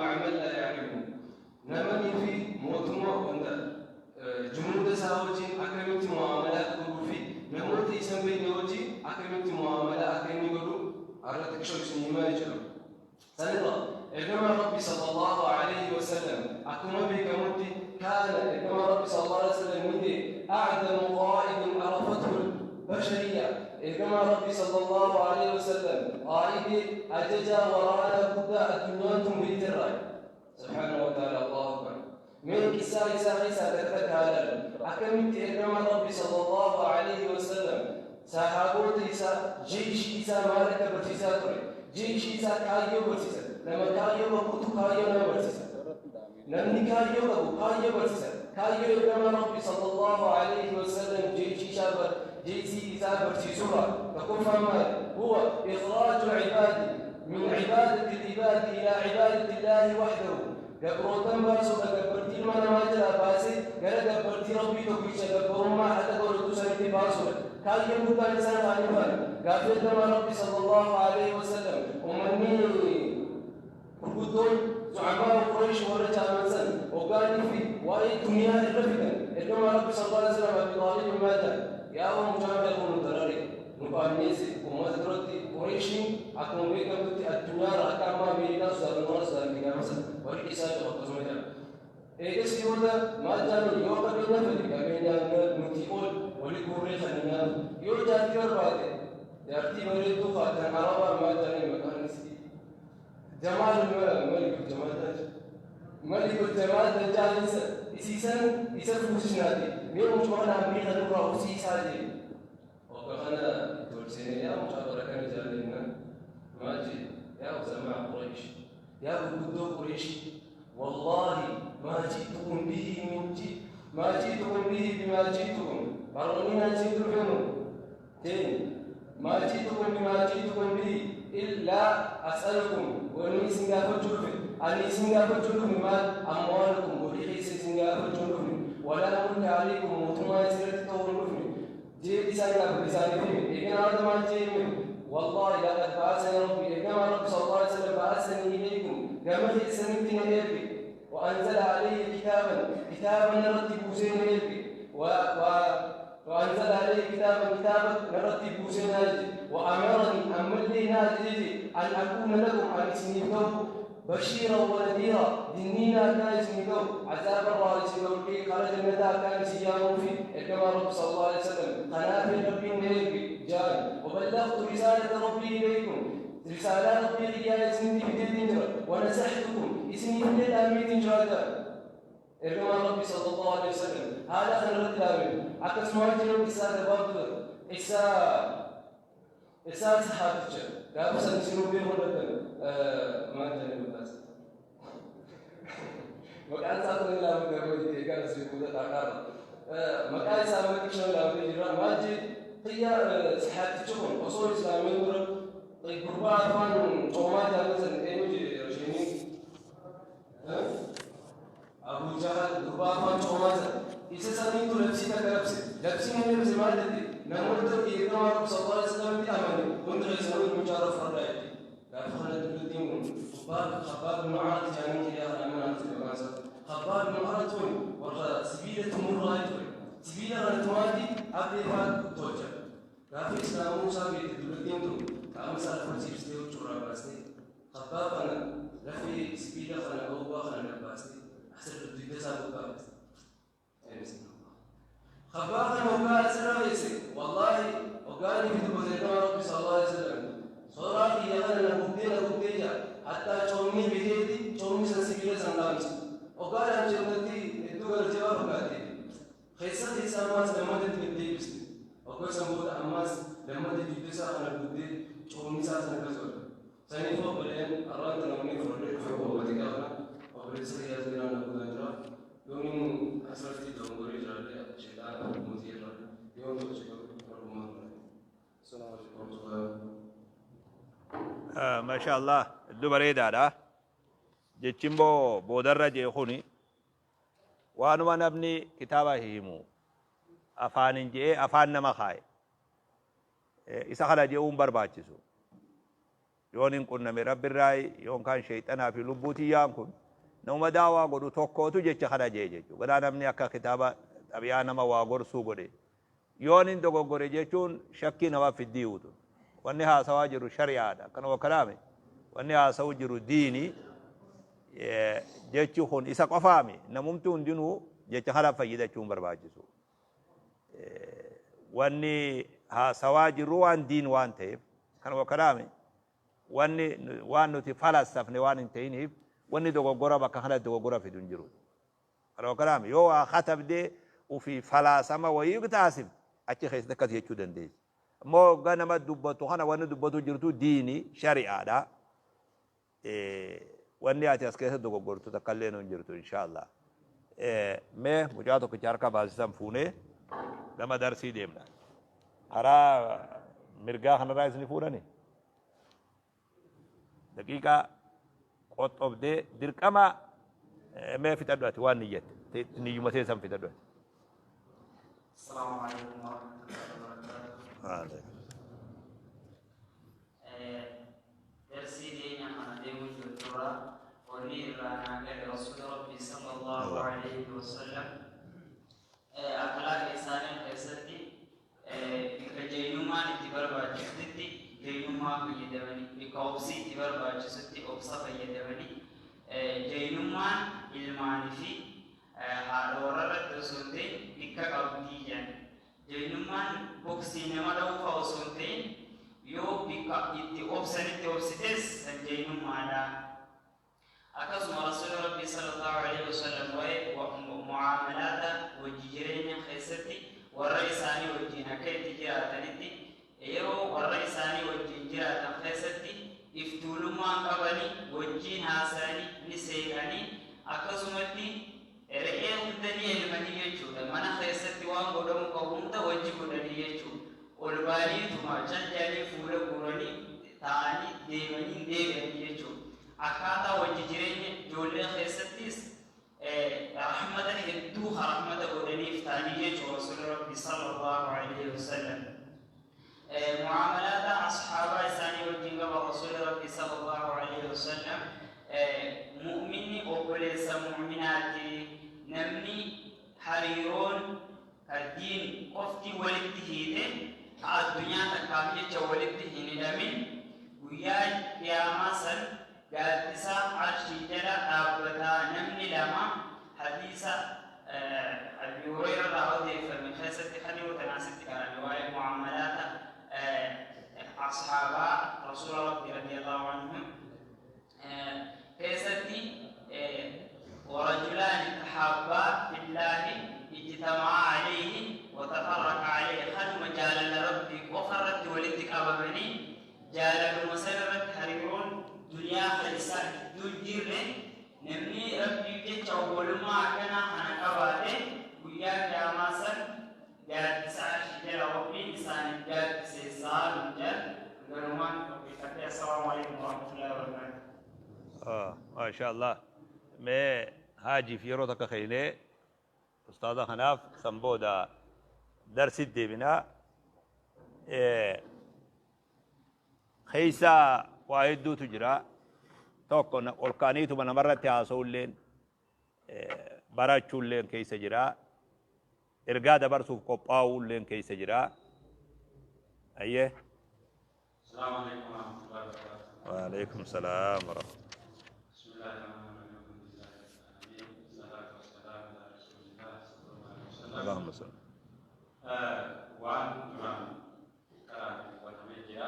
مع من لا يعرفه. Namanii fi mootummaa wanta junuuda isaa wajjin akkamitti mu'aamalaa akka godhuu fi namoota isa hin beekne wajjin akkamitti mu'aamalaa akka inni godhu har'a xiqqishoo isin himaa jechuudha. Sanirra ergamaan Rabbi sallallahu alaihi wasallam akkuma beekamutti kaana ergamaan Rabbi sallallahu alaihi wasallam ni ta'e a'damu qaa'idin arafathu bashariya. Ergamaan Rabbi sallallahu alaihi wasallam qaa'idee ajajaa waraanaa guddaa addunyaan tun beekterraa. Subhaanahu wa ta'ala, Allahu akbar. Mee qissaa isaa keessaa takka takka haa ilaallu. Akkamitti ergamaan Rabbi sallallahu alaihi wasallam sahaabota isaa, jeeshii isaa maal akka barsiisaa ture. Jeeshii isaa kaayyoo barsiisa. Nama kaayyoo qabutu kaayyoo nama barsiisa. Namni kaayyoo qabu kaayyoo barsiisa. Kaayyoo ergamaan Rabbi sallallahu alaihi wasallam jeeshii isaa barsiisurraa tokkoffaan maali? Huwa ikhraaju cibaadi min cibaadati al-ibaadi ila cibaadati Illaahi wahdahu. Gabrootan baasuudha, gabbartii ilma namaa jalaa baasee gara gabbartii Rabbii tokkicha gabbarummaa haqa godhatu sanitti baasuudha. Kaayyoon guddaan isaan ta'anii faana. Gaafa ergamaa Rabbi sallallahu alaihi wasallam ummanni gurguddoon zu'amaa Quraysh warra jaaman san hoggaanii fi waa'ee duniyaa irra fidan, ergamaa Rabbi sallallahu alaihi wasallam Abi Xaalib maal jedha? Yaa mucaan kee kun nu darare, nu qaanneesse uummata duratti. Qurayshiin akkuma beekamtutti addunyaarra akka ammaa Ameerikaa sodaatan warra sodaatan gaafa sana warri isaa qabu akkasuma jedha. Eegas booda maal jaanii? Yoo qabeenya fedhe, qabeenyaan nuti ol wali guurree kan nyaatu. Yoo jaartii barbaade, jaartii bareedduu kan Arabaa, maal jaanii maqaan isii? Jamaal, Malikul Jamaal, Malikul Jamaal Dajjaalinsa isiisan isa fuusisnaati. Mee mucaa kana hambii kan nurraa husiisaa jee. Wagga kana itti ol seenee, yaa mucaa bara kana jaallenna maal jee? Yaa uzamaa Quraysh, yaa gurguddoo Quraysh, wallaahi maa ji'tukum bihi min ji maa ji'tukum bihi bimaa ji'tukum baroonni naan siin dhufenu teen maa ji'tukum bimaa ji'tukum bihi illaa as'alukum. Wanni isin gaafachuu dhufe, ani isin gaafachuu dhufe maal? Amwaalukum, horii keessa isin gaafachuu dhufne, walaa mulka alaykum, mootummaa isirratti ta'uu hin dhufne jee isaan gaafate, isaaniif hime. Eeganaa hunda maal jee hime? Wallaahi laqad ba'asani rabbi, ergamaa Rabbi sallallahu alaihi wasallam, ba'asanii ilaykum, gama keessanitti na erge, وأنزل علي كتابا، كتابا نرتي بوسين erge، وأنزل علي كتابا، كتابا نرتي بوسين ناجي، وأمرني، أملي ناجي، أن أكون لكم، أن اسمي بشيرا ونذيرا، دنينا كان اسمي عذاب الله اسمي خرج الندى كان سيام في كما رب صلى الله عليه وسلم قناة ربي نيربي جاء. وبلغت رسالة ربي إليكم، رسالة ربي يا اسمي في ونصحتكم، اسمي في الأميت جاء. Ergamaan Rabbi sallallahu alaihi wasallam haala kana irratti dhaabame. Akkasuma jiruun isaa gabaabduu isaa sahaabticha gaafa san isinuu beekuu dadhabe, maal jedhanii maqaan isaa? Maqaan isaa kun ilaalu gabaa itti eegaa asii fuula dhaaqaarra. Maqaa isaa mana qishan ilaalee jira. Maal jee xiyya sahaabtichi kun osoo islaamiin dura gurbaa afaan coomaa jaalatan eenyu jee rasheenii? Abu Jahal, gurbaa afaan coomaa sana. Isa saniitu labsii takka labse. Labsiin inni labse maal jette? Namoota ergamaa Rabbi sallallahu alaihi wasallam amane hundi keessanuu mucaa fardhaa jette. Gaafa kana dubbattiin kun Khabbaab ibn Arat jaanii xiyyaa kana mana ati maqaan isaa. Khabbaab ibn Arat kun warra sibiila tumurraa ture. Sibiila kana tumaatti abdee fa'aa tolcha. Gaafa islaamuu isaa beekte dubbattiin tun, qaama isaa lafa ciibsitee huccuurraa baastee Khabbaab kana lafee sibiila kana gowwaa kana gabbaastee asirra dugda isaa gobbaafte. Khabbaab kana hoggaa asirra keesse, wallaahi hoggaa inni fi dubbate ergamaa Rabbi sallallahu alaihi wasallam, soraa kiyya kana na gubdee, na gubdee jira, hattaa coomni biteetti coomni san sibiila san dhaamse. Hoggaa dhaamse hundatti hedduu gara jabaa fakkaate. Keessa keessa ammaas lammata itti gad deebiste. Hoggaa san booda ammaas lammata dugda isaa kana gubdee coomni isaa sana akkas godhe. Saniifuu obboleen, arraan namni fudhadhee dhufe obboleetti qabna. Obboleessa kiyyaa seeraan na guutaa jira. Yoon asirratti dogongoree jiraallee sheexaana mootii irra yoon tolche garuu rabbumaan irra. Assalaamu alaikum warahmatullahi. Masha Allah, hedduu bareedaadha. Jechi immoo boodarra jee kuni waanuma namni kitaaba himu afaanin je'ee afaan nama kaaye. Isa kana je'uun barbaachisu. Yoon hin qunname Rabbirraayi, yoon kaan sheeyxanaa fi lubbuu tiyyaan kun namuma da'waa godhu tokkootu jecha kana je'e jechuudha. Ganaa namni akka kitaaba xabi'aa nama waa gorsuu godhe yoon hin dogoggore jechuun shakkii nama fiddii tun. Wanni haasawaa jiru shari'aadha. Akkanuma kanaami wanni haasawu jiru diini. Jechi kun isa qofaami, namumti hundinuu jecha kana fayyadachuun barbaachisu. Wanni haasawaa jirru waan diin waan ta'eef, kanuma kanaami wanni waan nuti falassafne waan hin ta'iniif, wanni dogoggora bakka kanatti dogoggora fidu hin jiru. Kanuma kanaami yoo waa katabdee ufii falaasama wayii taasifte, achi keessatti akkas jechuu dandeessi. Ammoo hoggaa nama dubbatu kana, wanni dubbatu jirtu diini shari'aadha. Wanni ati as keessa dogoggortu takka illee hin jirtu, inshaallah. Mee mucaa tokkicha harka baasisan fuunee gama darsii deemna. Karaa mirgaa kanarraa isin fuudhani. Daqiiqaa qoxxobdee dirqama mee fixadhu, ati waan niyyatte niyyuma teessan fixadhu ati. السلام عليكم ورحمة الله وبركاته. Darsii keenya kana deemuu jirturra wanni irraa naa gale, Rasuuli Rabbii صلى الله عليه وسلم akhlaaqa isaanii keessatti bikka jaynummaan itti barbaachisutti jaynummaa fayyadamanii, bikka obsii itti barbaachisutti obsa fayyadamanii, jaynummaan ilmaanii fi haadha warra irratti osoo hin ta'in bikka qabdii jedhan. Jaynummaan boksii nama dha'uu fa'a osoo hin ta'in, yoo bikka itti obsanitti obsites san jaynummaadha. Akkasuma Rasuulli Rabbii صلى الله عليه وسلم waa'ee mucaamalaata wajji jireenya keessatti warra isaanii wajjin akka itti jiraatanitti, yeroo warra isaanii wajjin jiraatan keessatti iftuulummaan qabanii wajjin haasa'anii ni seeqanii, akkasumatti re'ee hunda ni elmanii jechuudha. Mana keessatti waan godhamu qabu hunda wajji godhanii jechuudha. Ol baaniituma caljaanii fuula guuranii taa'anii deemanii hin deebi'anii jechuudha. Akkaataa wajji jireenya ijoollee keessattis rahmata hedduu rahmata godhaniif ta'anii jechuudha Rasuulli Rabbi صلى الله عليه وسلم. Mucaamalaata asxaabaa isaanii wajjin qaba Rasuulli Rabbi صلى الله عليه وسلم, mu'minni obboleessa mu'minaati, namni hariiroon ka diin qofti walitti hiite, ka addunyaa takkaaf jecha walitti hin hidhamin, guyyaa qiyaamaa san gaaddisa arshii jala dhaabbataa namni lama. Hadiisa Abi Hurayra irraa odeeffame keessatti kan yoo tanaasitti qarame waa'ee mucaamalaata asxaabaa Rasuula Rabbi رضي الله عنهم keessatti, ورجلان تحابا في الله اجتمعا عليه وتفرقا عليه, kanuma jaalala Rabbii qofarratti walitti qabamanii, jaalaluma sanarratti hariiroon duniyaa keessa gidduu jirre, namni Rabbii jecha obbolummaa akkanaa kana qabaate guyyaa qiyaamaa san gaaddisa arshii jala Rabbiin isaaniif gaaddiseessaa nun jedhan. Galumaan qopheeffadhe. السلام عليكم ورحمة الله وبركاته. ما شاء الله. Mee haajiif yeroo takka keenee ustaaza kanaaf, san booda darsit deebinaa. Keessa waa hedduutu jira. Tokko ol kaaniituma namarratti haasa'ulleen barachuulleen keessa jira. Ergaa dabarsuuf qophaa'uulleen keessa jira. Ayyee. السلام عليكم ورحمة الله وبركاته. وعليكم السلام ورحمة بسم الله الرحمن الرحيم. الحمد لله رب العالمين. والصلاة والسلام على رسول الله صلى الله عليه وسلم. اللهم صل. Waan duraan karaan hubatamee jira.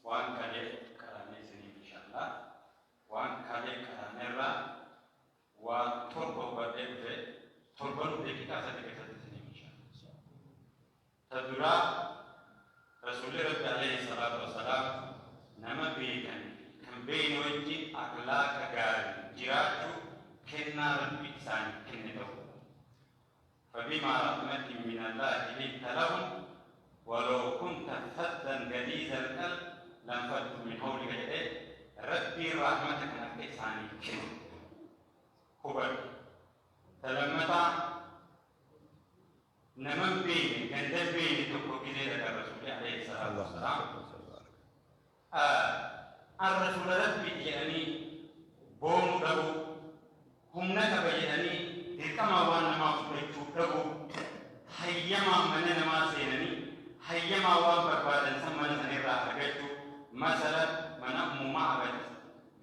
Waan kalee karaanee isiniif inshallah. Waan kalee karaaneerraa waa torba hubadhee dhufe, torban daqiiqaa 3 keessatti isiniif inshallah. Ta duraa, Rasuulli Rabbi عليه الصلاة والسلام nama beekan kan beeyne wajjin akhlaaqa gaarii jiraachuu kennaa Rabbi isaaniif kenne ta'u. فبما رحمة من الله لنت لهم ولو كنت فظا غليظ القلب لانفضوا من حولك jedhee Rabbiin rahmata kan akka isaaniif kenne hubadhu. Ta lammataa, nama hin beekne, ganda hin beekne tokko gizee dhaqan Rasuulli عليه الصلاة والسلام An Rasuula Rabbiiti jedhanii boonuu dhabuu, humna qaba jedhanii dirqamaan waan namaa fudhachuu dhabuu, hayyamaan mana namaa seenanii hayyamaan waan barbaadan san mana sanirraa argachuu, masalan mana Ummu Ma'bad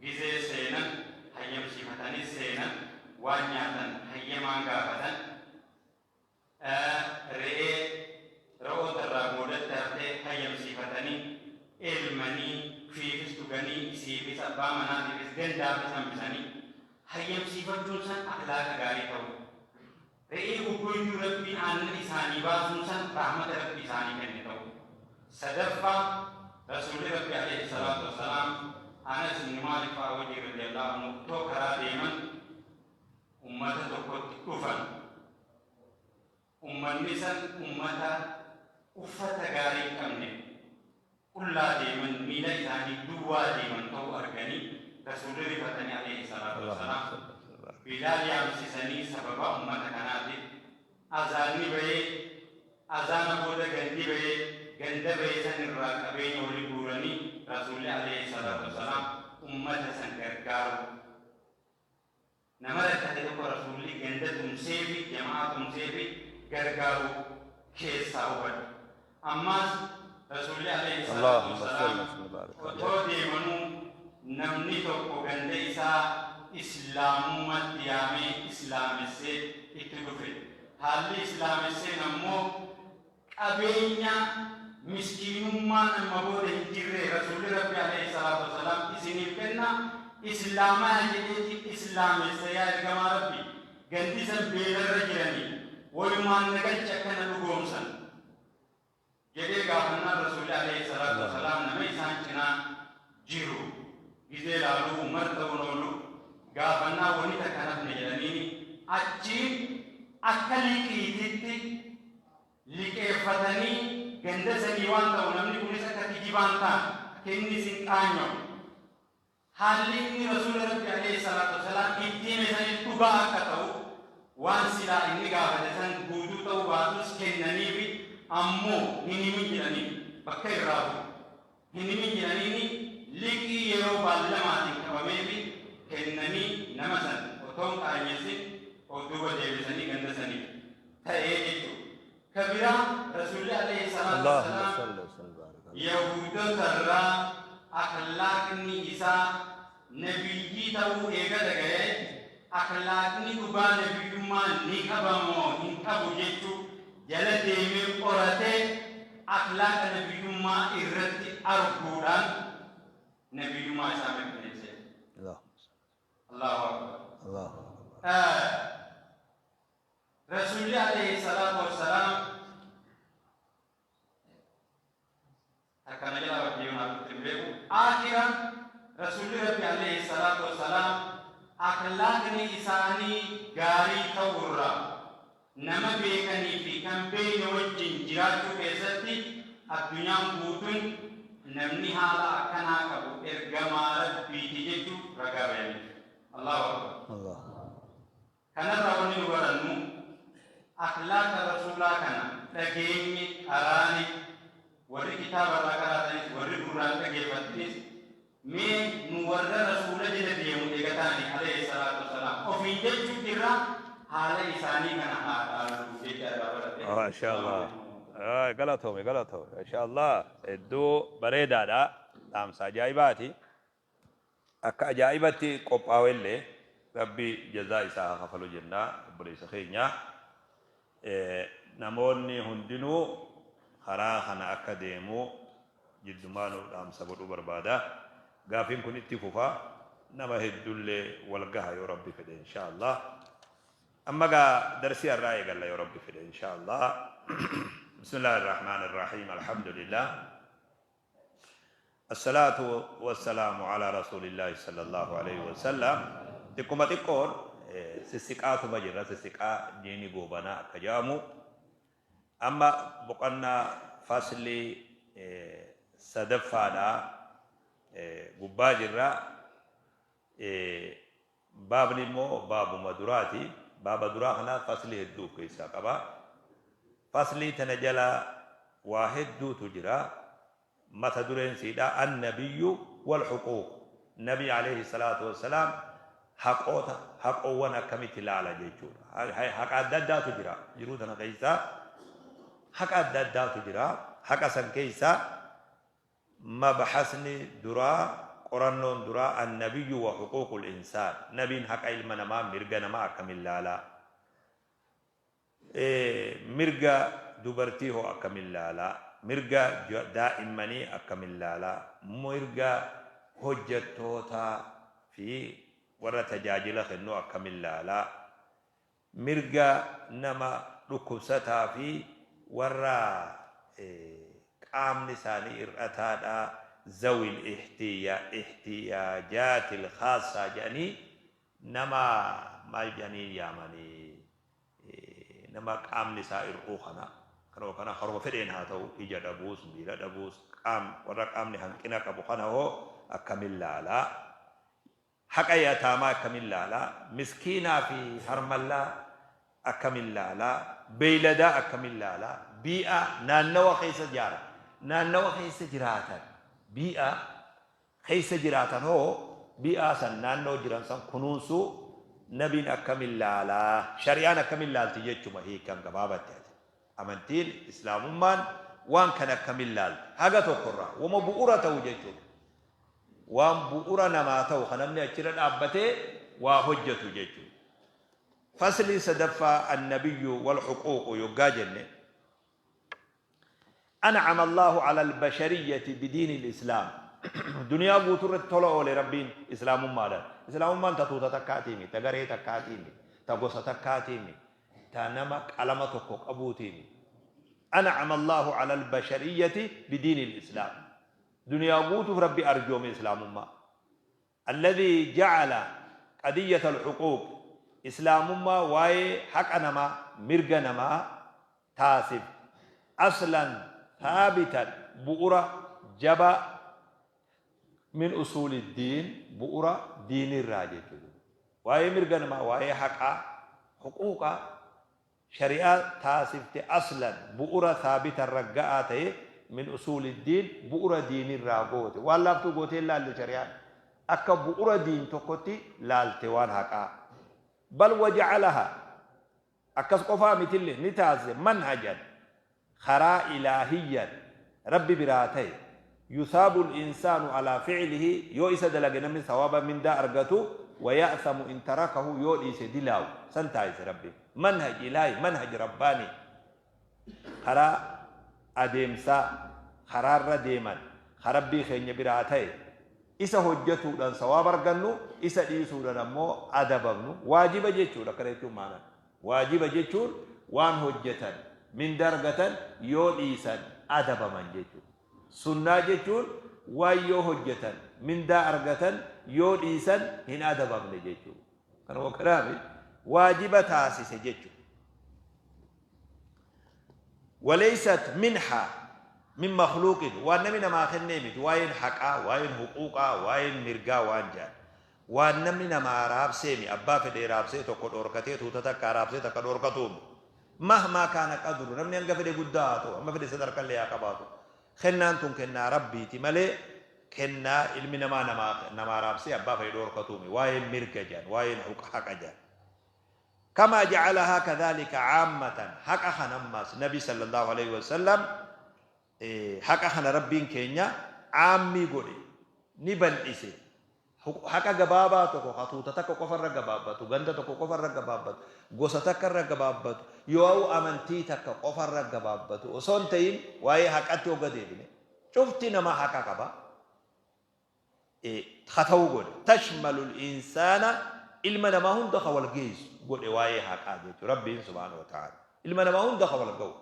gizee seenan hayyamsiifatanii seenan, waan nyaatan hayyamaan gaafatan, Re'ee re'oota irraa boodatti hafte hayyamsiifatanii, elmanii, fiifis dhuganii, isiifis, abbaa manaatiifis, gandaafis hambisanii hayyamsiifachuun san akhlaaqa gaarii ta'uu. Re'ee goggoyduu Rabbiin aannan isaanii baasuun san rahmata Rabbi isaanii kenne ta'uu. Sadaffaa, Rasuulli Rabbi aleyhi salaatu wassalaam Anas ibn Maalik fa'a wajjiin radiyallahu anhu otoo karaa deeman ummata tokkotti dhufan. Ummanni san ummata uffata gaarii hin qabne, qullaa deeman, miila isaanii duwwaa deeman ta'uu arganii Rasuulli rifatanii alayhi salaatu wassalaam Bilaal yaamsisanii sababaa ummata kanaatiif azaanni bahee azaana booda gandi bahee ganda bahe san irraa qabeenya wali guuranii Rasuulli alayhi salaatu wassalaam ummata san gargaaruu Nama rakkate tokko Rasuulli ganda tumseefi, jama'aa tumseefi gargaaru keessaa hubadhu. Ammaas Rasuulli alayhi salaatu Allahumma wassalaam salli wa sallim wa barik alayhi. otoo deemanuu namni tokko ganda isaa Islaamummatti yaamee Islaamessee itti dhufe. Haalli Islaamesseen ammoo qabeenya miskiinummaan amma booda hin jirre Rasuulli Rabbi alayhi salaatu wassalaam isiniif kenna islaamaya jedheeti islaamessa yaa ergamaa Rabbi gandi san beelarra jiranii wayumaan na galchi akka na dhugoomsan jedhee gaafannaan Rasuulli alayhi salaatu wassalaam nama isaan cinaa jiru gizee laaluu Umar ta'uun oolu gaafannaan wani takka hin hafne jedhaniini achiin akka liqiititti liqeeffatanii ganda sanii waan ta'u namni kunis akka kijibaan taane akka inni isin qaanyawu haalli inni Rasuula Rabbi alayhi salaatu wassalaam itti hime sanis dhugaa akka ta'u waan silaa inni gaafate san guutuu ta'uu baatus kennaniifi ammoo hin himin jedhaniin bakka irraa bu'u hin himin jedhaniini liqii yeroo baallamaatiin qabameefi kennanii nama san otoo hin qaanyessin of duuba deebisanii ganda saniif ta'ee jechuudha. Ka biraa Rasuulli alayhi salaatu Allahumma wassalaam salli wa sallim wa barik alayhi. Yahuudota irraa akhlaaqni isaa nabiyyii ta'uu eega dhagayee akhlaaqni dhugaa nabiyyummaa ni qaba moo hin qabu jechuu jala deemee qoratee akhlaaqa nabiyyummaa irratti arguudhaan nabiyyummaa isaa mirkaneesse. Allahumma salli. Allahu akbar. Allahu akbar. Rasuulli alayhi salaatu wassalaam takka na jalaa badde yoo naaf dhufte hin beeku. Aakhira Rasuulli Rabbi alayhi salaatu wassalaam akhlaaqni isaanii gaarii ta'uurraa nama beekanii fi kan beekne wajjin jiraachuu keessatti addunyaan guutuun namni haala akkanaa qabu ergamaa Rabbiiti jechuu ragaa bayaniif. Allahu akbar. Allah. Kanarraa wanni nu barannu akhlaaqa Rasuulaa kana dhageenye, qaraane, warri kitaaba irraa qaraatanis, warri gurraan dhageeffattanis, mee nu warra Rasuula jala deemu eega taane alayhi salaatu wassalaam ofiin jechuu jirra haala isaanii kana haa dhaallu jecha irraa baradhe. Maasha Allah. Galatoomi galatoomi. Maasha Allah. Hedduu bareedaadha. Dhaamsa ajaa'ibaati. Akka ajaa'ibatti qophaawelle Rabbi jazaa isaa haa kafalu jenna obboleessa keenya. Namoonni hundinuu karaa kana akka deemu jiddumaanuu dhaamsa godhuu barbaada. Gaafiin kun itti fufa nama heddullee wal gaha yoo Rabbi fedhe inshaa Allah. Amma gaa darsii har'aa eegalla yoo Rabbi fedhe inshaa Allah. Bismillahir Rahmanir Rahiim. Alhamdulillah. Assalaatu wassalaamu alaa rasuulillaahi sallallahu aleyhi wasallam. Xiqquma xiqqoon sissiqaatuma jirra, sissiqaa diini goobanaa akka jedhamu. Amma boqonnaa faslii sadaffaadha gubbaa jirra. Baabni immoo baabuma duraati. Baaba duraa kana faslii hedduu of keessaa qaba. Faslii tana jala waa hedduutu jira. Mata dureen siidha annabiyyu wal huquuq, nabi alayhi salaatu wassalaam haqoota, haqoowwan akkamitti laala jechuudha. Haqa adda addaatu jira jiruu tana keessa, haqa adda addaatu jira. Haqa san keessa mabhasni duraa, qorannoon duraa, annabiyyu wa huquuqul insaan, nabiin haqa ilma namaa, mirga namaa akkamiin laalaa, Mirga dubartii hoo akkamin laala? Mirga daa'immanii akkamin laala? Mirga hojjettootaa fi warra tajaajila kennu akkamin laala? Mirga nama dhukkubsataa fi warra qaamni isaanii hir'ataadha, zawil ihtiyaajaatil khaassaa jedhanii, nama maal jedhanii yaamanii, nama qaamni isaa hir'uu kana, kanuma kana karuma fedheen haa ta'u, ija dhabuus, miila dhabuus, qaam warra qaamni hanqina qabu kana hoo akkamin laalaa, haqa yataamaa akkamin laalaa, miskiinaa fi harmallaa akkamin laalaa, beeyladaa akkamin laalaa, bii'aa naannawa keessa jaara naannawa keessa jiraatan, bii'aa keessa jiraatan hoo, bii'aa san, naannoo jiran san kunuunsuu nabiin akkamin laalaa, shari'aan akkamin laalti jechuma hiikkan gabaabatti ati. Amantiin islaamummaan waan kana akkamin laalti haga tokkorraa wama bu'ura ta'u jechuudha. Waan bu'ura namaa ta'u kan namni achirra dhaabbatee waa hojjetu jechuudha. Faslii sadaffaa, annabiyyu wal huquuqu yoggaa jenne, An'ama Allaahu alal bashariyyati bidiinil islaam. Duniyaa guutuu irratti tola oole Rabbiin islaamummaadhaan. Islaamummaan ta tuuta takkaatii miti, ta garee takkaatii miti, ta gosa takkaatii miti, ta nama qalama tokko qabuutii miti. An'ama Allaahu alal bashariyyati bidiinil islaam. Duniyaa guutuuf Rabbi arjoome islaamummaa. Alladhii ja'ala qadiyyata al-huquuq, Islaamummaa waa'ee haqa namaa, mirga namaa, taasifte, aslan thaabitan, bu'ura jabaa, min usuuli diin, bu'ura diinirraa jechuudha. Waa'ee mirga namaa, waa'ee haqaa, huquuqa, Shari'aa taasifte aslan, bu'ura thaabitan ragga'aa ta'e, min usuuli diin, bu'ura diinirraa goote. Waan laaftuu gootee hin laalle shari'aan. Akka bu'ura diin tokkotti laalte waan haqaa. Bal waja'alaha, akkas qofaa mitille, ni taasise manhajan, karaa, ilaahiyyan, Rabbi biraa ta'e, yuthaabul insaanu alaa fi'lihi, yoo isa dalage namni thawaaba, mindaa, argatu, wa ya'thamu in tarakahu, yoo dhiise dilaawu san taasise Rabbiin. Manhaj ilaahi, manhaj rabbaanii, karaa adeemsaa, karaarra deeman ka Rabbii keenya biraa ta'e, isa hojjatuudhaan sawaaba argannu, isa dhiisuudhaan ammoo adabamnu, waajiba jechuudha. Akkana jechuun maanaan Waajiba jechuun waan hojjatan minda argatan, yoo dhiisan adabaman jechuudha. Sunnaa jechuun waan yoo hojjatan mindaa argatan, yoo dhiisan hin adabamne jechuudha. Kanuma kanaaf waajiba taasise jechuudha. Waleysat minha min makhluuqin, waan namni namaa kennee miti waa'een haqaa, waa'een huquuqaa, waa'een mirgaa waan jedhan. Waan namni namaa raabseemi, abbaa fedhee raabsee tokko dhoorkatee, tuuta takkaa raabsee takka dhoorkatuumi. Mahmaa kaana qadru, namni hanga fedhe guddaa haa ta'u, hamma fedhe sadarkallee haa qabaatu. Kennaan tun kennaa Rabbiiti malee kennaa ilmi namaa namaa namaa raabsee abbaa fedhe dhoorkatuumi. Waa'een mirga jedhan, waa'een haqa jedhan. Kamaa ja'alahaa kadhaalika caammatan, haqa kana ammaas Nabi sallallahu alaihi wasallam haqa kana Rabbiin keenya caammii godhe, ni bal'ise. Haqa gabaabaa tokko ka tuuta takka qofa irra gabaabbatu, ganda tokko qofa irra gabaabbatu, gosa takka irra gabaabbatu, yoo'u amantii takka qofa irra gabaabbatu osoo hin ta'in, waa'ee haqatti hogga deebine cufti namaa haqa qaba. Ka ta'u godhe. Tashmalul insaana, ilma namaa hunda ka wal geessu godhe waa'ee haqaa jechuudha. Rabbiin subhaanahu wa ta'ala ilma namaa hunda ka wal ga'u.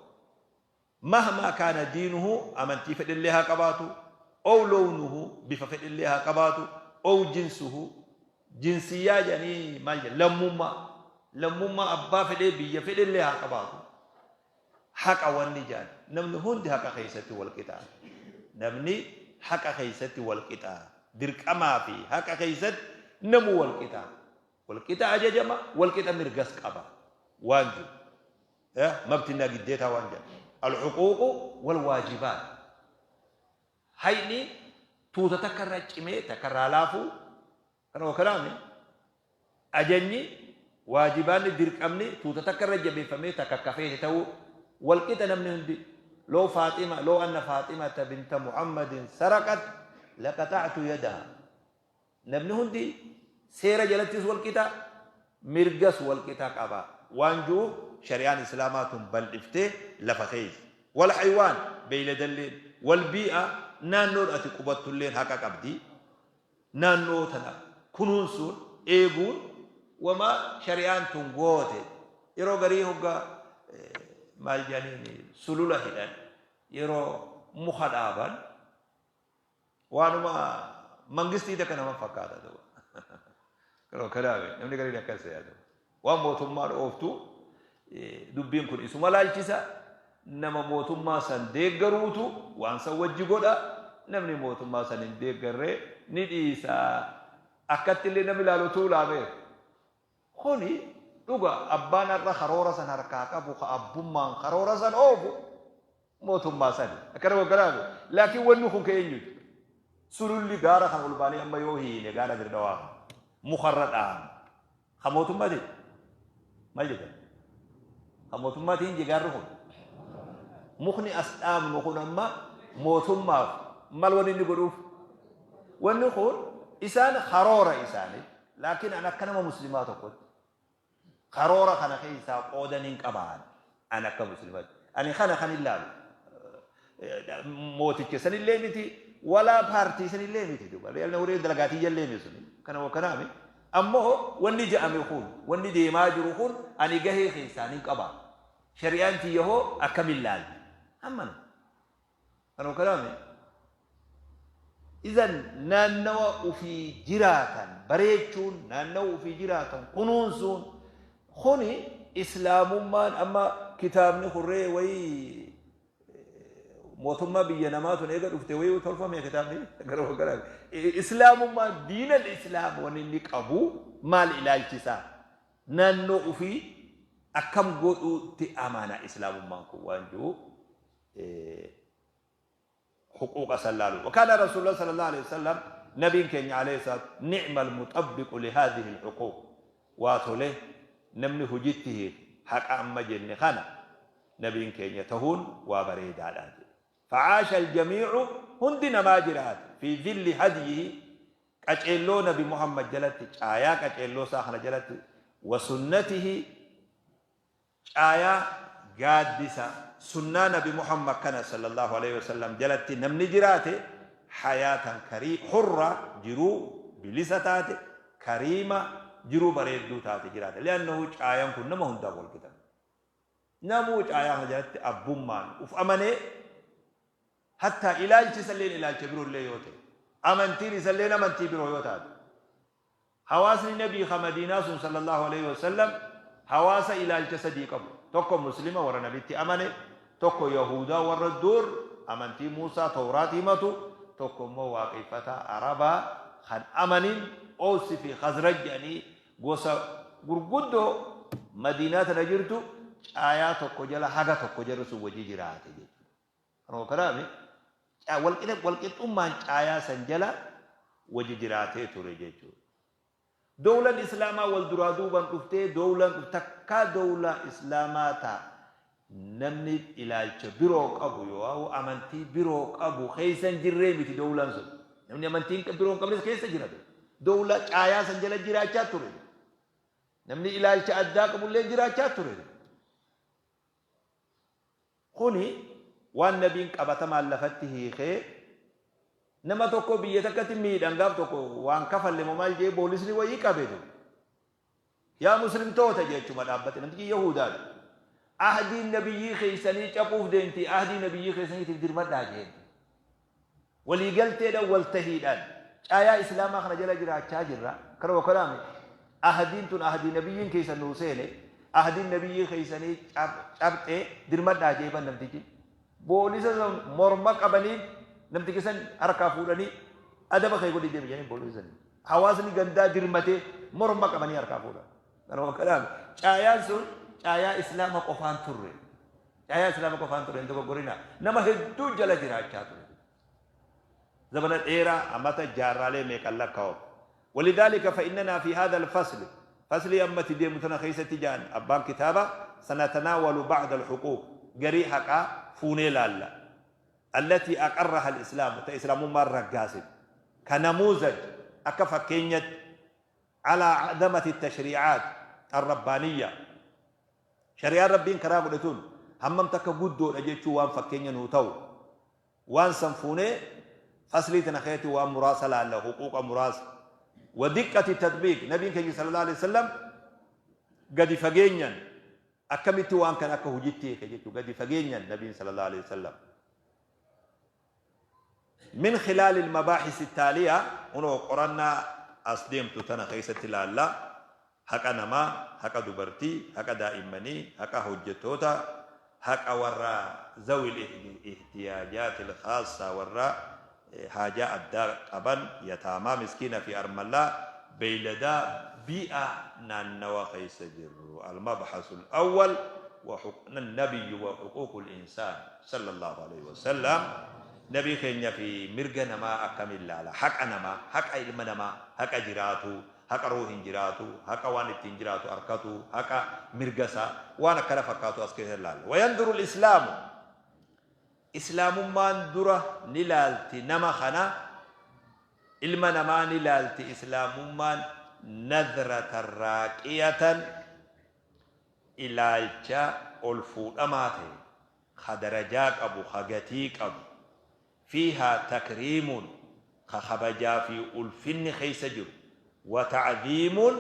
Mahmaa kaana diinuhu, amantii fedhellee haa qabaatu, ow lownuhu, bifa fedhellee haa qabaatu, ow jinsuhu, jinsiyyaa jedhanii maal jedhan, lammummaa, lammummaa abbaa fedhee biyya fedhellee haa qabaatu, haqa wanni jedhan namni hundi haqa keessatti wal qixa. Namni haqa keessatti wal qixa, dirqamaa fi haqa keessatti namu wal qixa, wal qixa ajajama, wal qixa mirgas qaba waan jiru. Mabtinna giddeetaa waan jedhan. Al-huquuqu wal waajibaat. Hayni tuuta takka irraa cimee takka irraa laafuu kana wakalaami. Ajajni waajibaanni dirqamni tuuta takka irra jabeeffamee takka akka feete ta'uu walqixa namni hundi. Loo Faaxima loo anna Faaximata binta Muhammadin saraqat laqaxa'tu yadaha. Namni hundi seera jalattis walqixa, mirgas walqixa qaba waan ju'uuf shari'aan Islaamaa tun bal'iftee lafa keeyse. Wal haywaan, beeyladalleen, wal bii'a, naannoon ati qubattulleen haqa qabdi. Naannoo tana kunuunsuun, eeguun wama shari'aan tun goote. Yeroo garii hogga maal jedhaniin sulula hidhan, yeroo muka dhaaban, Waanuma mangistii takka nama fakkaata duuba. Kanoo kanaaf namni gariin akkas yaadu. Waan mootummaan ooftu dubbiin kun isuma laalchisa. Nama mootummaa san deeggaruutu waan san wajji godha. Namni mootummaa san hin deeggarre ni dhiisa. Akkatti illee namni ilaalu tuulaameera. Kuni dhuga abbaan har'a karoora san harkaa qabu ka abbummaan karoora san oofu mootummaa sani. Akkana waggaraame. Laakiin wanni kun ka eenyuti? Sululli gaara kan ol baanee amma yoo hiine gaara Dirdawaa kana mukarra dhaabne ka mootummaati? Maal jettan? Ka mootummaati hin gaarri kun. Mukni as dhaabnu kun amma mootummaaf mal wanni inni godhuuf? Wanni kun isaan karoora isaanii. Laakiin an akka nama muslimaa tokkotti karoora kana keessaa qooda nin qaba an. An akka muslimaatti. Ani kana kan hin laalu. Mooticha sanillee miti walaa paartii sanillee miti duuba. Real horii dalagaa tiyyallee miti suni. Kana wakkanaami. Ammoo wanni ja'ame kun wanni deemaa jiru kun ani gahee keessaa nin qaba. Shari'aan tiyya hoo akkamiin laalti? Hammana. Kanuma kalaame izan naannawa ufii jiraatan bareechuun naannawa ufii jiraatan kunuunsuun kuni islaamummaan amma kitaabni kurree wayii mootummaa biyya namaa tun eega dhufte wayii tolfame kitaabni gara gara islaamummaan diinal islaam wanni inni qabu maal ilaalchisaa naannoo ufii akkam godhuutti amana islaamummaan kun waan jiru huquuqa san laalu. Wakaana Rasuulullah sallallahu alaihi wasallam nabiin keenya alayhi salaatu ni'mal muxabbiqu lihaadhihi alhuquuq waa tole namni hujitti hiike haqa amma jenne kana nabiin keenya tahuun waa bareedaadha jedhe. Facaasha aljamiicu hundi namaa jiraate fi dhilli hadyihi qaceelloo nabi Muhammad jalatti caayaa qaceelloo isaa kana jalatti wa sunnatihi Caayaa, gaaddisa, sunnaa nabi Muhammad kana sallallaahu aleyhi wa sallam jalatti namni jiraate hayaatan karii, hurra, jiruu bilisa taate, kariima, jiruu bareedduu taate jiraate. Li'annahu caayan kun nama hundaaf wal qixa. Namuu caayaa kana jalatti abbummaan uf amanee hattaa ilaalchi isalleen ilaalcha biroollee yoo ta'e, amantiin isalleen amantii biroo yoo taate, Hawaasni Nabii ka Madiinaa sun sallallaahu aleyhi wa sallam hawaasa ilaalcha sadii qabu. Tokko Muslima warra Nabitti amane, tokko Yahuudaa warra dur amantii Muusaa Towraat himatu, tokko immoo waaqeffataa Arabaa kan amanin Ows fi Khazraj jedhanii gosa gurguddoo Madiinaa tana jirtu caayaa tokko jala haga tokko jarri sun wajji jiraate jechuudha. Kanuma kanaami walqixa walqixxummaan caayaa san jala wajji jiraatee ture jechuudha. Dowlan Islaamaa wal duraa duuban dhuftee dowlan takkaa dowla Islaamaa ta namni ilaalcha biroo qabu yoo amantii biroo qabu keessa hin jirree miti dowlaan sun. Namni amantii biroo hin qabnes keessa jira. Dowla caayaa san jala jiraachaa ture. Namni ilaalcha addaa qabullee jiraachaa ture. Kuni waan Nabiin qabatamaan lafatti hiikee nama tokko biyya takkatti miidhan gaaf tokko waan kafalle moo maal jee boolisni wayii qabe du. Yaa muslimtoota jechuma dhaabbate namtichi Yahudaadha. Ahdiin nabiyyii keessanii caphuuf deemti ahdii nabiyyii keessaniitiif dirmadhaa jeen. Waliigalteedhaan waltahiidhaan caayaa Islaamaa kana jala jiraachaa jirra. Kana wakkalaame ahdiin tun ahdii nabiyyiin keessan nuu seene ahdiin nabiyyii keessanii cabxee dirmadhaa jeeban namtichi. Boolisa san morma qabanii namtichi san harkaa fuudhanii adaba kee godhii deemi jedhanii boolisa san. Hawaasni gandaa dirmatee morma qabanii harkaa fuudhan. Kana wakkalaame caayaan sun caayaa Islaama qofaan turre. Caayaa Islaama qofaan ture hin dogoggorinaa. Nama hedduu jala jiraachaa ture. Zamana dheeraa amata jaarraalee meeqan lakkaa'u. Walidhaalika fa'innanaa fi haadha alfasli faslii ammatti deemu tana keessatti ja'an abbaan kitaaba sanatanaawalu ba'da alhuquuq garii haqaa fuunee laalla. Allatii aqarraha alislaamu ta islaamummaan raggaasifte. Ka namuuzaj akka fakkeenyatti alaa a'zamati tashrii'aat arrabbaaniyya shari'aan Rabbiin karaa godhe tun hammam takka guddoodha jechuu waan fakkeenya nuu ta'u waan san fuunee faslii tana keessatti waan muraasa laalla huquuqa muraasa wa diqqati tatbiiq nabiin keenya sallallahu alaihi wasallam gadi fageenyan akkamitti waan kana akka hojitti hiike jechuu gadi fageenyan nabiin sallallahu alaihi wasallam min khilaali al-mabaahis taaliya kunoo qorannaa as deemtu tana keessatti laalla haqa namaa, haqa dubartii, haqa daa'immanii, haqa hojjettoota, haqa warra zawil ihtiyaajaati al-khaassa warra haajaa addaa qaban, yataamaa, miskiina fi armallaa, beeyladaa, bii'aa naannawa keessa jirru. Al-mabhasu al-awwal wa nabiyyu wa huquuqul insaan sallallahu alayhi wa sallam nabii keenya fi mirga namaa akkamiin laala? Haqa namaa, haqa ilma namaa, haqa jiraatuu, haqa ruuhin jiraatu, haqa waan ittiin jiraatu arkatu, haqa mirga isaa, waan akkana fakkaatu as keessa laalla. Wayanduru islaamu islaamummaan dura ni laalti nama kana ilma namaa ni laalti islaamummaan nadratan raaqiyatan ilaalcha ol fuudhamaa ta'e ka darajaa qabu ka gatii qabu fiihaa takriimuun ka kabajaa fi ulfinni keessa jiru wa ta'ziimuun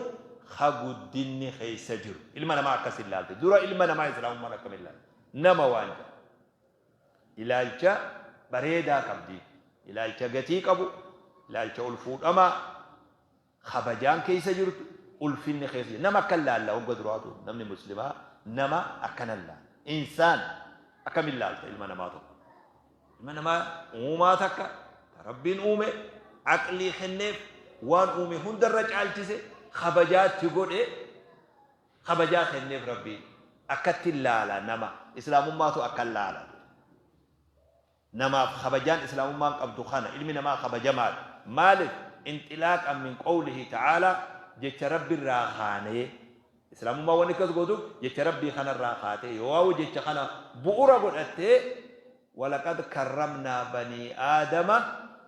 ka guddinni keessa jiru ilma namaa akkas ilaalte dura ilma namaa islaamummaan akkam ilaalte nama waan jedhu ilaalcha bareedaa qabdi ilaalcha gatii qabu ilaalcha ol fuudhamaa kabajaan keessa jirtu ulfinni keessa jiru nama akka laalla hogga duraatu namni muslimaa nama akkana laalla insaan akkamiin laalta ilma namaa tokko ilma namaa uumaa takka ta rabbiin uume aqlii kenneef waan uume hundarra caalchise kabajaatti godhe kabajaa kenneef rabbiin akkatti laala nama islaamummaatu akka laala Namaaf kabajaan islaamummaan qabdu kana ilmi namaa kabajamaadha. Maaliif? Inxilaaqan min qawlihi ta'aalaa jecha Rabbi irraa kaanee islaamummaan wanni akkas gootuuf jecha Rabbii kanarraa kaatee yoo jecha kana bu'ura godhattee walaqad karramnaa banii aadama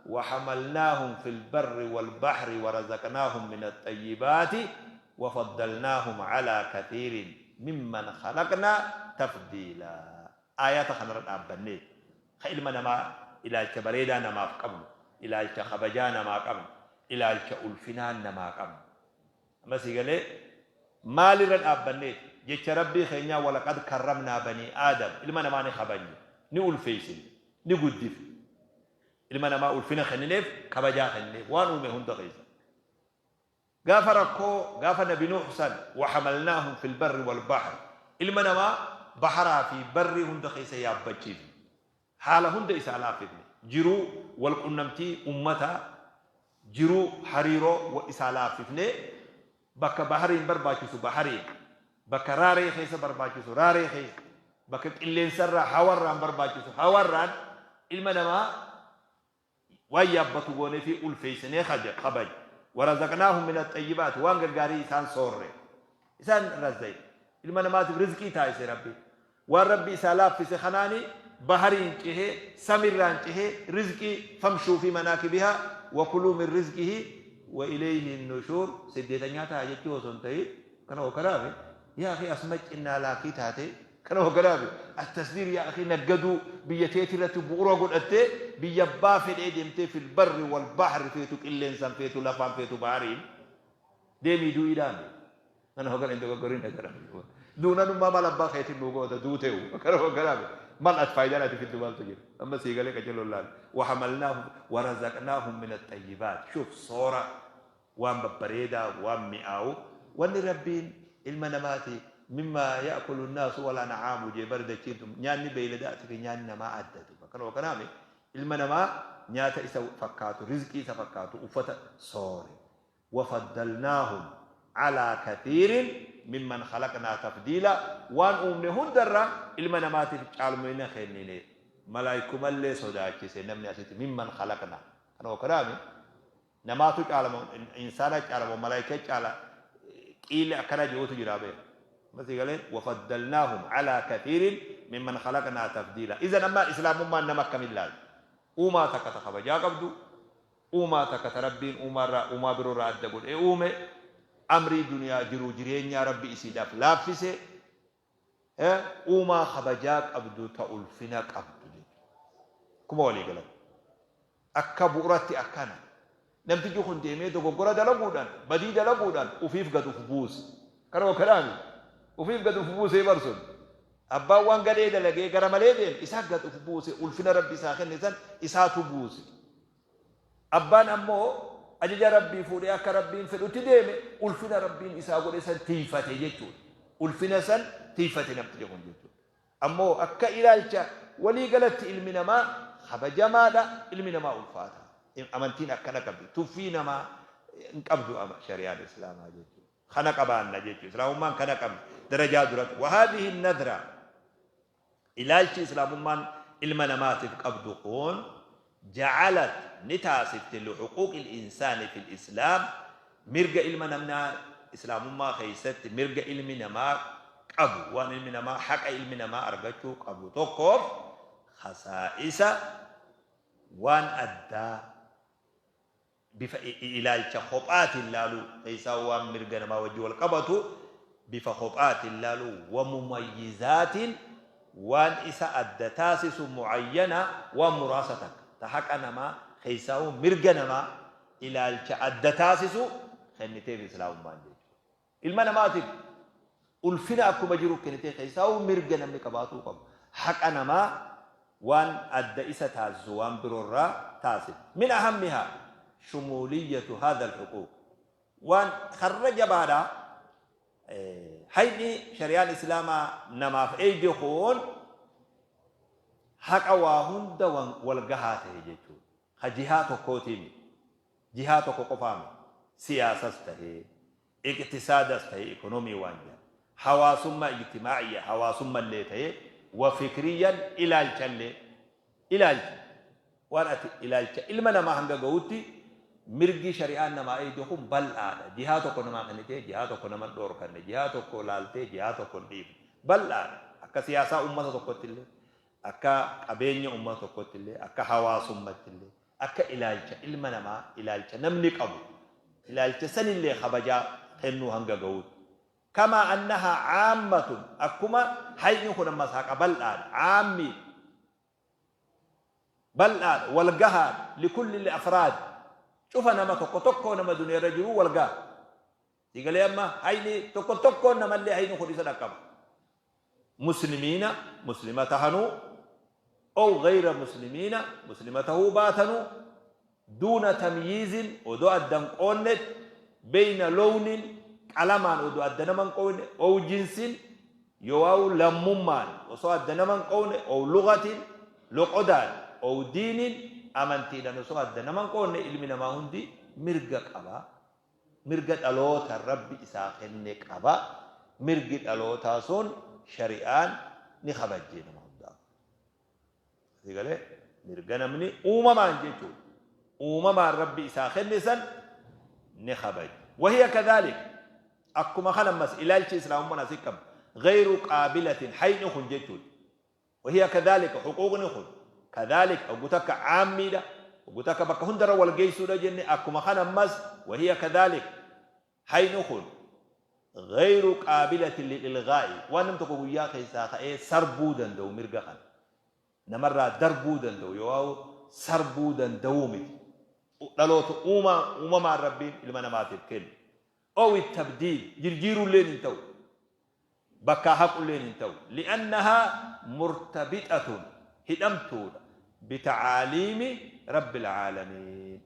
وحملناهم في البر والبحر ورزقناهم من الطيبات وفضلناهم على كثير ممن خلقنا تفضيلا Aayata kanarra dhaabbannee ka ilma namaa ilaalcha bareedaa namaaf qabnu, ilaalcha kabajaa namaa qabnu, ilaalcha ulfinaa namaa qabnu. Amma sii galee maalirra dhaabbanneeti? Jecha Rabbii keenyaa walaqad karramnaa banii Aadam ilma namaa ni kabajne, ni ulfeessine, ni guddifne. Ilma namaa ulfina kennineef, kabajaa kennineef waan uume hunda keessa. Gaafa rakkoo gaafa nabi Nuuh san wahamalnaahum fil barri wal bahr ilma namaa baharaa fi barrii hunda keessa yaabbachiifne. Haala hunda isaa laaffifne. Jiruu wal qunnamtii ummataa jiruu hariiroo isaa laaffifnee bakka bahariin barbaachisu bahariin bakka raaree keessa barbaachisu raaree keessa bakka qilleensarraa hawarraan barbaachisu hawarraan ilma namaa waan yaabbatu gooneefii ulfeeysinee kabaj warazaqnaahum min axxayyibaat waan gaggaarii isaan soorre isaan razzayne ilma namaatiif rizqii taasise rabbi waan rabbi isaa laaffise kanaani bahariin cehee samirraan cehee rizqii famshuu fi manaakibihaa wakuluu min rizqihi wa ilayhi nushuur siddeetanyaa ta'a jechuu osoo hin ta'in kana hokkanaami yaa akhi asuma cinnaa laakii taatee Kana hogganaafi at-tasdiir yaa akhii naggaduu biyya teetirratti bu'ura godhattee biyya abbaa fedhee deemtee fil barri wal bahri feetu qilleensaan feetu lafaan feetu bahariin deemii du'ii dhaame. Kana hoggana hin dogoggorin kana. Duunanummaa maal abbaa keetiin nuu goota duuteewu. Kana hogganaafi mal at faayidaan ati fiddu maaltu jira. Amma sii galee qajeelloon laal. Wahamalnaahum warazaqnaahum min at-tayyibaat. Shuf soora waan babbareedaa, waan mi'aawu, wanni Rabbiin ilma namaati mimmaa ya'kulu nnaasu wal an'aamu jee bar dachiin tun nyaanni beeyladaati fi nyaanni namaa adda duuba kanuma kanaami ilma namaa nyaata isa fakkaatu rizqii isa fakkaatu uffata soore wafaddalnaahum alaa kathiirin mimman khalaqnaa tafdiila waan uumne hundarra ilma namaatiif caalmoyna kennine malaayikumallee sodaachise namni asitti mimman khalaqnaa. Kanuma kanaami namaatu caala moo insaana caala moo malaayika caala qiilli akkana jiruutu jira beeka. Amma sii galee wafaddalnaahum alaa kathiirin mimman khalaqnaa tafdiila. Izan amma islaamummaan nama akkamiin laalti? Uumaa takka ta kabajaa qabdu, uumaa takka ta Rabbiin uumaarraa uumaa biroorraa adda godhee uume, amrii duniyaa jiruu jireenyaa Rabbi isiidhaaf laaffise, Uumaa kabajaa qabdu ta ulfina qabdu jechuudha. Akkuma walii galatti. Akka bu'uratti akkana. Namtichi kun deemee dogoggora dalaguudhaan, badii dalaguudhaan ufiif gad uf buuse. Kanuma kanaami. Ufiif gad uf buusee bar sun. Abbaan waan gadhee dalagee gara malee deeme isaa gad uf buuse ulfina Rabbi isaa kenne san isaatu buuse. Abbaan ammoo ajaja Rabbii fuudhee akka Rabbiin fedhutti deeme ulfina Rabbiin isaa godhe san tiyfate jechuudha. Ulfina san tiyfate namtichi kun jechuudha. Ammoo akka ilaalcha walii galatti ilmi namaa kabajamaadha, ilmi namaa ulfaata. Amantiin akkana qabdi. Tuffii namaa hin qabdu shari'aan Islaamaa jechuudha. Kana qabaanna jechuudha. Islaamummaan kana qabdi. Darajaa duratti. Wahaadihi nadra. Ilaalchi Islaamummaan ilma namaatiif qabdu kun ja'alat ni taasifti lihuquuqil insaani fil islaam mirga ilma namnaa Islaamummaa keessatti mirga ilmi namaa qabu waan ilmi namaa haqa ilmi namaa argachuu qabu tokkoof khasaa'isa waan addaa bifa ilaalcha kophaatiin laaluu, keessaa waan mirga namaa wajji wal qabatu bifa kophaatiin laaluu, wa mumayyizaatiin waan isa adda taasisu mu'ayyana waan muraasa takka ta haqa namaa keessaahuu mirga namaa ilaalcha adda taasisu kenniteef islaamummaan jechuudha. Ilma namaatiif ulfina akkuma jiru kennitee keessaahuu mirga namni qabaatuu qabu. Haqa namaa waan adda isa taasisu waan biroorraa taasifti. Min ahammihaa shumuuliyyatu haadha alhuquuq. Waan karra jabaadha hayni shari'aan islaamaa namaaf eeyde kun haqa waa hunda wal gahaa ta'e jechuudha. Ka jihaa tokkootii miti. Jihaa tokko qofaa miti. Siyaasas tahee, iqtisaadas tahee, economy waan jedhan, hawaasummaa ijtimaa'iyya, hawaasummallee tahee, wa fikriyyan ilaalchallee, ilaalcha, waan ati ilaalcha ilma namaa hanga gahutti mirgi shari'aan namaa eeyde kun bal'aadha. Jihaa tokko namaa kennitee, jihaa tokko nama hin dhoorkanne, jihaa tokko laaltee, jihaa tokko hin dhiifne. Bal'aadha. Akka siyaasaa ummata tokkotti illee, akka qabeenya ummata tokkotti illee, akka hawaasummatti illee. Akka ilaalcha ilma namaa, ilaalcha namni qabu, ilaalcha sanillee kabajaa kennuu hanga gahuutti. Kamaa annahaa caammatun, akkuma hayni kun ammas haqa bal'aadha, caammiidha, bal'aadha, wal gahaadha, likulli afraad, cufa nama tokko tokkoo nama duniyaa irra jiruu wal gaha. Sii galee amma hayni tokko tokkoon namallee hayni kun isa dhaqqaba. Muslimiina muslima tahanuu ow gayra muslimiina muslima tahuu baatanuu duuna tamyiizin odoo adda hin qoonnetti beyna lownin qalamaan odoo adda nama hin qoowne ow jinsin yooaw lammummaan osoo adda nama hin qoowne ow lugatin loqodaan ow diinin amantiidhaan osoo adda nama hin qoonne ilmi namaa hundi mirga qaba. Mirga dhaloota Rabbi isaa kenne qaba. Mirgi dhalootaa sun shari'aan ni kabajje nama hundaaf. Asii galee mirga namni uumamaan jechuudha. Uumamaan Rabbi isaa kenne san ni kabajje. Wahiya kadhaalik akkuma kana ammas ilaalchi islaamummaan asii qabdu gayru qaabilatin hayni kun jechuudha. Wahiya kadhaalika huquuqni kun kadhaalika hoggu takka caammiidha hoggu takka bakka hundarra wal geessuudha jenne akkuma kana ammas wahiya kadhaalika hayni kun ghayru qaabilatin lil ilghaa'i waan nam tokko guyyaa keessaa ka'ee sarbuu danda'u mirga kana namarraa darbuu danda'u yookaan sarbuu danda'uu miti dhaloota uumaa uumamaan Rabbiin ilma namaatiif kenne owi tabdiil jirjiiruulleen hin ta'u bakkaa haqulleen hin ta'u. Li'annahaa murtabixatun hidhamtuudha bita'aaliimi Rabbil aalamiin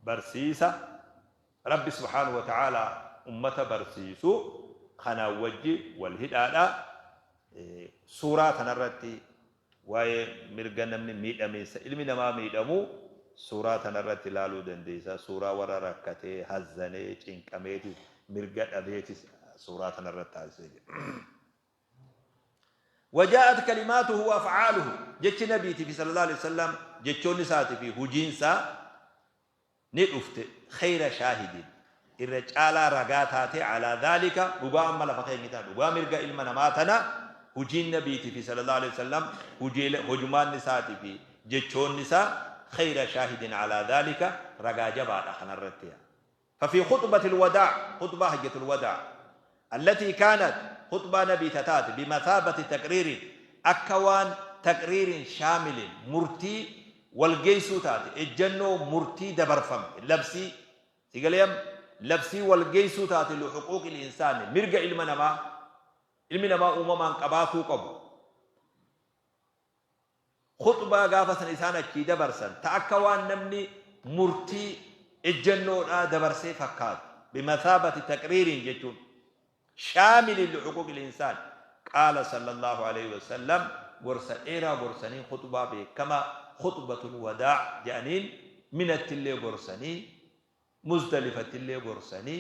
barsiisa Rabbi subhaanahu wa ta'aalaa ummata barsiisu kanaan wajji wal hidhaadha. Suuraa tanarratti Waa'ee mirga namni miidhamiinsa ilmi namaa miidhamu suuraa tanarratti ilaaluu dandeessa. Suuraa warra rakkatee, hazzanee, cinqameetis, mirga dhabeetis suuraa tanarratti taasisee jira. Wajaa'at kalimaatuhu wa af'aaluhu, jechi Nabiitii fi sallallahu aleyhi wa sallam, jechoonni isaatii fi hujiin isaa ni dhufte, kheyra shaahidin, irra caalaa ragaa taatee, alaa dhaalika, dhugaa amma lafa keenye tana, dhugaa mirga ilma namaa tana, hujiin Nabiitii fi sallallahu aleyhi wa sallam, hujiile, hojumaanni isaatii fi jechoonni isaa, kheyra shaahidin alaa dhaalika, ragaa jabaadha kanarratti. ففي خطبة الوداع خطبة حجة الوداع التي كانت خطبة نبي تتات بمثابة تقرير akka waan تقرير شامل murtii wal geessuu taate, ejjannoo murtii dabarfamte, labsii si galee amma, labsii wal geessuu taate, لحقوق الإنسان mirga ilma namaa ilmi namaa uumamaan qabaatuu qabu. Khuxbaa gaafa san isaan achii dabarsan ta akka waan namni murtii ejjannoodhaa dabarsee fakkaatu, bimathaabati taqriiriin jechuun, shaamilin lihuquuqil insaan, qaala sallallaahu aleyhi wasallam, gorsa dheeraa gorsanii khuxbaa beekkamaa khuxbatul wadaac je'aniin minattillee gorsanii, Muzdalifattillee gorsanii,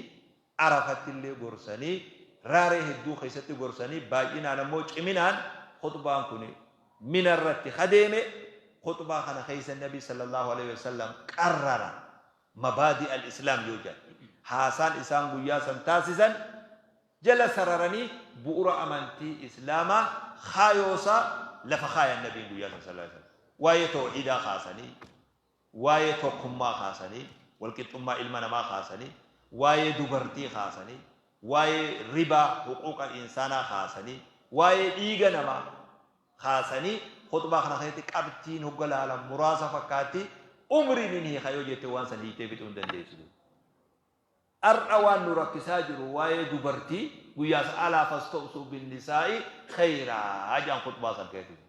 Arafattillee gorsanii, raaree hedduu keessatti gorsanii, baay'inaan ammoo ciminaan khuxbaan kuni Mina irratti ka deeme. Khuxbaa kana keessa Nabi sallallaahu aleyhi wa sallam qarrara mabaadi al-islaam yoo jedhan, haasaan isaan guyyaa san taasisan jala sararanii bu'ura amantii Islaamaa kaayoo isaa lafa kaayan. Nabiin guyyaa san sallallaahu aleyhi wa sallam waa'ee tawhiidaa kaasanii, waa'ee tokkummaa kaasanii, walqixxummaa ilma namaa kaasanii, waa'ee dubartii kaasanii, waa'ee ribaa huquuqa insaanaa kaasanii, waa'ee dhiiga namaa kaasanii, khuxbaa kana keessatti qabxiin hogga laalan muraasa fakkaatti, umriin hin hiika yoo jette waan san hiiktee fixuu hin dandeessu. Ar'a waan nu rakkisaa jiru waa'ee dubartii guyyaa san alaa fastawsuu binnisaa'i kheyraa jedhan khuxbaa san keessatti.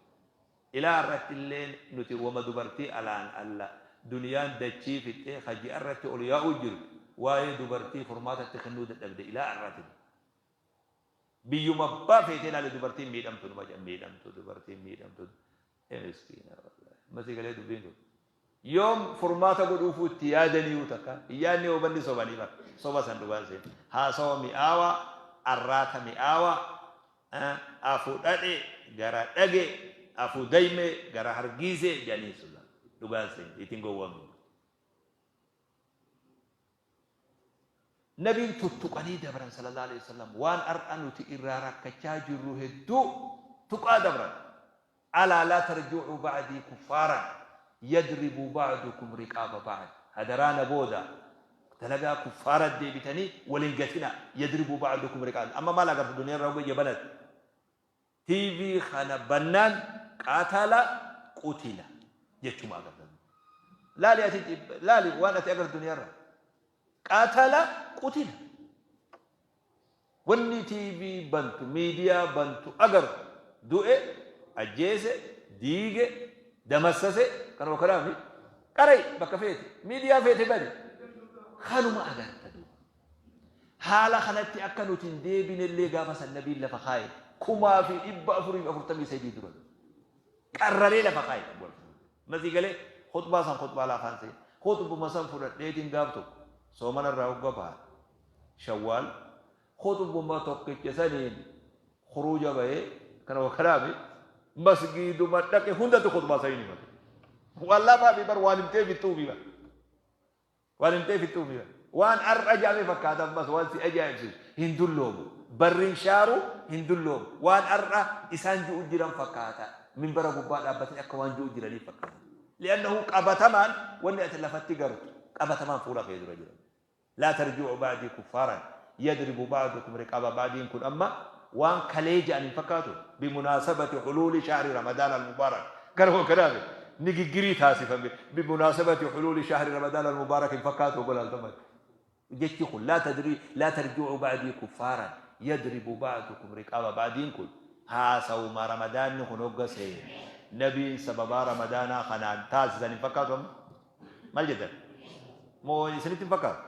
Ilaa ar'atti illeen nuti wama dubartii alaan alla duniyaan dachii fixxee ka ji'a irratti ol yaa'uu jirtu waa'ee dubartii furmaata itti kennuu dadhabde ilaa ar'aatti. Biyyuma abbaa feetee ilaali, dubartiin miidhamtu numa jedhan, miidhamtu dubartiin miidhamtu, ee miskiina wallaahi. Amma sii galee dubbiin kun. Yoom furmaata godhuufuu itti yaadaniiyu takka hin yaadne, hubanni sobanii bar soba san dhugaan seen haasawa mi'aawaa, arraata mi'aawaa, afu dhadhe gara dhage, afu dayme gara hargiise jedhanii sun dhugaan seen ittiin gowwamne. Nabiin tuttuqanii dabran sallallahu alaihi wasallam waan ar'a nuti irraa rakkachaa jirru hedduu tuqaa dabran. Alaa laa tarji'uu ba'dii kuffaaran yadribu ba'dukum riqaaba ba'd. Hadaraa na booda dalagaa kuffaara deebitanii wal hin gatinaa. Yadribu ba'dukum riqaaba. Amma maal agarta duniyaa irraa hogga ija banate? TV kana bannaan qatala qutila jechuma agarta. Laali ati, laali waan ati agartu duniyaarra. Qatala qutila. Wanni TV bantu, miidiyaa bantu agartu du'e, ajjeese, diige, damassase, kanuma kanaafi qarai bakka feete miidiyaa feete bani kanuma agarta duuba. Haala kanatti akka nuti hin deebinellee gaafa san Nabiin lafa kaaye 1443 dura. Qarraree lafa kaaye. Masii galee khutbaa san khutbaa laafaan seene. Khutbuma san fudhadheetiin gaaf tokko soomana irraa hogga bahan Shawwaal khutbuma tokkicha saniin khuruuja bahee kana wakalaami masgiiduma dhaqe hundatti khutbaa saniin himate. Waan lafaa fi bar waan himtee fixxuufi bar. Waan himtee fixxuu miti. Waan har'a jedhame fakkaata ammas waan si ajaa'ibsiisu. Hin dulloomu. Barri hin shaaru, hin dulloomu. Waan har'a isaan ji'u jiran fakkaata. Minbara gubbaa dhaabbatanii akka waan ji'u jiranii fakkaata. Li'annahu qabatamaan wanni ati lafatti gartu qabatamaan fuula kee dura jira. Laa tarji'u ba'dii kuffaaran yadribu ba'dukum riqaaba ba'diin kun amma waan kalee ja'an hin fakkaatu? Bimunaasabati huluuli shahri Ramadaan al-mubaarak. Kanuma kanaaf nigiggirii taasifame. Bimunaasabati huluuli shahri Ramadaan al-mubaarak hin fakkaatu obbo Laaltaman. Jechi kun laa tadrii laa tarji'uu ba'dii kuffaaran yadribu ba'dukum riqaaba ba'diin kun haasawuma Ramadaanni kun hogga seene nabiin sababaa Ramadaanaa kanaan taasisan hin fakkaatu amma? Maal jettan? Moo isinitti hin fakkaatu?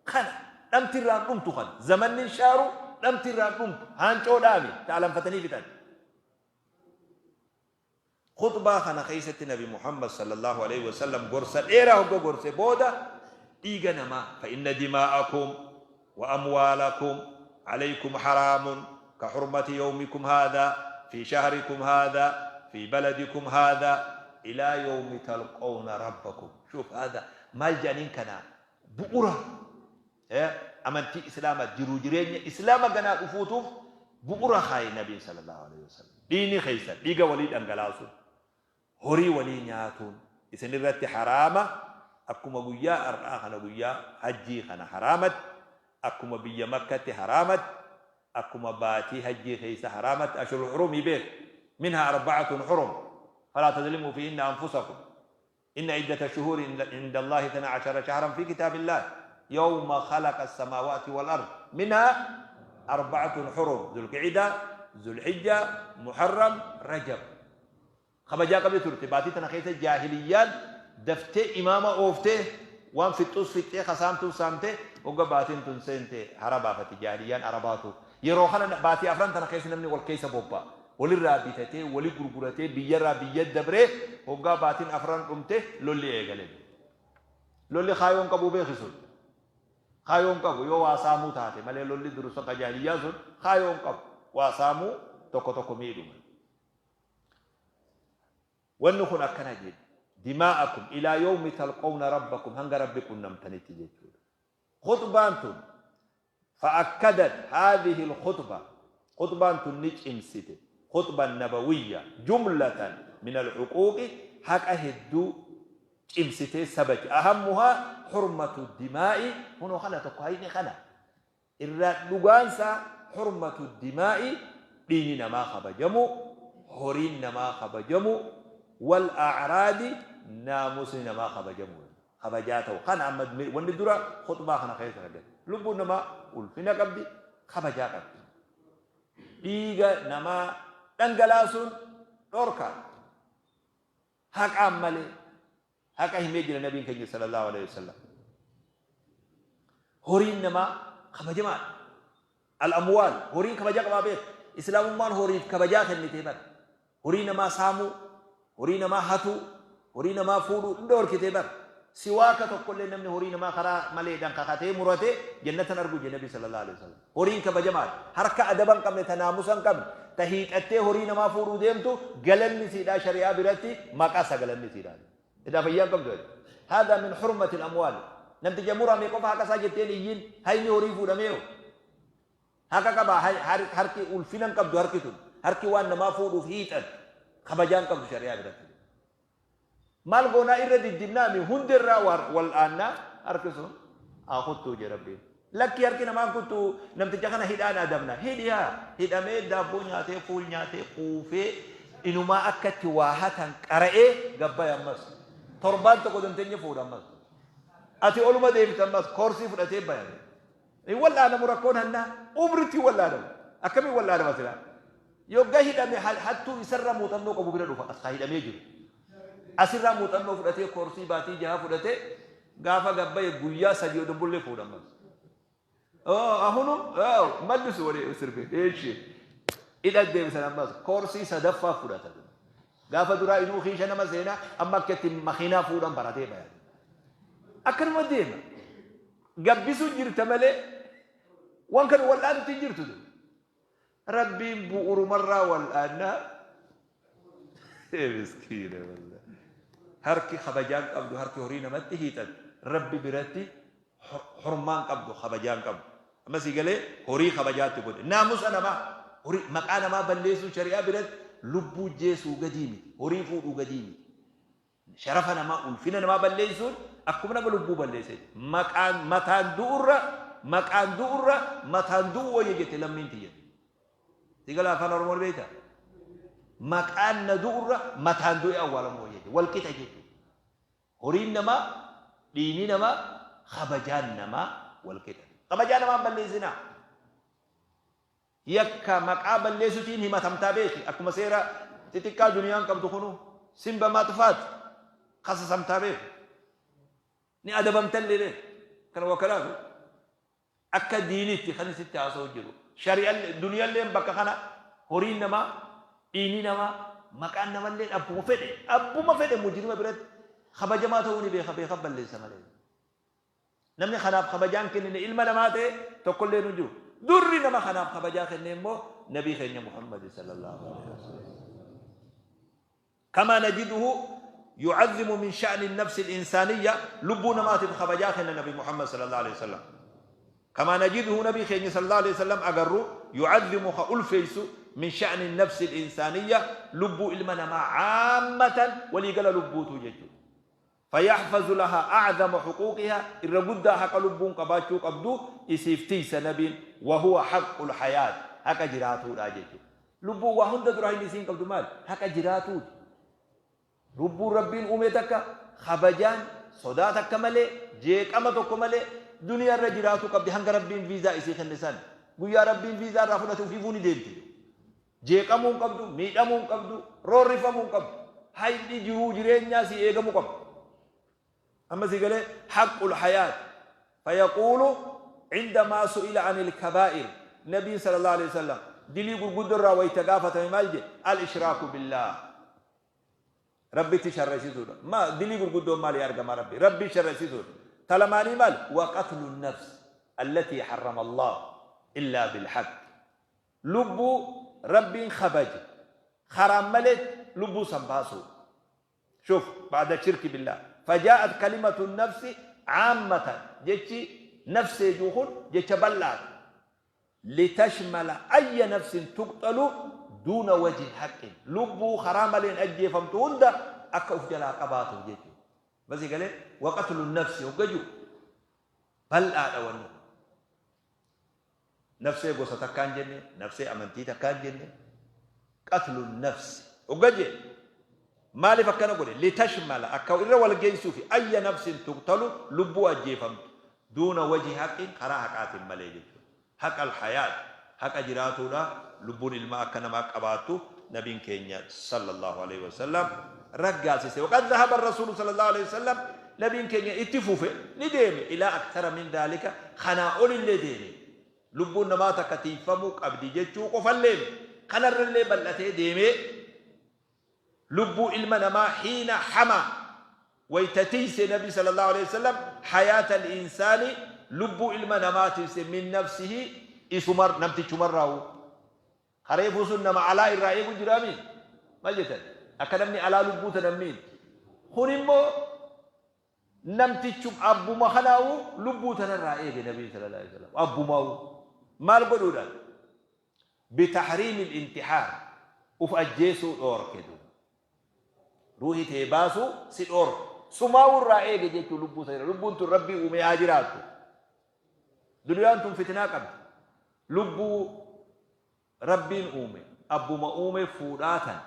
Kana dhamti irraan dhumtu kana. Zamanni hin shaaru, dhamti irraan dhumtu. Haancoo dhaami ta alanfatanii fixan. Khuxbaa kana keessatti Nabi Muhammad sallallahu alaihi wasallam gorsa dheeraa hogga gorse booda dhiiga namaa fa inna dimaa'akum wa amwaalakum alaykum haraamun. كحرمة يومكم هذا في شهركم هذا في بلدكم هذا إلى يوم تلقون ربكم. شوف هذا maal jedhaniin kana bu'ura amantii islaamaa jiruu jireenya islaama ganaa dhufuutuuf bu'ura kaaye nabiin sallallahu alaihi wasallam. Dhiigni keessan dhiiga walii dhangalaasuun, horii walii nyaatuun isin irratti haraama. Akkuma guyyaa har'aa kana, guyyaa hajjii kana haraamatti, akkuma biyya Makkatti haraamatti, akkuma baatii hajjii keessa haraamatti. Ashhurul hurumii beek, منها أربعة حرم فلا تظلموا فيهن أنفسكم، إن عدة الشهور عند الله 12 شهرا في كتاب الله يوم خلق السماوات والأرض منها أربعة حرم، ذو القعدة، ذو الحجة، محرم، رجب. Kabajaa qabdi turte baatii tana keessa. Jaahiliyyaan daftee imaama ooftee, waan fixxuus fixxee, kasaamtuus saamtee, hogga baatiin tun seente hara baafatti jaahiliyyaan Arabaatu. Yeroo kana baatii afran tana keessa namni wal keessa bobba'a, walirraa bitatee, wali gurguratee, biyyarraa biyya dabree. Hoggaa baatiin afran dhumte lolli eegale. Lolli kaayoon qabuu beekisun kaayoon qabu yoo waa saamuu taate malee. Lolli dursa ka jaahiliyyaa sun kaayoon qabu waa saamuu, tokko tokko miidhuma. Wanni kun akkana jedhe: دماءكم إلى يوم تلقون ربكم, hanga Rabbi qunnamtanitti jechuudha. Khutbaan tun فأكدت هذه الخطبة, خطبان tun ni cimsite, خطبة نبوية جملة من الحقوق, haqa hedduu cimsitee sabati. أهمها حرمة الدماء. Kunoo kana tokko hayni kana irraa dhugaansa حرمة الدماء, dhiigni namaa kabajamu, horiin namaa kabajamu, والأعراض, naamusni namaa kabajamu, kabajaa ta'u. Kana amma wanni dura khutbaa kana keessa argate, lubbuun namaa ulfina qabdi, kabajaa qabdi. Dhiiga namaa dhangalaasuun dhorkaa, haqaan malee. Haqa himee jira nabiin keenya sallallahu alaihi wasallam. Horiin namaa kabajamaadha. الأموال, horiin kabajaa qabaa beek. Islaamummaan horiif kabajaa kennitee bara. Horii namaa saamuu, horii namaa hatuu, horii namaa fuudhuu hunda horkitee bara. Siwaaka tokkollee namni horii namaa karaa maleedhaan kakatee muratee jannatan argu jedhe nabi sallallahu alaihi wasallam. Horiin kabajamaadha. Harka adaba hin qabne, ta naamusa hin qabne, ta hiixattee horii namaa fuudhuu deemtu, galanni siidhaa shari'aa biratti maqaa galanni siidhaa. Idaa fayyaa hin qabdu. هذا من حرمة الأموال. Namticha murame qofa haqa isaa jetteen iyyiin hayni horii fuudhameeru. Haqa qaba. Harki ulfina hin qabdu, harki tun. Harki waan namaa fuudhuuf hiixan kabajaa hin qabdu shari'aa biratti. Maal goonaa? Irra diddibnaami hundirraa wal aannaa, harki sun haa kuttuu jee Rabbiin. Lakki, harki namaan kuttuu, namticha kana hidhaan adabna. Hidhiyaa hidhamee, daabboo nyaatee, fuul nyaatee, quufee, inumaa akka itti waa hatan qara'ee gabbaya ammas. Torbaan tokko danteenya fuudha ammas. Ati oluma deebita ammas, koorsii fudhatee bayan. Hin wal'aanamu rakkoon hannaa, umritti hin wal'aanamu. Akkamiin wal'aanama silaa? Yogga hidhame hattuu isarra muuxannoo qabu bira dhufa, as haa hidhamee jiru. Asirraa muuxannoo fudhatee, koorsii baatii 6 fudhatee, gaafa gabbaye guyyaa 3 odoo bullee fuudha ammas. አሁኑ መልሱ ወደ እስር ቤት እሺ hidha deebisan ammas, koorsii sadaffaa fudhata. Gaafa duraa inuu kiisha nama seenaa, amma akka itti makiinaa fuudhan baratee bayan. Akkanuma deema. Gabbisuu jirta malee waan kana wal'aanutti hin jirtu. Rabbiin bu'urumarraa wal'aannaa. Miskiina wallah. Harki kabajaan qabdu, harki horii namatti hiixan, Rabbi biratti hormaan qabdu, kabajaan qabdu. Amma si galee, horii kabajaatti godhe. Naamusa namaa, horii maqaa namaa balleessuu shari'aa biratti lubbuu jeesuu gadii miti. Horii fuudhuu gadii miti. Sharafa namaa, ulfina namaa balleessuun akkuma nama lubbuu balleesse. Maqaan mataan du'urra, maqaan du'urra mataan du'u wayya jette lammiin tiyya. Si gala afaan Oromoo beektaa? Maqaan na du'urra mataan du'e awwaalamu wayya jette. Wal qixa jechuudha. Horiin namaa, dhiigni namaa, kabajaan namaa wal qixa. Kabajaa namaa hin balleessinaa. Yakka maqaa balleessutiin himatamtaa beeki. Akkuma seera xixiqqaa duniyaan qabdu kunu ስም በማጥፋት kasasamtaa beeku. Ni adabamtallee beeku. Kana wakalaafu akka diinitti kan sitti haasa'u jiru. Shari'aan duniyaalleen bakka kana horiin namaa, dhiigni namaa, maqaan namallee abbuma fedhe mujrima biratti kabajamaa ta'uu ni beeka, beeka balleessa malee. Namni kanaaf kabajaan kennine ilma namaa ta'e tokkollee nu jiru. Durri nama kanaaf kabajaa kenne immoo Nabii keenya Muhammad sallallahu alaihi wasallam. كما نجده يعظم من شأن النفس الإنسانية، lubbuu namaatiif kabajaa kenna Nabi Muhammad sallallahu alaihi wasallam. كما نجده nabii keenya صلى الله عليه وسلم agarru يعظم ka ulfeessu من شأن النفس الإنسانية lubbuu ilma namaa عامة waliigala lubbuutu jechuudha. فيحفظ لها أعظم حقوقها irra guddaa haqa lubbuun qabaachuu qabdu isiif tiisa nabiin، وهو حق الحياة haqa jiraatuudha jechuudha. Lubbuun waa hunda dura inni isiin qabdu maal? Haqa jiraatuuti. Lubbuun Rabbiin uume takka kabajaan, sodaa takka malee, jeeqama tokko malee duniyaa irra jiraatu qabdi hanga Rabbiin viizaa isii kenne san. Guyyaa Rabbiin viizaa irraa fudhate ofiifuu ni deemti. Jeeqamuu hin qabdu, miidhamuu hin qabdu, roorrifamuu hin qabdu. Hayni jiruu jireenyaa si eegamuu qaba. Amma si galee حق الحياة. فيقول عندما سئل عن الكبائر، nabiin صلى الله عليه وسلم dilii gurguddoo irraa wayita gaafatame maal jedhe? الإشراك بالله, Rabbitti sharrasiisuudha. Ma dilii gurguddoon maali argama Rabbi? Rabbi sharrasiisuudha. Talamaanii maal? وقتل النفس التي حرم الله إلا بالحق. Lubbuu Rabbiin kabaje karaan malee lubbuu san baasuu. شوف بعد الشرك بالله فجاءت كلمة النفس عامة، jechi نفس جوخن jecha bal'aadha، لتشمل أي نفس تقتل دون وجه حق، lubbuu karaa maleen ajjeefamtu hunda akka uf jalaa qabaatu jechuudha. Basi galee وقتل النفس hoggaju bal'aadha wanni. Nafsee gosa takkaan jenne, nafsee amantii takkaan jenne, قتل النفس hoggaje maaliif akkana godhe? لتشمل akka irra wal geessuufi أي نفس تقتل lubbuu ajjeefamtu دون وجه حق karaa haqaatiin malee jechuudha. حق الحياة haqa jiraatuudha lubbuun ilmaa akka namaa qabaattu nabiin keenya صلى الله عليه وسلم raggaasise. وقد ذهب الرسول صلى الله عليه وسلم nabiin keenya itti fufe ni deeme إلى أكثر من ذلك kanaa olillee deeme. Lubbuun namaa takka tiifamuu qabdi jechuu qofallee kanarrallee bal'atee deemee lubbuu ilma namaa حين حمى wayta tiise nabi صلى الله عليه وسلم حياة الإنسان lubbuu ilma namaa tiise من نفسه isumar namtichumarraawu kareefuu sun nama alaa irraa eegu jiraami. Maal jettan? Akka namni alaa lubbuu tana miin kun immoo namtichum abbuma kanaawu lubbuu tanarraa eege nabii صلى الله عليه وسلم abbumaawu maal godhuudhaan? بتحريم الانتحار uf ajjeesuu dhoorke. Duuba ruuhii tee baasuu si dhoorke, sumaawuu irraa eege jechuu lubbuu sana. Lubbuun tun Rabbii uumee haa jiraattu. Duniyaan tun fitinaa qabdi. Lubbuu Rabbiin uume, abbuma uume fuudhaa tan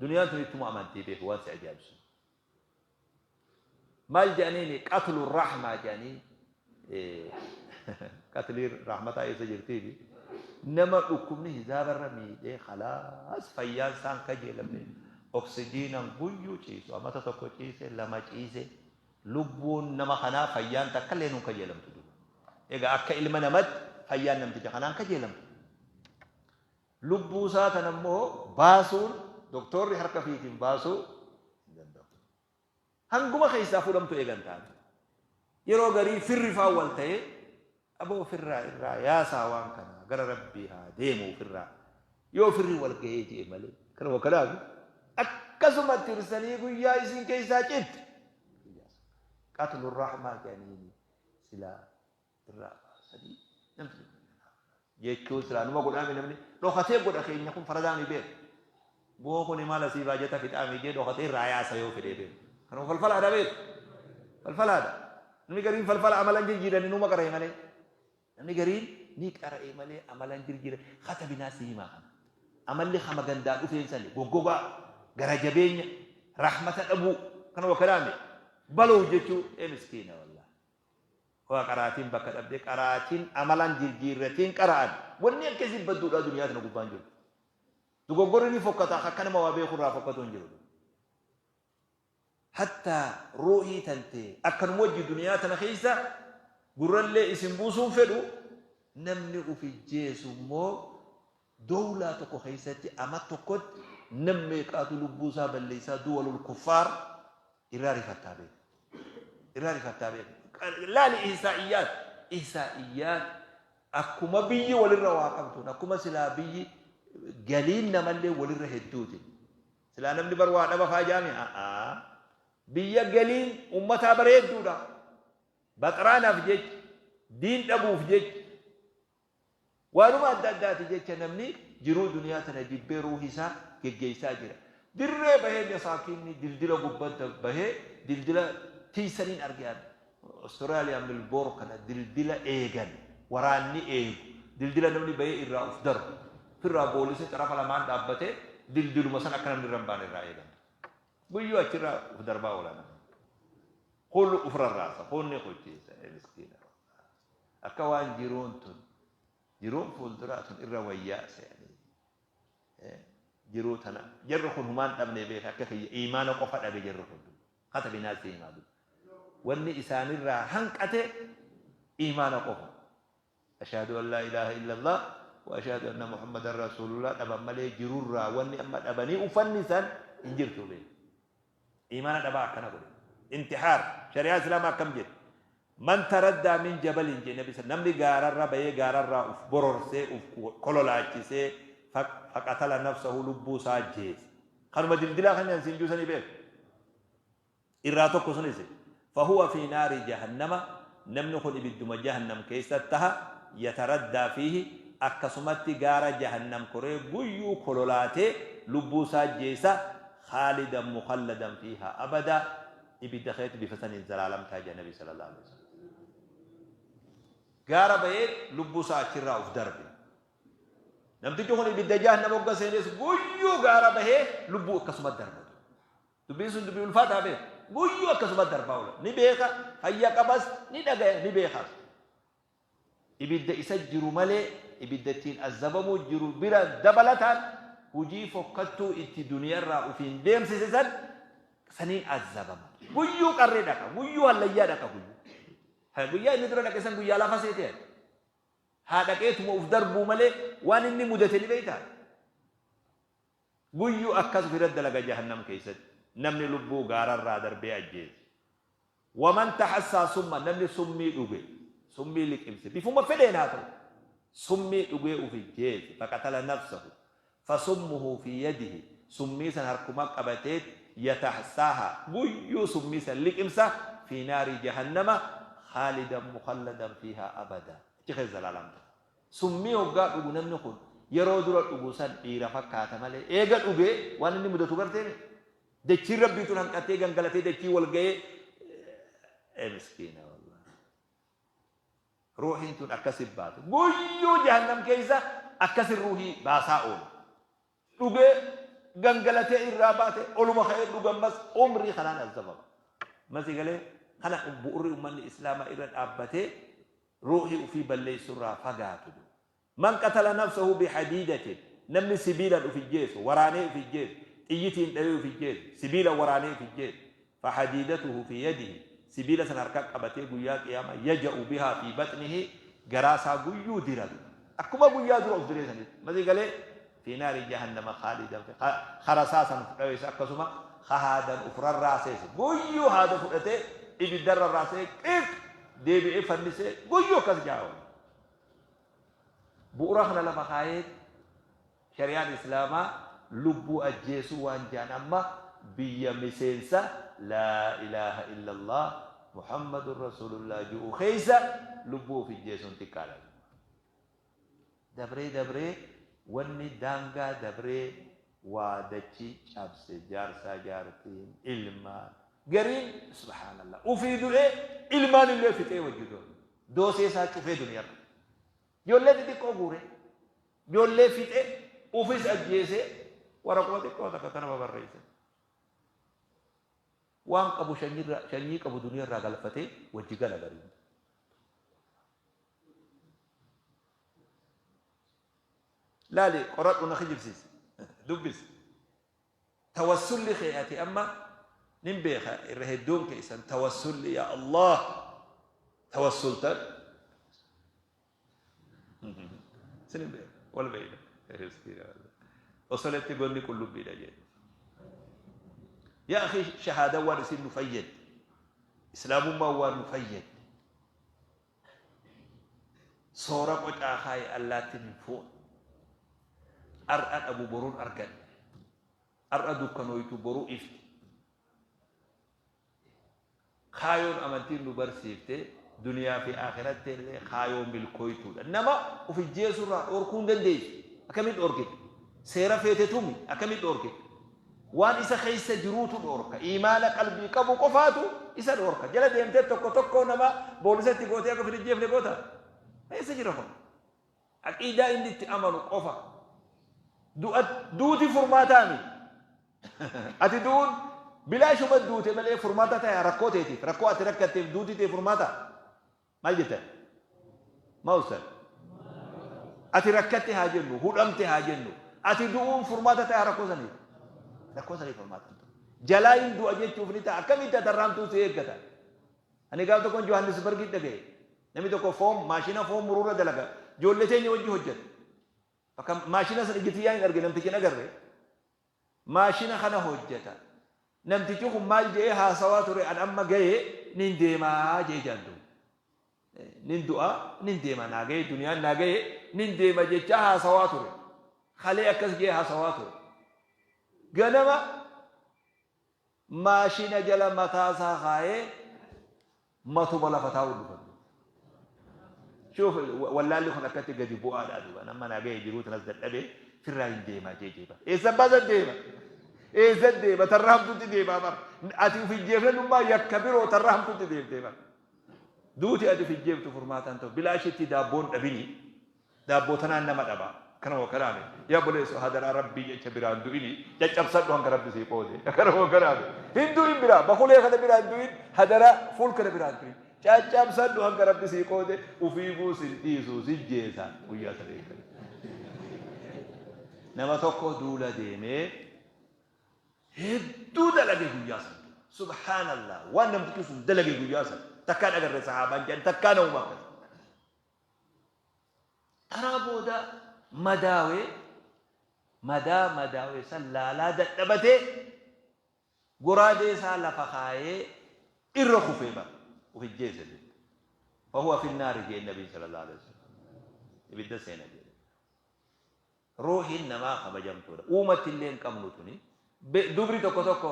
duniyaan tun ittuma amantii beeku. Waan si ajaa'ibsu maal jedhaniini? قتل الرحمة jedhanii. Qatlii rahmataa eessa jirtiifi nama dhukkubni hizaabarra miidhee خلاص fayyaan isaan kajeelamne, oksijiinan guyyuu ciisu, amata tokko ciise, lama ciise, lubbuun nama kanaa fayyaan takka illee nuun kajeelamtu duuba. Egaa akka ilma namatti fayyaan namticha kanaan kajeelamtu. Lubbuu isaa tan ammoo baasuun doktorri harka fiitiin baasuu hin danda'u. Hanguma keessaa fuudhamtu eegan taate. Yeroo garii firri faan wal ta'ee, aboo ofirraa irraa yaasaa, waan kana gara Rabbii haa deemu ofirraa. Yoo firri wal gahee jee malee. Kanuma kanaaf akkasuma tirsanii guyyaa isin keessaa citti. قتل الرحمة jedhaniini silaa irraa baasanii namni jechuun silaa numa godhaame, namni dhokatee godha. Keenya kun faradaami beeku. Boo kuni maal asii baajata fixaami jee dhokatee irraa yaasa yoo fedhee beeku. Kanuma falfalaadha beeku. Falfalaadha. Namni gariin falfala amalan jijjiirani numa qara'e malee. Namni gariin ni qara'e malee amalan jijjiiran katabinaa si himaa kana. Amalli hama gandaa dhufeen sani goggogaa, gara jabeenya, rahmata dhabuu kanuma kanaame baluu jechuu ee miskiina wallah. Waa qaraatiin bakka dhabdee qaraatiin amalan jijjiirratiin qara'an wanni akkasii badduudha duniyaa tana gubbaan jiru. Dogoggorri ni fokkata, akka nama waa beeku irraa fokkatu hin jiru. Hattaa ruuhii tantee akkanuma wajji duniyaa tana keessa gurrallee isin buusuun fedhu. Namni ufi jeesu immoo dowlaa tokko keessatti ama tokkotti nam meeqaatu lubbuu isaa balleessaa. دول الكفار irraa rifattaa beeku. Irraa rifattaa beeku. Laali إحصائيات إحصائيات. Akkuma biyyi walirra waa qabduun, akkuma silaa biyyi galiin namallee walirra hedduuti. Silaa namni bar waa dhaba faa jaami a'aa. Biyya galiin ummataa bareedduudha. Baxraanaaf jecha, diin dhabuuf jecha, waanuma adda addaati jecha namni jiruu duniyaa tana jibbee ruuhi isaa geggeessaa jira. Dirree bahee masaakiinni dildila gubbatti bahee dildila tiysaniin arge an. Australia Milboor kana dildila eegan waraanni eegu dildila namni bahee irraa uf darbu firraa boolisni xarafa lamaan dhaabbatee dildiluma san akka namni irra hin baane irraa eegan. Guyyuu achirraa uf darbaa oola namni. Kun uf rarraasa, kun ni kuchiisa. Ee miskiina wallah. Akka waan jiruun tun jiruun fuulduraa tun irra wayyaa se'anii. Jiruu tana jarri kun humaan dhabne beeka akka kiyya iimaana qofa dhabe jarri kun. Katabi naasii himaa dubbi. Wanni isaanirraa hanqate iimaana qofa. Ashhadu an laa ilaaha illallah wa ashhadu anna Muhammadan rasuulullah dhaban malee jirurraa wanni amma dhabanii uffannisan hin jirtu beeka. Iimaana dhabaa akkana godhe. Intihaar shari'aa islaamaa akkam jedhe. Man taraddaa min jabalin jedhe nabi namni gaararra bahee gaararraa uf bororsee uf kololaachisee faqatala nafsahu lubbuu isaa ajjeese. Kanuma dildilaa kan siin juusanii beeku. Irraa tokko sunis fahuwa fi naari jahannama namni kun ibidduma jahannam keessa taha yataraddaa fiihi akkasumatti gaara jahannam koree guyyuu kololaatee lubbuu isaa ajjeesa khaalidan mukhalladan fiihaa abadaa ibidda keessatti bifa saniin zalaalam taha jedha nabi sallallahu alaihi wasallam. Gaara bahee lubbuu isaa achirraa uf darbe. Namtichi kun ibidda jahannam hogga seenes guyyuu gaara bahee lubbuu akkasuma darbatu. Dubbiin sun dubbii ulfaataa beeka. Guyyuu akkasuma darbaa oola. Ni beeka, fayya qabas, ni dhagaya, ni beekas. Ibidda isa jiru malee ibidda ittiin azabamuu jiru bira dabalataan hujii fokkattuu itti duniyarraa ufiin deemsise san saniin azabama. Guyyuu qarree dhaqa, guyyuu hallayyaa dhaqa guyyuu. Guyyaa inni dura dhaqe san guyyaa lafa seetee. Haa dhaqeetuma uf darbuu malee waan inni mudate ni beektaa? Guyyu akkas ufirra dalaga jahannam keessatti namni lubbuu gaararraa darbee ajjeese. Waman taxassaa summa namni summii dhuge summii liqimse bifuma fedheen haa ta'u summii dhugee uf ijjeese faqatala nafsahu fasummuhu fi yadihi summii san harkuma qabateet yataxassaaha guyyuu summii san liqimsa fi naari jahannama khaalidan mukhalladan fiihaa abada achi keessa zalaalam ta'a. Summii hoggaa dhugu namni kun yeroo dura dhugu san dhiira fakkaata malee eega dhugee waan inni mudatu garteemi. Dachiin Rabbii tun hanqattee gangalatee dachii wal ga'ee ee miskiina wallahi. Ruuhiin tun akkasi baate. Guyyuu jahannam keessa akkasi ruuhii baasaa oolu. Dhugee gangalatee irraa baate oluma ka'ee dhugammas umrii kanaan azabama. Masii galee kana bu'urri ummanni islaamaa irra dhaabbatee ruuhii ufii balleessu irraa fagaatu. Man qatala nafsahu bihadiidatin namni sibiilaan uf ijjeesu waraanee uf ijjeesu xiyyitiin dhawee uf ijjeesu sibiila waraanee uf ijjeesu fahadiidatuhu fi yadihi sibiila san harka qabatee guyyaa qiyaamaa yaja'u bihaa fi baxnihi garaa isaa guyyuu diratu akkuma guyyaa dura uf diree sanitti masii galee fi naari jahannama khaalidan fi kharasaa san uf dhaweessa akkasuma haadan uf rarraasees guyyuu haada fudhatee ibidda rarraasee qiq deebi'ee fannisee guyyuu akkas jaa oola. Bu'uura kana lafa kaayee shari'aan Islaamaa lubbuu ajjeesuu waan jaan amma biyya miseensa laa ilaaha illallah Muhammadun Rasuulullah ju'u keessa lubbuu of ijjeesuun xiqqaadha. Dabree dabree wanni daangaa dabree waa dachii cabse jaarsaa jaartiin ilmaan gariin subhaanallah ufii du'ee ilmaan illee fixee wajji du'a doosee isaa cufee duniyarra ijoollee xixiqqoo guuree ijoollee fixee ufis ajjeesee waraquma xiqqoo takka kana babarreesse waan qabu shanyii qabu duniyarraa galfatee wajji gala gariin. Laali qoradhu na kijibsiisi. Dubbisi. Tawassulli kee ati amma nin beeka irra hedduun keessan tawassulli yaa Allah tawassultan sinin beeka wal beeyna miskiina wallah osoletti gonni qullubbiidha jedhe yaa akhi shahaadaan waan isin nu fayyadde islaamummaan waan nu fayyadde. Soora qocaa kaaye allaattiin hin fuune. Ar'a dhabu boruun argadhe. Ar'a dukkanooytu boru ifti. Kaayoon amantiin nu barsiifte duniyaa fi aakhiratti illee kaayoo milkooytuudha. Nama of ijjeesuu irraa dhoorkuu hin dandeessu. Akkamitti dhoorkita? Seera feete tumi akkamitti dhoorkita? Waan isa keessa jiruutu dhoorka. Iimaana qalbii qabu qofaatu isa dhoorka. Jala deemtee tokko tokkoo nama boolisatti gootee akka of hin ijjeefne goota? Eessa jira kun? Aqiidaa inni itti amanu qofa. Du'a duuti furmaataa miti. Ati du'uun bilaashuma duute malee furmaata ta'e rakkoo teetiif rakkoo ati rakkatteef duuti tee furmaata. Maal jettan? Maa ustaz? Ati rakkatte haa jennu, hudhamte haa jennu. Ati du'uun furmaata ta'e rakkoo saniif. Rakkoo saniif furmaata hin ta'u. Jalaa hin du'a jechuuf ni ta'a. Akkamitti ati har'aamtuu si eeggata? Ani gaaf tokkoon Johannesburg dhagaye. Namni tokko foon maashina foon muruurra dalaga. Ijoollee teenya wajji hojjeta. Bakka maashina sana iji tiyyaa hin arge namtichi hin agarre. Maashina kana hojjeta. Namtichi kun maal je'ee haasawaa ture an amma gaye nin deemaa jee jaan duuba. Nin du'a nin deema naa gaye duniyaan naa gaye nin deema jechaa haasawaa ture. Kalee akkas jee haasawaa ture. Ganama Maashina jala mataa isaa kaayee matuma lafa taa'uu dhufan. Shuuf wallaalli kun akkatti gadi bu'aadha duuba. Nama naa ga'e jiruu tanas dadhabee firraa hin deemaa jee jeeba. Eessa baasan deema? Eessa deema? Tarra hamtuutti deemaa bara. Ati of ijjeefnanummaa yakka biroo tarra hamtuutti deemtee bara. Duuti ati of ijjeeftu furmaataan ta'u. Bilaashitti daabboon dhabini. Daabboo tanaan nama dhaba. Akkana moo kanaami? Yaa obboleesso hadaraa Rabbii jecha biraan du'ini caccabsadhu hanga Rabbi sii qoode. Akkana moo kanaami? Hin du'in biraa bakulee kana biraan du'in hadaraa fuul kana biraan du'in. Caccabsadhu hanga Rabbi sii qoode ufiifuu sin dhiisu si jeesa guyyaa sana eeggatu. Nama tokko duula deemee hedduu dalage guyyaa san. Subhaanallah waan namtichi sun dalage guyyaa san takkaan agarre sahaabaan jedhan takkaa namuma akkas. Karaa booda madaawee madaa madaawe san laalaa dadhabatee goraadee isaa lafa kaayee irra kufee bara of ijjeese duuba. Fahuwa fi naari jeen nabiin sallallahu alaihi wasallam. Ibidda seena jedhe. Ruuhiin namaa kabajamtuudha. Uumatti illee hin qabnu tuni. Dubri tokko tokko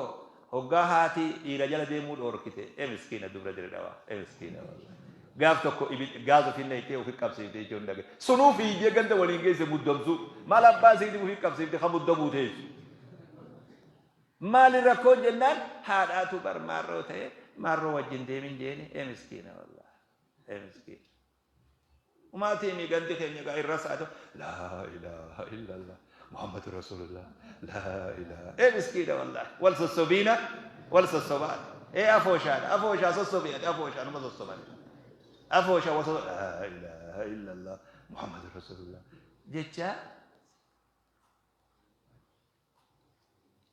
hoggaa haati dhiira jala deemuu dhoorkite e miskiina dubra dire dhawaa e miskiina wallahi. Gaaf tokko ibid gaaz ofiin nayxee ofi qabsiifte jechuun dhagaye. Sunuu fiigdee ganda waliin geesse muddamsuu. Maal abbaa isiitii ofi qabsiifte ka muddamuu teessu. Maali rakkoon jennaan haadhaatu bar maarroo ta'e maarroo wajjin deemin jeeni e miskiina wallahi e miskiina. Umaatiimi gandi keenya egaa irra sa'a laa ilaaha illallah Muhammadu Rasulullah laa ilaaha ee miskiina wallahi wal sossobiina wal sossobaadha ee afooshaadha afooshaa sossobi ati afooshaa numa sossoban afooshaa wal sossoba laa ilaaha illallah Muhammadu Rasulullah jecha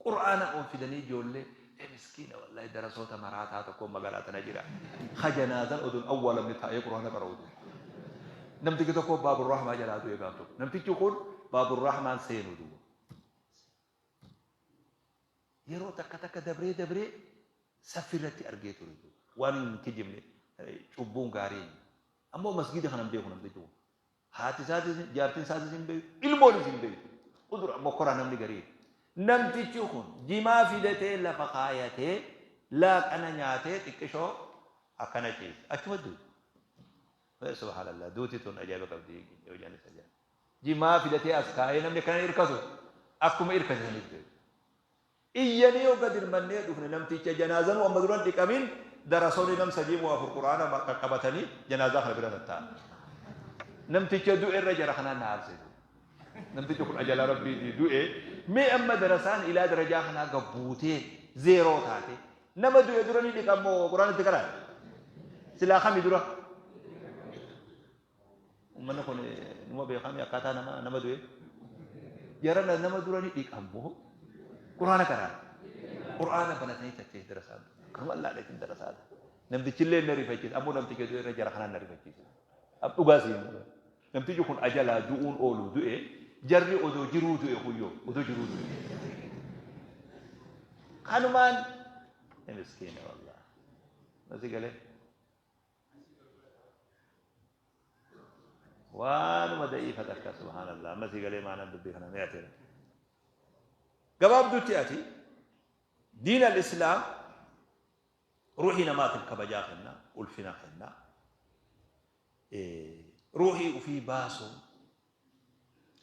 Qur'aana ol fidanii ijoollee ee miskiina wallahi darasoota maraataa tokko magaalaa tana jira. Ka janaazan oduun awwaalamne taa'ee qur'aana qara'u. Namtichi tokko Baaburrahmaa jalaa du'e gaaf tokko. Namtichi kun Baaburrahmaan seenu duuba. Yeroo takka takka dabree dabree saffi irratti argee ture duuba. Waan hin kijibne cubbuun gaarii. Ammoo masgiida kana hin beeku namtichi kun. Haati isaatis, jaartiin isaatis hin beektu, ilmoonis hin beektu. Udura mokkoraa namni garii. Namtichi kun jimaa fidatee lafa kaayatee laaqana nyaatee xiqqishoo akkana ciise. Achuma duute. Subhaanallah duuti tun ajaa'iba qabdi yoo jedhanis ajaa'iba. Jimaa fidatee as kaayee namni akkana hirkatu akkuma hirkate sanitti duute. Iyyanii hogga dirmannee dhufne namticha janaazanuu amma dura hin dhiqamin darasoonni nam sadii moo afur qur'aana qaqqabatanii janaazaa kana bira tatta'an. Namticha du'e irra jara kanaan na aarse. Namtichi kun ajala rabbiitii du'e mee amma darasaan ilaa darajaa kanaa gabbuutee zeeroo taate nama du'e dura ni dhiqan moo qur'aana itti qara'an? Silaa kami dura? Uummanni kun numa beekame akkaataa nama nama du'e. Jarana nama dura ni dhiqamu. Quraana qaraan. Quraana banatanii tattee darasaa. Kanuma allaadha darasaa. Namtichi illee na rifachiisa. Ammoo namtichi du'e irra jara kanaan na rifachiisa. Dhugaa siin. Namtichi kun ajalaa du'uun oolu du'e jarri odoo jiruu du'e kuyyoo odoo jiruu du'e. Kanumaan miskiina wallah. Nasi galee. Waanuma da'iifa takka subhaanallah amma sii galee maanaan dubbii kana mee ati gabaabduutti ati diin al-islaam ruuhii namaatiif kabajaa kenna ulfina kenna ruuhii ufii baasuun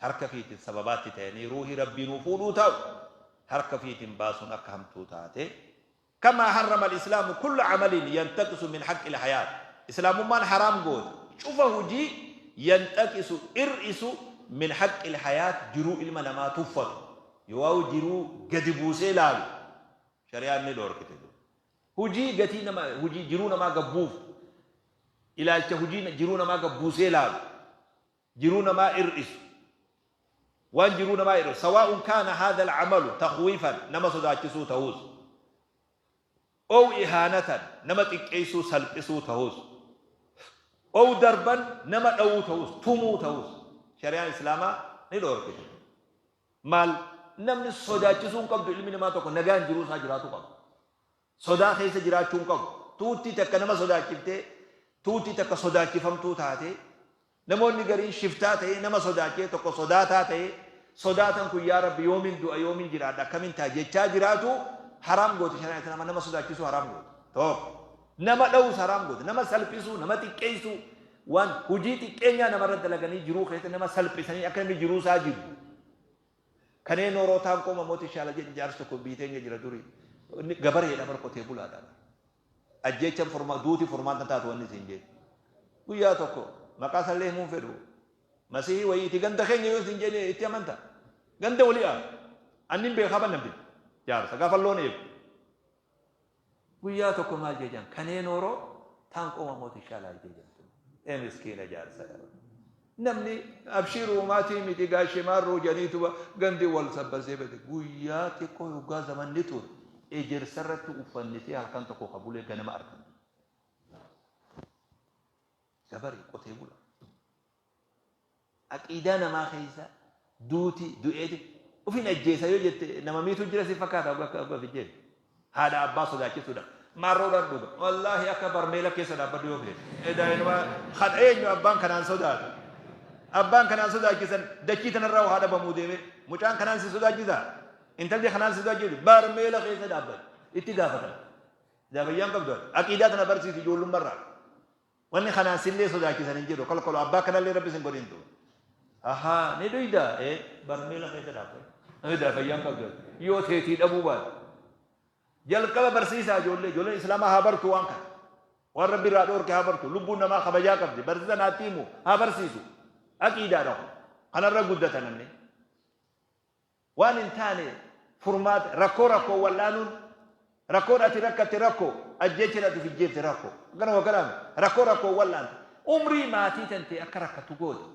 harka fiitiin sababaatti ta'anii ruuhii rabbii nuu fuudhuu ta'u harka fiitiin baasuun akka hamtuu taate Kamaa harrama al-islaamu kulla amalin yantaqisu min haqqil hayaat. Islaamummaan haraam goote cufa hujii yantaqisu ir'isu min haqqil hayaat jiruu ilma namaa tuffatu yooawu jiruu gadi buusee laalu shari'aan ni dhoorkite. Hujii gatii nama hujii jiruu namaa gad buuftu ilaalcha hujii jiruu namaa gad buusee laalu jiruu namaa ir'isu waan jiruu namaa ir'isu sawaa'un kaana haadha al'amalu takhwiifan nama sodaachisuu tahuus ow ihaanatan nama xiqqeessuu salphisuu tahuus ow darban nama dhawuu tahuus tumuu tahuus shari'aan islaamaa ni dhoorkite. Maal namni sodaachisuu hin qabdu ilmi namaa tokko nagaan jiruu isaa jiraatu qaba. Sodaa keessa jiraachuu hin qabu. Tuuttii takka nama sodaachiftee, tuuttii takka sodaachifamtuu taatee, namoonni gariin shiftaa ta'ee nama sodaachee tokko sodaataa ta'ee, sodaatan kun yaa Rabbi yoomin du'a yoomin jiraadha akkamin ta'a jechaa jiraatu haraam goote shari'aan islaamaa nama sodaachisuu haraam goote. Tokko. Nama dha'uus haraam goote. Nama salphisuu, nama xiqqeessuu, waan hojii xiqqeenyaa namarra dalaganii jiruu keessatti nama salphisanii akka namni jiruu isaa jibbu. Kanee nooroo taanqoo mamooti shaala jedhu jaarsi tokko biyya teenya jira durii. Inni gabareedha bar qotee bulaadha bar. Ajjeechan furmaa duuti furmaata taatu wanni siin jedhu. Guyyaa tokko maqaa isallee himuun fedhu. Masihii wayiiti ganda keenya yoo siin jedhe itti amanta. Ganda walii aanu. Annin beekaa ban namticha. Jaarsa gaafa loon eegu. Guyyaa tokko maal jejan kanee nooroo taanqoo mamooti shaalaa jejan. Ee miskiina jaarsa yaa Rabbi. Namni abshiiruu maatii miti gaashee maarroo janiituba gandi wal sabbasee bade. Guyyaa xiqqoo yoggaa zamanni ture ejersa irratti uffannisee halkan tokko ka bulee ganama argan. Gabaree qotee bula. Aqiidaa namaa keessa duuti du'eeti ufin ajjeesa yoo jette nama miitu jira si fakkaata hogga akka hogga fijjeen. Haadha abbaa sodaachisuudha. Maarroodhaan dhuga. Wallaahi akka barmeela keessa dhaabbadhu yoo feete. Edaa inuma kan eenyu abbaan kanaan sodaatu. Abbaan kanaan sodaachisan dachii tanarraa haa dhabamuu deemee. Mucaan kanaan si sodaachisa. Intalli kanaan si sodaachisu barmeela keessa dhaabbadhu. Itti gaafatama. Edaa fayyaan qabdu ati. Aqiidaa tana barsiisi ijoollummarraa. Wanni kanaan sillee sodaachisan hin jiru. Kolkolo abbaa kanallee rabbi sin godhin tu. Ahaa ni dhuyda ee barmeela keessa dhaabbadhu. Edaa fayyaan qabdu ati. Yoo teetii dhabuu baate. Jalqaba barsiisaa ijoollee ijoolleen islaamaa haa bartu waan kana. Waan rabbi irraa dhoorke haa bartu. Lubbuun namaa kabajaa qabdi. Barsiisa naatti himu haa barsiisu. Aqiidaadha kun. Kanarra guddata namni. Waan hin taane furmaata rakkoo rakkoon wal'aanuun rakkoon ati rakkatte rakkoo ajjeechaan ati of ijjeefte rakkoo. Akkanuma kanaami rakkoo rakkoon wal'aante umrii maatii tantee akka rakkattu goote.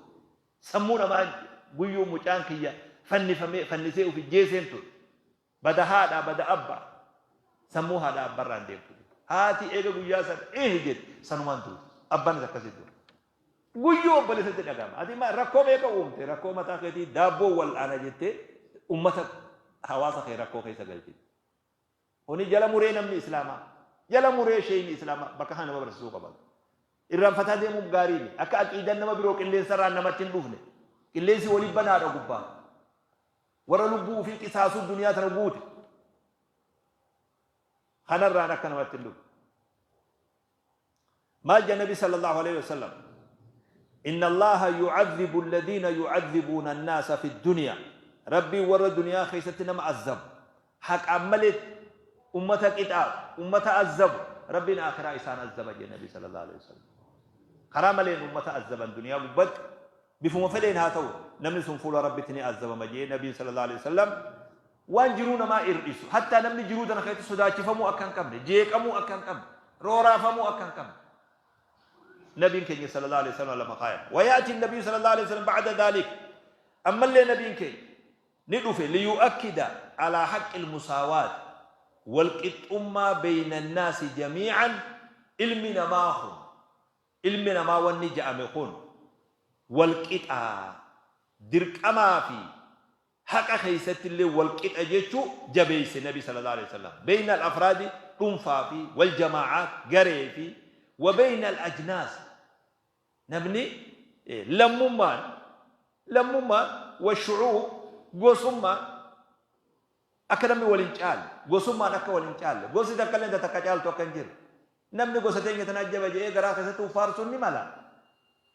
Sammuu namaa guyyuu mucaan kiyya fannifamee fannisee of ijjeeseen ture. Bada haadhaa bada abbaa. Sammuu haadhaa abbarraa hin deemtu. Haati eega guyyaa san eh jette sanumaan duuti. Abbaanis akkasii du'a. Guyyuu obboleessatti dhaga'ama. Ati ma rakkoo meeqa uumte rakkoo mataa keetii daabboo wal'aana jettee ummata hawaasa kee rakkoo keessa galchite. Kuni jala muree namni islaamaa jala muree sheeyni islaamaa bakka kana nama barsiisuu qaba. Irraanfataa deemuun gaarii miti. Akka aqiidaan nama biroo qilleensarraan namatti hin dhufne. Qilleensi walii banaadha gubbaa. Warra lubbuu ufii qisaasuu duniyaa tana guute. Kanarraan akka namatti hin dhufne. Maal jedha Nabi sallallahu alaihi wasallam? Inna Allaha yu'adhibu alladhina yu'adhibuna an-naasa fi dunya. Rabbiin warra duniyaa keessatti nama azzabu. Haqaan maletti ummata qixaaxu, ummata azzabu. Rabbiin akhiraa isaan azzaba jedhe Nabi sallallahu alaihi wasallam. Karaa maleen ummata azzaban duniyaa gubbatti bifuma fedheen haa ta'u namni sun fuula Rabbitti ni azzabama jedhe Nabiin sallallahu alaihi wasallam. Waan jiruu namaa ir'isu, hattaa namni jiruu tana keessatti sodaachifamuu akka hin qabne, jeeqamuu akka hin qabne, rooraafamuu akka hin qabne. Nabiin keenya sallallahu alaihi wasallam lafa kaayan. Wayaati nabii sallallahu alaihi wasallam ba'da dhaalik. Ammallee nabiin keenya ni dhufe liyu'akkida alaa haqqil musaawaat wal qixxummaa beeyna naasi jamii'an ilmi namaa kun Ilmi namaa wanni ja'ame kun wal qixa, dirqamaa fi haqa keessattillee wal qixa jechuu jabeeyse Nabi sallallaahu aleyhi wa sallam. Beyna al-afraadi dhunfaa fi wal jamaa'aat garee fi wa beyna al-ajnaas namni Lammummaan lammummaan wa shu'uub gosummaan akka namni wal hin caalle, gosummaan akka wal hin caalle, gosi takka illee ta takka caaltu akka hin jirre. Namni gosa teenya tanaa jaba je'ee garaa keessatti uf faarsuun ni mala.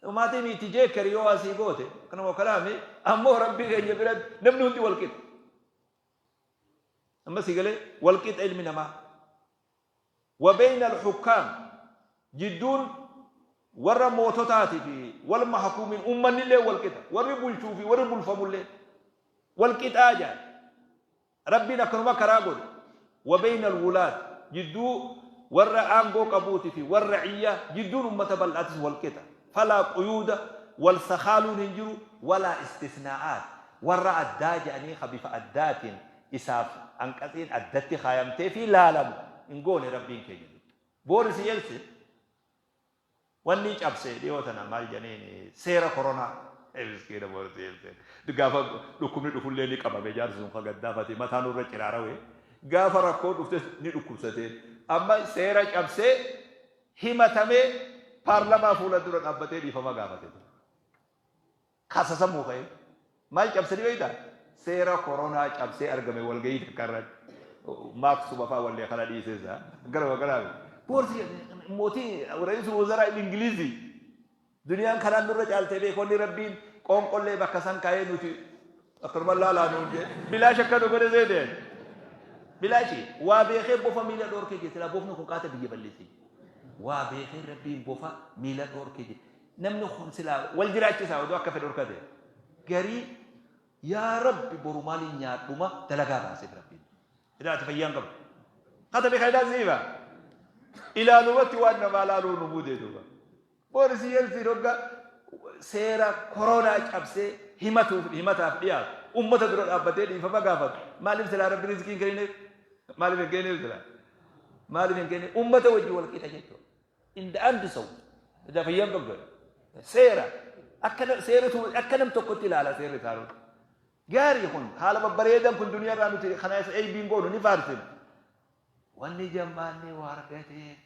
Dhumaatii miiti jeekkari yoo asii goote kanuma kanaami ammoo Rabbii keenya biratti namni hundi wal qixa. Amma sii galee wal qixa ilmi namaa. Wa bayna al-hukkaam jidduun warra moototaati fi wal mahkuumiin ummanni illee wal qixa. Warri bulchuu fi warri bulfamullee wal qixaa jedhan. Rabbiin akkanuma karaa godhe. Wa bayna al-wulaat jidduu warra aangoo qabuuti fi warra ra'iyyaa jidduun ummata bal'aatis wal qixa. Falaa quyuuda wal sakhaaluun hin jiru walaa istisnaa'aat warra addaa jedhanii ka bifa addaatiin isaaf anqatsiin addatti kaayamteefii laalamu hin goone Rabbiin keenya. Booris Yeltsin Wanni cabse dhiyoo tana maal jedhaniin seera koronaa. Miskiina Booris Yeltsin. Gaafa dhukkubni dhufullee ni qabame jaarsi sun ka gaddaafate mataa nurra ciraarawe. Gaafa rakkoo dhuftes ni dhukkubsate. Amma seera cabsee himatamee paarlamaa fuula dura dhaabbatee dhiifama gaafate. Kasasamuu ka'ee. Maal cabse ni beektaa? Seera koronaa cabsee argame walgahii takka irratti. Maaksuma fa'aa wallee kana dhiiseessa. Gara garaa. Boorsi mootii ra'iisul wazaraa Ingilizii. Duniyaan kanaan nurra caaltee beekonni Rabbiin qoonqollee bakka san kaa'ee nuti akkanuma laalaa nuun jee. Bilaash akka nu godhe seete. Bilaashi waa beekee bofa miila dhoorkee jee silaa bofni kun qaata biyya balleesse. Waa beekee Rabbiin bofa miila dhoorkee jee. Namni kun silaa wal jiraachisaa odoo akka fedhe dhorkate. Garii yaa Rabbi boru maaliin nyaadhuma dalagaa baaseef Rabbiin. Ilaa ati fayyaan qabdu. Katabe kan ilaa siifa. Ilaalumatti waan namaa laaluu nu mudee duuba. Booris Yeltsiin hogga seera koronaa cabsee himatuuf himataaf dhiyaatu ummata dura dhaabbatee dhiifama gaafatu. Maaliif silaa Rabbi rizqii hin kennineef? Maaliif hin kennineef silaa? Maaliif hin kennineef? Ummata wajjin wal qixa jechuudha. Inda andu saw. Ida fayyaan qabdu. Seera. Akka seeratu akka nam tokkotti ilaala seerri isaanii. Gaarii kun haala babbareedan kun duniyaa irraa nuti kana isa eeybiin goonu ni faarsina. Wanni jammaanni waa argatee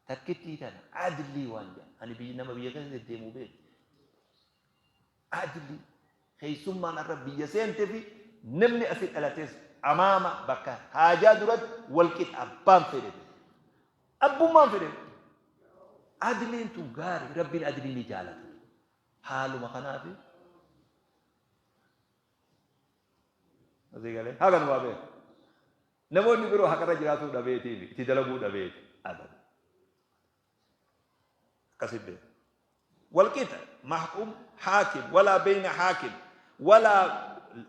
takkittii tana adlii waan jedhan. Ani biyya nama biyya keessa deddeemu beeku. Adlii keessummaan har'a biyya seente fi namni asi dhalates amaama bakka haajaa duratti wal qixa abbaan fedhe. Abbummaan fedhe. Adliin tun gaarii Rabbiin adlii ni jaalata. Haaluma kanaafi asii galee haganumaa beeku. Namoonni biroo haqarra jiraatuu dhabeetiif itti dalaguu dhabeeti. Abada. Akkasitti beeku. Walqixa mahkum haakim walaa beeyna haakim walaa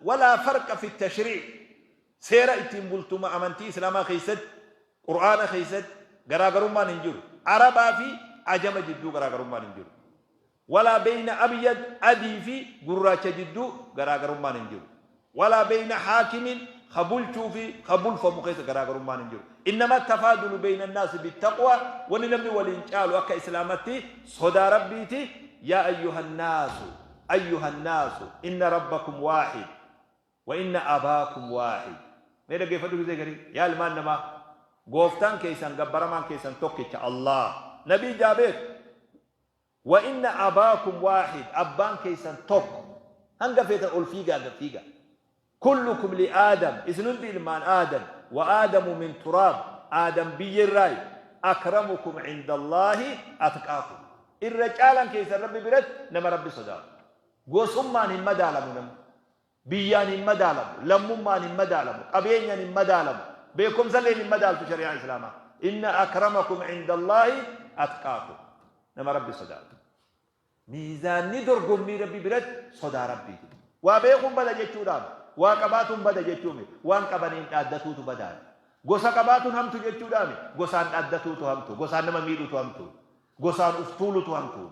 walaa farqa fi tashrii seera ittiin bultuma amantii islaamaa keessatti qur'aana keessatti garaagarummaan hin jiru. Arabaa fi ajama jidduu garaagarummaan hin jiru. Walaa beeyna abyad adii fi gurraacha jidduu garaagarummaan hin jiru. Walaa beeyna haakimin ka bulchuu fi ka bulfamu keessa garaagarummaan hin jiru. Innama tafaadulu beeyna annaasi bittaqwa wanni namni waliin caalu akka islaamatti sodaa Rabbiiti. Yaa ayyuhannaasu ayyuhannaasu inna rabbakum waahid Wa inna abaakum waahid. Mee dhaggeeffadhu gizee garii. Yaa ilmaan namaa! Gooftaan keessan gabbaramaan keessan tokkicha Allaah. Nabii Jaabeer. Wa inna abaakum waahid. Abbaan keessan tokko. Hanga feetan ol fiigaa gad fiigaa. Kullukum li Aadam. Isin hundi ilmaan Aadam. Wa Aadamu min turaab. Aadam biyyerraayi. Akramukum indallaahi atqaakum. Irra caalan keessan Rabbi biratti nama Rabbi sodaatu. Gosummaan hin madaalamu namni. Biyyaan hin madaalamu, lammummaan hin madaalamu, qabeenyan hin madaalamu, beekumsalleen hin madaaltu shari'aan islaamaa. Inna akramakum indallaahi atqaakum. Nama Rabbi sodaatu. Miizaanni dorgommii Rabbi biratti sodaa Rabbiiti. Waa beekuun bada jechuudhaaf, waa qabaatuun bada jechuu miti. Waan qabaniin dhaaddatuutu badaadha. Gosa qabaatuun hamtu jechuudhaami, gosaan dhaaddatuutu hamtu, gosaan nama miidhuutu hamtu, gosaan uf tuulutu hamtu.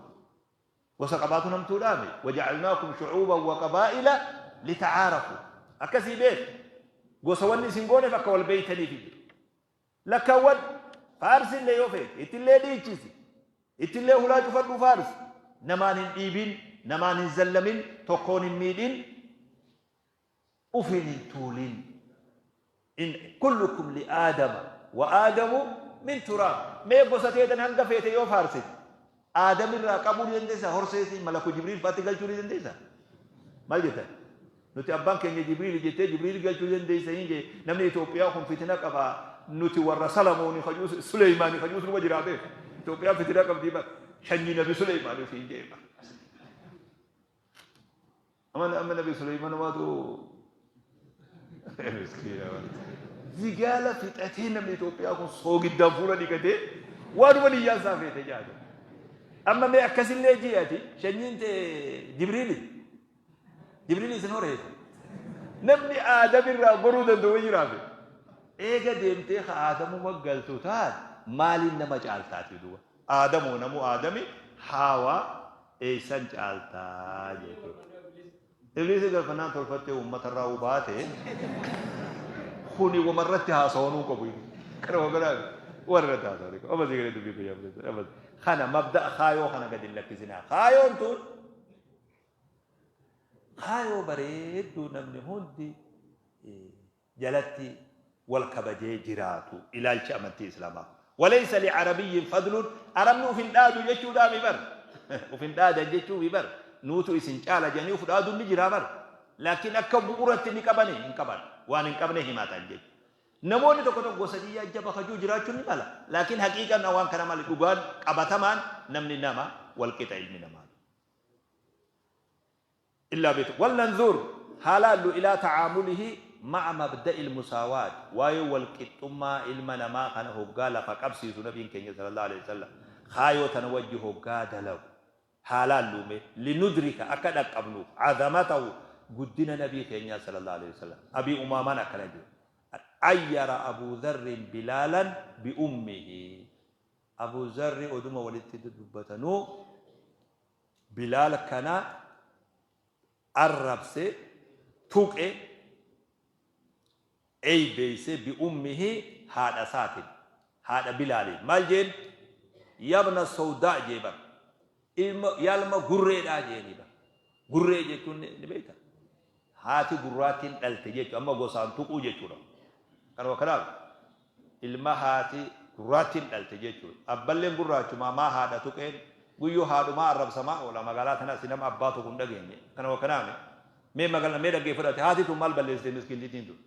Gosa qabaatuun hamtuudhaami? Waja'alnaakum shu'uuban wa qabaa'ila lita'aarafu. Akkasii beek. Gosa wanni isin gooneef akka wal beeytaniif jedhe. Lakkaawwan faarsillee yoo feete ittillee dhiichisi. Ittillee hulaa cufadhuu faarsi. Namaan hin dhiibin, namaan hin zallamin, tokkoon hin miidhin, ufiin hin tuulin. In kullukum li aadama wa aadamu min turaab. Mee gosa teetan hanga feete yoo faarsite. Aadam irraa qabuu ni dandeessaa? Horseesii malaku Jibriil fa'aatti galchuu ni dandeessaa? Maal jettan? Nuti abbaan keenya Jibriili jettee Jibriil galchuu dandeessa hin jee namni Itoophiyaa kun fitina qaba nuti warra Salamooni kajuus Suleymaani kajuus numa jiraa beek Itoophiyaan fitina qabdii bar shanyii nabi Suleymaani siin jee bar. Amma amma nabi Suleymanumaatu miskiina bar. Zigaala fixatee namni Itoophiyaa kun soogiddaan fuula dhiqatee waanuma niyyaan isaa feete jaata. Amma mee akkasillee ji'ati shanyiin tee Jibriili. Jibriil isin horeessa. Namni Aadam irraa goruu danda'u jiraafe. Eega deemtee ka Aadamuma galtu taate maaliin nama caaltaati duuba. Aadamoo namuu Aadami Haawaa eessan caaltaa jechuudha. Ibliisi galfannaan tolfattee uummata irraa hubaate kuni wamarratti haasawanuu qabu. Kana wagaraan warra haasawanii qabu. Amma sigalee dubbii guyyaa kana mabda'a kaayoo kana gadi hin lakkisinaa. Kaayoon tun Kaayoo bareedduu namni hundi jalatti wal kabajee jiraatu ilaalchi amantii Islaamaa. Walaysa li'arabiyyin fadlun Arabni uf hin dhaadu jechuudhaami bar. Uf hin dhaadan jechuufi bar. Nuutu isin caala jedhanii uf dhaaduun ni jiraa bar. Laakiin akka bu'uratti ni qabani hin qaban. Waan hin qabne himatan jechuudha. Namoonni tokko tokko gosa kiyyaa jaba kajuu jiraachuun ni mala. Laakiin haqiiqaan waan kana mali dhugaan qabatamaan namni nama wal qixa ilmi namaa. Illaa beektu. Walnanzur, haa laallu ilaa ta'aamulihi ma'a mabda'il musaawaat, waa'ee walqixxummaa ilma namaa kana hoggaa lafa qabsiisu Nabiin keenya sallallahu aleyhi wasallam kaayoo tana wajji hoggaa dalagu haa laalluu mee, linudrika akka dhaqqabnuuf, azamatahu guddina Nabii keenyaa sallallahu aleyhi wasallam. Abii Umaamaan akkana jedhe, Ayyara Abuu Dharrin Bilaalan bi ummihi. Abuu Zarri oduma walitti dudubbatanuu Bilaal kana arrabse, tuqe, eybeeyse bi ummihi haadha isaatin, haadha Bilaaliin. Maal jeen? Yabna sawdaa jee bar. Ilma yaa ilma gurreedhaa jeeni bar. Gurree jechuun ni beekta? Haati gurraattiin dhalte jechuudha. Amma gosaan tuquu jechuudha. Kanuma kanaaf ilma haati gurraattiin dhalte jechuudha. Abballeen gurraachumaa maa haadha tuqeen guyyuu haadhumaa arrabsamaa oola magaalaa tana asi nama abbaa tuqu hin dhageenye. Kanuma kanaaf mee magaalaa mee dhaggeeffadhaati haati tun maal balleessite miskiintittiin tun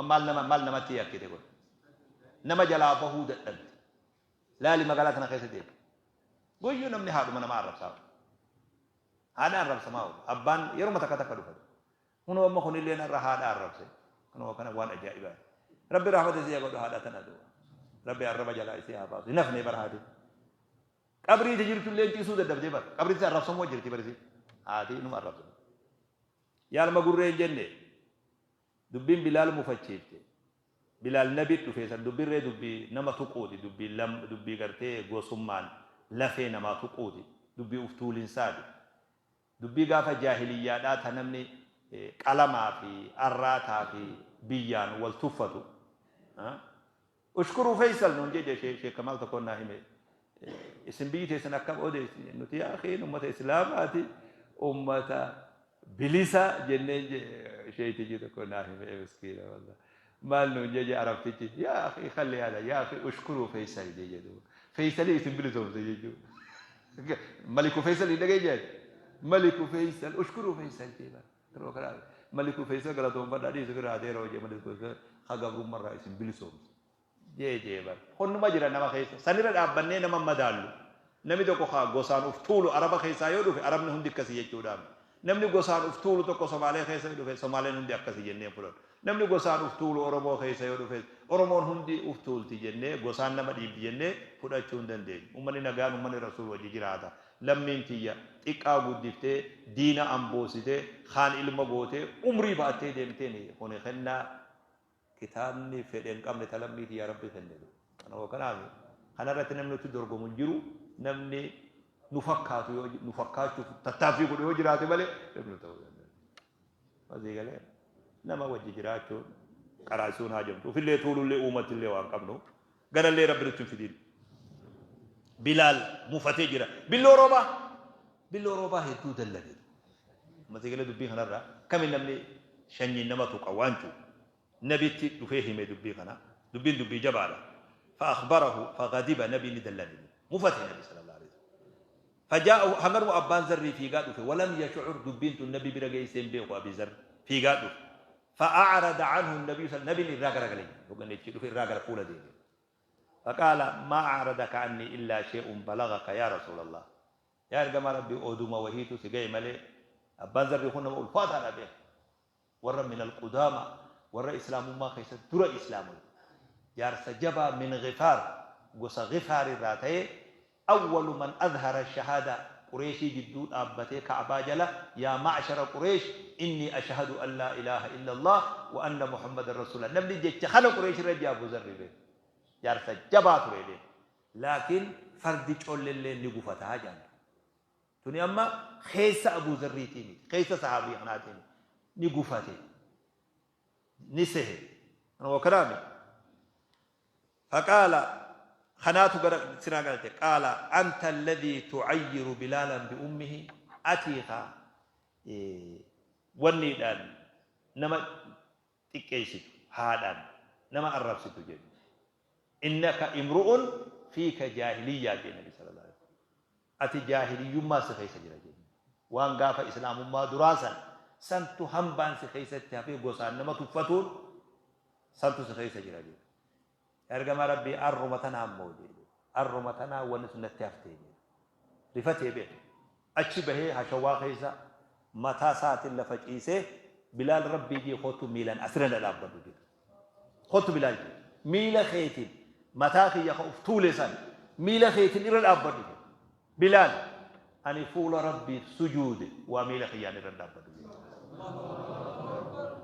maal nama maal namatti yakkite kun nama jalaa bahuu dadhabde. Laali magaalaa tana keessa deemi. Guyyuu namni haadhuma nama arrabsaa oola. Haadha arrabsamaa oola. Abbaan yeruma takka takka dhufa. Kunoo amma kunillee narra haadha arrabse. Kunoo kana waan ajaa'ibaa. Rabbi rahmata isii haa godhu haadha tana du'a. Rabbi arraba jalaa isii haa baasu. Hin hafne bara haati. Qabrii iti jirtullee ciisuu dadhabdee bara. Qabriitti arrabsamuu jirti barisi. Haati numa arrabsamu. Yaalma gurree hin jenne. Dubbiin Bilaal mufachiifte. Bilaal Nabi dhufee san dubbiin ree dubbii nama tuquuti dubbii lam dubbii gartee gosummaan lafee namaa tuquuti dubbii uf tuulinsaati dubbii gaafa jaahiliyyaadhaa ta namni qalamaa fi arraataa fi biyyaan wal tuffatu Ushkuruu Feysal nuun jeje sheek Kamaal tokkoon naa hime isin biyyi teessan akkam odeessi nuti yaa akhiin ummata islaamaati ummata bilisa jenneen sheeytichi tokko naa hime miskiina wallah maal nuun jeje arabtichi yaa akhi khalli hada yaa akhi ushkuruu Feysal jeje duuba Feysalii isin bilisoomse jechuu Maliku Feysal hin dhageenye Maliku Feysal ushkuruu Feysal jee bara Yeroo kana Malikul Feysal galatoomfadhaa dhiisi ofirraa adeeroo jee Malikul Feysal ka gabrummarraa isin bilisoomse jee jee bar. Konnuma jira nama keessa. Sanirra dhaabbannee nama hin madaallu. Namni tokko ka gosaan uf tuulu Araba keessaa yoo dhufe Arabni hundi akkasi jechuudhaa miti. Namni gosaan uf tuulu tokko Somaalee keessa yoo dhufe Somaaleen hundi akkasi jennee hin fudhannu. Namni gosaan uf tuulu Oromoo keessa yoo dhufes Oromoon hundi uf tuulti jennee gosaan nama dhiibdi jennee fudhachuu hin dandeenyu. Ummanni nagaan ummanni Rasuul wajji jiraata. Lammiin tiyya xiqqaa guddiftee, diina amboositee, kaan ilma gootee, umrii baattee deemteeni kuni kennaa kitaabni fedhe hin qabne ta lammii tiyya Rabbi kenne. Kanuma kanaaf kanarratti namni nutti dorgomu hin jiru. Namni nu fakkaatu yoo nu fakkaachuuf tattaaffii godhu yoo jiraate malee namni nu ta'uu danda'a. Asii galee nama wajji jiraachuun qaraasisuun haajamtu. Ufillee tuulullee uumattillee waan qabnu. Ganallee Rabbi nutti hin fidin. Bilaal mufatee jira. Billoo roobaa. Billoo roobaa hedduu dallane. Amma sii galee dubbii kanarraa kami namni shanyiin nama tuqa waan jiru. Nabitti dhufee hime dubbii kana. Dubbiin dubbii jabaadha. Fa'akhbarahu faghadiba nabii ni dallane. Mufate nabi sallallahu alaihi wasallam. Fajaa'ahu hanganuma abbaan zarrii fiigaa dhufe walam yashcur dubbiin tun nabi bira geessee hin beeku abi zarr fiigaa dhufe. Fa'a'rada anhu nabiyyu sal nabiin irraa garagale hogga inni achii dhufe irraa gara fuula deebi'e. Faqaala maa a'radaka annii illaa shay'un balagaka yaa rasuulallah. Yaa ergamaa rabbii oduma wahiitu si gahe malee abbaan zarrii kun nama ulfaataadha beeka. Warra min alqudaama warra islaamummaa keessatti dura islaamawe jaarsa jabaa min ghifaar gosa ghifaar irraa ta'ee awwalu man adhara shahaada qureeshii jidduu dhaabbatee ka'baa jala yaa ma'shara qureesh innii ashhadu an laa ilaaha illallah wa anna muhammadan rasuulullah namni jecha kana qureesh irra jee Abu Zarri beeku jaarsa jabaa ture beeku laakiin fardi collellee ni gufataa jaan. Tuni amma keessa Abuu Zarriitii miti, keessa sahaabii kanaatii miti. Ni gufate, ni sehe. Kanuma kanaa miti. Faqaala kanaatu gara siraa galte qaala anta alladhii tucayyiru bilaalan biummihi atii ka wanniidhaan nama xiqqeessitu haadhaan nama arrabsitu jedhu. Innaka imru'un fiika jaahiliyyaa jee nabi sallallahu alaihi wasallam. Ati jaahiliyyummaa si keessa jira jee. Waan gaafa islaamummaa duraa san santu hambaan si keessatti hafee gosaan nama tuffatuun santu si keessa jira jee. Ergamaa Rabbii arruma tanaa immoo jee. Arruma tanaa wanni sun natti haftee jee. Rifatee beeke. Achi bahee hashawaa keessa mataa isaatiin lafa ciisee Bilaal Rabbii jee kootu miilaan asirra na dhaabbadhu jedhe. Kootu Bilaal jedhe. Miila keetiin mataa kiyya ka uf tuule san miila keetiin irra dhaabbadhu jedhe. Bilaal ani fuula Rabbiif sujuude waa miila kiyyaan irra dhaabbadhu jedhe.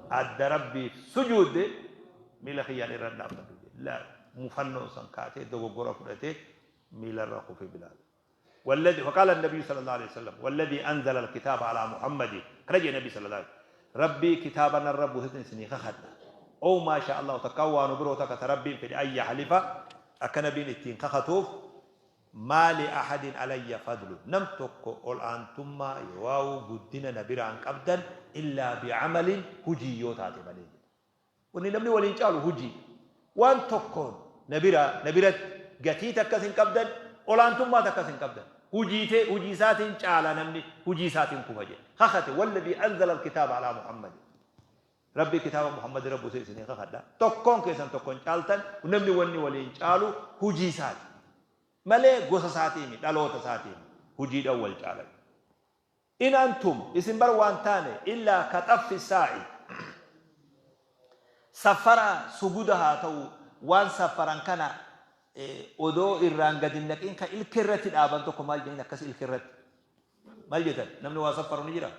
Adda Rabbiif sujuudde miila kiyyaan irra dhaabbadhu jedhe. La mufannoon san kaatee dogoggora fudhatee miilarra kufe Bilaal. والذي وقال النبي صلى الله عليه وسلم والذي أنزل الكتاب على محمد كرجع النبي صلى الله عليه وسلم ربي كتابنا الرب وسن سني خخدنا أو ما شاء الله تكوى نبرو تك ربي في أي حلفة أكن بين التين خخطوف ما لأحد علي فضل نم تكو الآن ثم يواو قدنا نبرا عن قبدا إلا بعمل هجي يوتاتي مالي Wanni namni waliin caalu hujii. Waan tokkoon na bira na biratti gatii takkas hin qabdan, olaantummaa takkas hin qabdan. Hujii tee hujii isaatiin caala namni hujii isaatiin kufa jedhe. Kakate walladii anzala alkitaaba alaa Muhammadin. Rabbii kitaaba Muhammad irra buuse isinii kakadha. Tokkoon keessan tokkon caaltan namni wanni waliin caalu hujii isaati. Malee gosa isaatii dhaloota isaatii hujiidhaan wal caalan. In antum, isin bar waan taane, illaa ka xaffi saa'i, saffara suguda haa ta'uu, waan saffaran kana odoo irraan gad hin naqin ka ilke irratti dhaaban tokko maal jedhaniin akkas ilke irratti maal jettan namni waa saffaru ni jira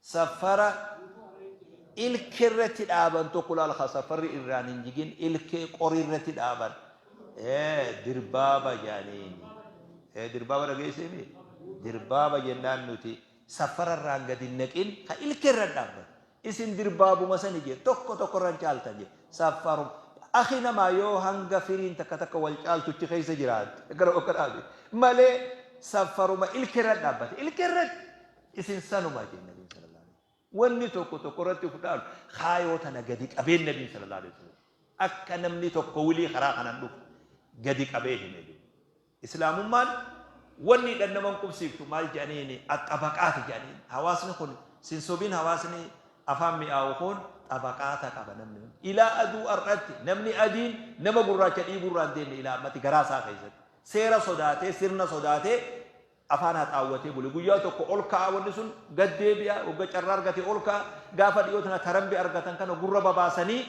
saffara ilke irratti dhaaban tokko laal ka saffarri irraan hin jigin ilkee qorii irratti dhaaban dirbaaba jedhaniini dirbaaba dhageesseemi dirbaaba jennaan nuti saffara irraan gad hin naqin ka ilke irra dhaabban isin dirbaabuma sani jee tokko tokko irraan caaltan jee saffarum akhi namaa yoo hanga firiin takka takka wal caaltuchi keessa jiraatte gara bakka dhaabe malee saffaruma ilke irra dhaabbate ilke irratti Isin sanuma jee Nabiin sallallahu alaihi wasallam. Wanni tokko tokko irratti of dhaalu kaayoo tana gadi qabeen Nabiin sallallahu alaihi wasallam. Akka namni tokko wilii karaa kanan dhufu gadi qabee hime duuba. Islaamummaan wanni dhan nama hin qubsiiftu maal jedhaniini axabaqaati jedhaniin. Hawaasni kun sin sobin hawaasni afaan mi'aawu kun xabaqaata qaba namni hundi. Ilaa aduu har'atti namni adiin nama gurraacha dhiibuu irraa hin deemne ilaa ammatti garaa isaa keessatti. Seera sodaatee sirna sodaatee afaan haxaawwatee bule. Guyyaa tokko ol ka'a wanni sun gad deebi'a, wagga carraa argate ol ka'a. Gaafa dhiyoo tana tarambi argatan kana gurra babaasanii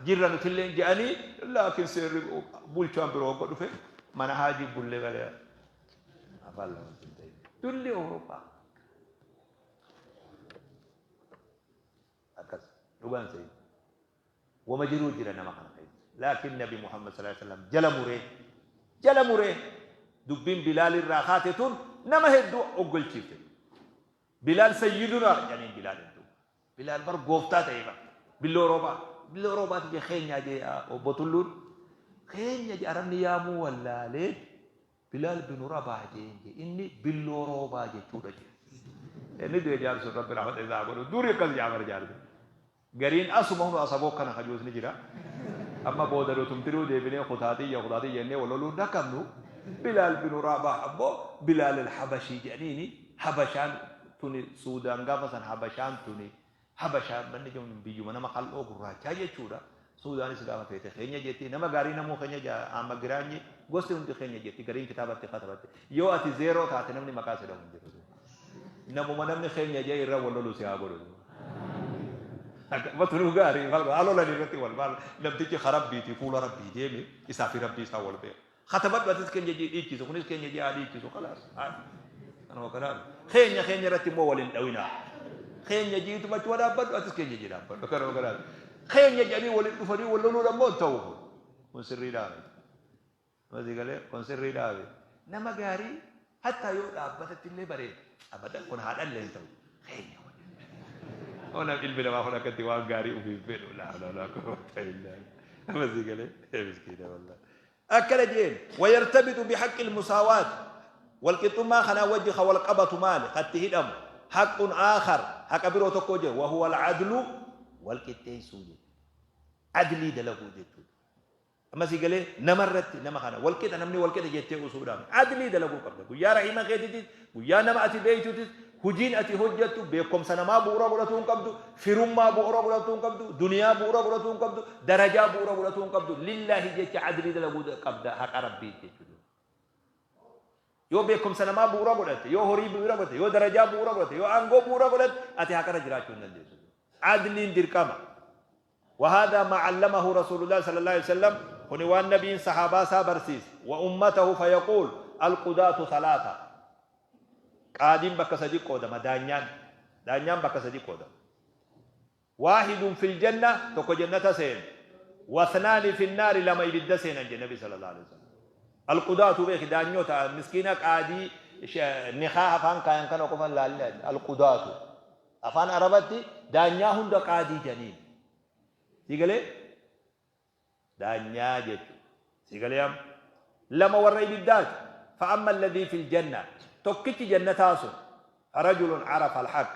jirra nutilleen je'anii laakiin seerri bulchaan biroo wagga dhufe mana haajii bulle malee afaan lama hin ta'in. Dulli Awurooppaa. Akkas dhugaan seeni. Wama jiruu jira nama kana keessa. Laakiin Nabi Muhammad sallallahu alaihi wasallam jala muree jala muree dubbiin Bilaal irraa kaate tun nama hedduu oggolchiifte. Bilaal sayyidunaa jedhaniin Bilaal hedduu. Bilaal bar gooftaa ta'e bar. Billoo roobaa. Billoo roobaati jee keenyaa jee obbo Tulluun. Keenya jee arabni yaamuu wallaalee Bilaal binu Rabaah jeen jee inni billoo roobaa jechuudha jee. Inni du'e jaarsuun rabbi rahmata isaa godhu. Duri akkas jaa bar jaarsuun. Gariin asuma hunu asaboo kana kajuus ni jira. Amma booda nutumtinuu deebinee kutaa tiyya kutaa tiyya jennee wal loluu hin dhaqqabnu. Bilaal binu Raabaah ammoo Bilaal al-Habashii jedhaniini. Habashaan tuni Suudaan gaafa san Habashaan tuni Habashaa manni jechuun biyyuma nama qal'oo gurraachaa jechuudha. Suudaanis gaafa feete keenya jetti. Nama gaarii namuu keenya jedha. Amma Giraanyi gosti hundi keenya jetti. Gariin kitaabatti katabatte. Yoo ati zeeroo taate namni maqaa si dhahu hin jiru. Namuma namni keenya jedhe irra wal lolu si haa godhu. Matunuu gaarii haa lolan irratti wal maal namtichi karabbiiti fuula rabbii deeme isaa fi rabbii isaa wal beeka. Katabadhu atis keenya jee dhiichisu kunis keenya jee haa dhiichisu kalaas. Kanuma kanaan keenya keenya irratti immoo wal hin dhawinaa. Keenya jiituma achuma dhaabbadhu atis keenya jee dhaabbadhu kanuma kanaan. Keenya jedhanii waliin dhufanii wal loluun ammoo hin ta'u kun. Kun sirriidhaa miti. Masii galee kun sirriidhaa miti. Nama gaarii hattaa yoo dhaabbatatti illee bareeda. Abadan kun haadhallee hin ta'u. Keenya waliin. Ona ilmi namaa kun akkatti waan gaarii ofiif fedhu. Laa laa laa quwwata illaa billah. Masii galee miskiina wallahi. Akkana je'een, Wayartabitu bihaqqil musaawaati, walqixxummaa kanaa wajji ka walqabatu maali, ka itti hidhamu, haqqun aakhar, haqa biroo tokkoo jira, wahuwa al-adlu, walqixxeessuu jechuudha. Adlii dalaguu jechuudha. Amma sii galee namarratti nama kana walqixa namni walqixa jettee usuudhaan adlii dalaguu qabda. Guyyaa rahiima keetitis, guyyaa nama ati beeytutis, Hujiin ati hojjattu beekkomsa namaa bu'uura godhatuu hin qabdu, firummaa bu'uura godhatuu hin qabdu, duniyaa bu'uura godhatuu hin qabdu, darajaa bu'uura godhatuu hin qabdu. Lillaahi jecha adlii dalaguu qabda haqa Rabbiit jechuudha. Yoo beekkomsa namaa bu'uura godhatte, yoo horii bu'uura godhatte, yoo darajaa bu'uura godhatte, yoo aangoo bu'uura godhatte, ati haqarra jiraachuu hin dandeessu. Adliin dirqama. Wahaadaa maa allamahu rasuulullaahi sallallaahu aleyhi wasallam, kuni waan nabiin sahaabaa isaa barsiise, wa ummatahu fayaquul, alqudaatu salaasa, qaadiin bakka sadi qoodama, daanyaan, daanyaan bakka sadi qoodama. Waahidun fil janna, tokko jannata seena, wathnaani fin naari, lama ibidda seenan jedhe nabi sallallaahu aleyhi wasallam. Alqudaatu beeki daanyota, miskiina qaadii nikaa afaan kaayan kana qofa hin laalle, alqudaatu. Afaan Arabatti daanyaa hunda qaadii janiin. Sii galee? Daanyaa jechu. Sii galee amma? Lama warra ibiddaati. Fa'amma alladhii fil janna. Tokkichi jannataa sun. Farajulun arafa alhaq.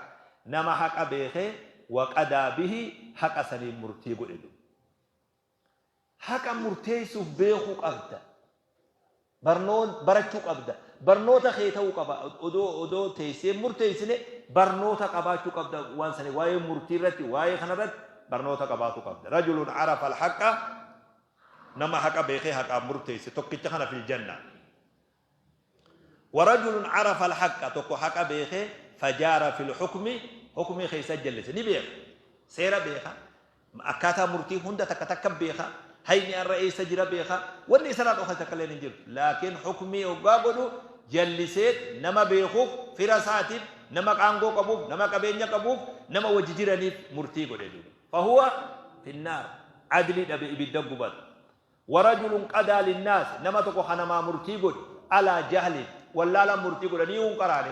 Nama haqa beekee wa qadaa bihi haqa saniin murtii godhe. Haqa murteessuuf beekuu qabda. Barnoon barachuu qabda. Barnoota kee ta'uu qaba. Odoo odoo teessee hin murteessine barnoota qabaachuu qabda waan sanii waa'ee murtii irratti waa'ee kana irratti barnoota qabaatu qabda. Rajulun arafa al-haqqa nama haqa beekee haqaan murteesse tokkicha kana fil janna. Warajulun arafa al-haqqa tokko haqa beekee fajaara fil hukmi hukmii keessa jallise ni beeka. Seera beeka. Akkaataa murtii hunda takka takka beeka. Hayni har'a eessa jira beeka. Wanni isarraa dhokate takka illee hin jirtu. Laakiin hukmii hoggaa godhu jalliseet nama beekuuf, fira isaatiif, nama qaangoo qabuuf, nama qabeenya qabuuf, nama wajji jiraniif murtii godhe duuba. Fahuwa finnaar. Adlii dhabe ibidda gubata. Warajulun qadaa linnaas, nama tokko ka namaa murtii godhu, alaa jahlin, wallaalaan murtii godha, niyuu hin qaraane,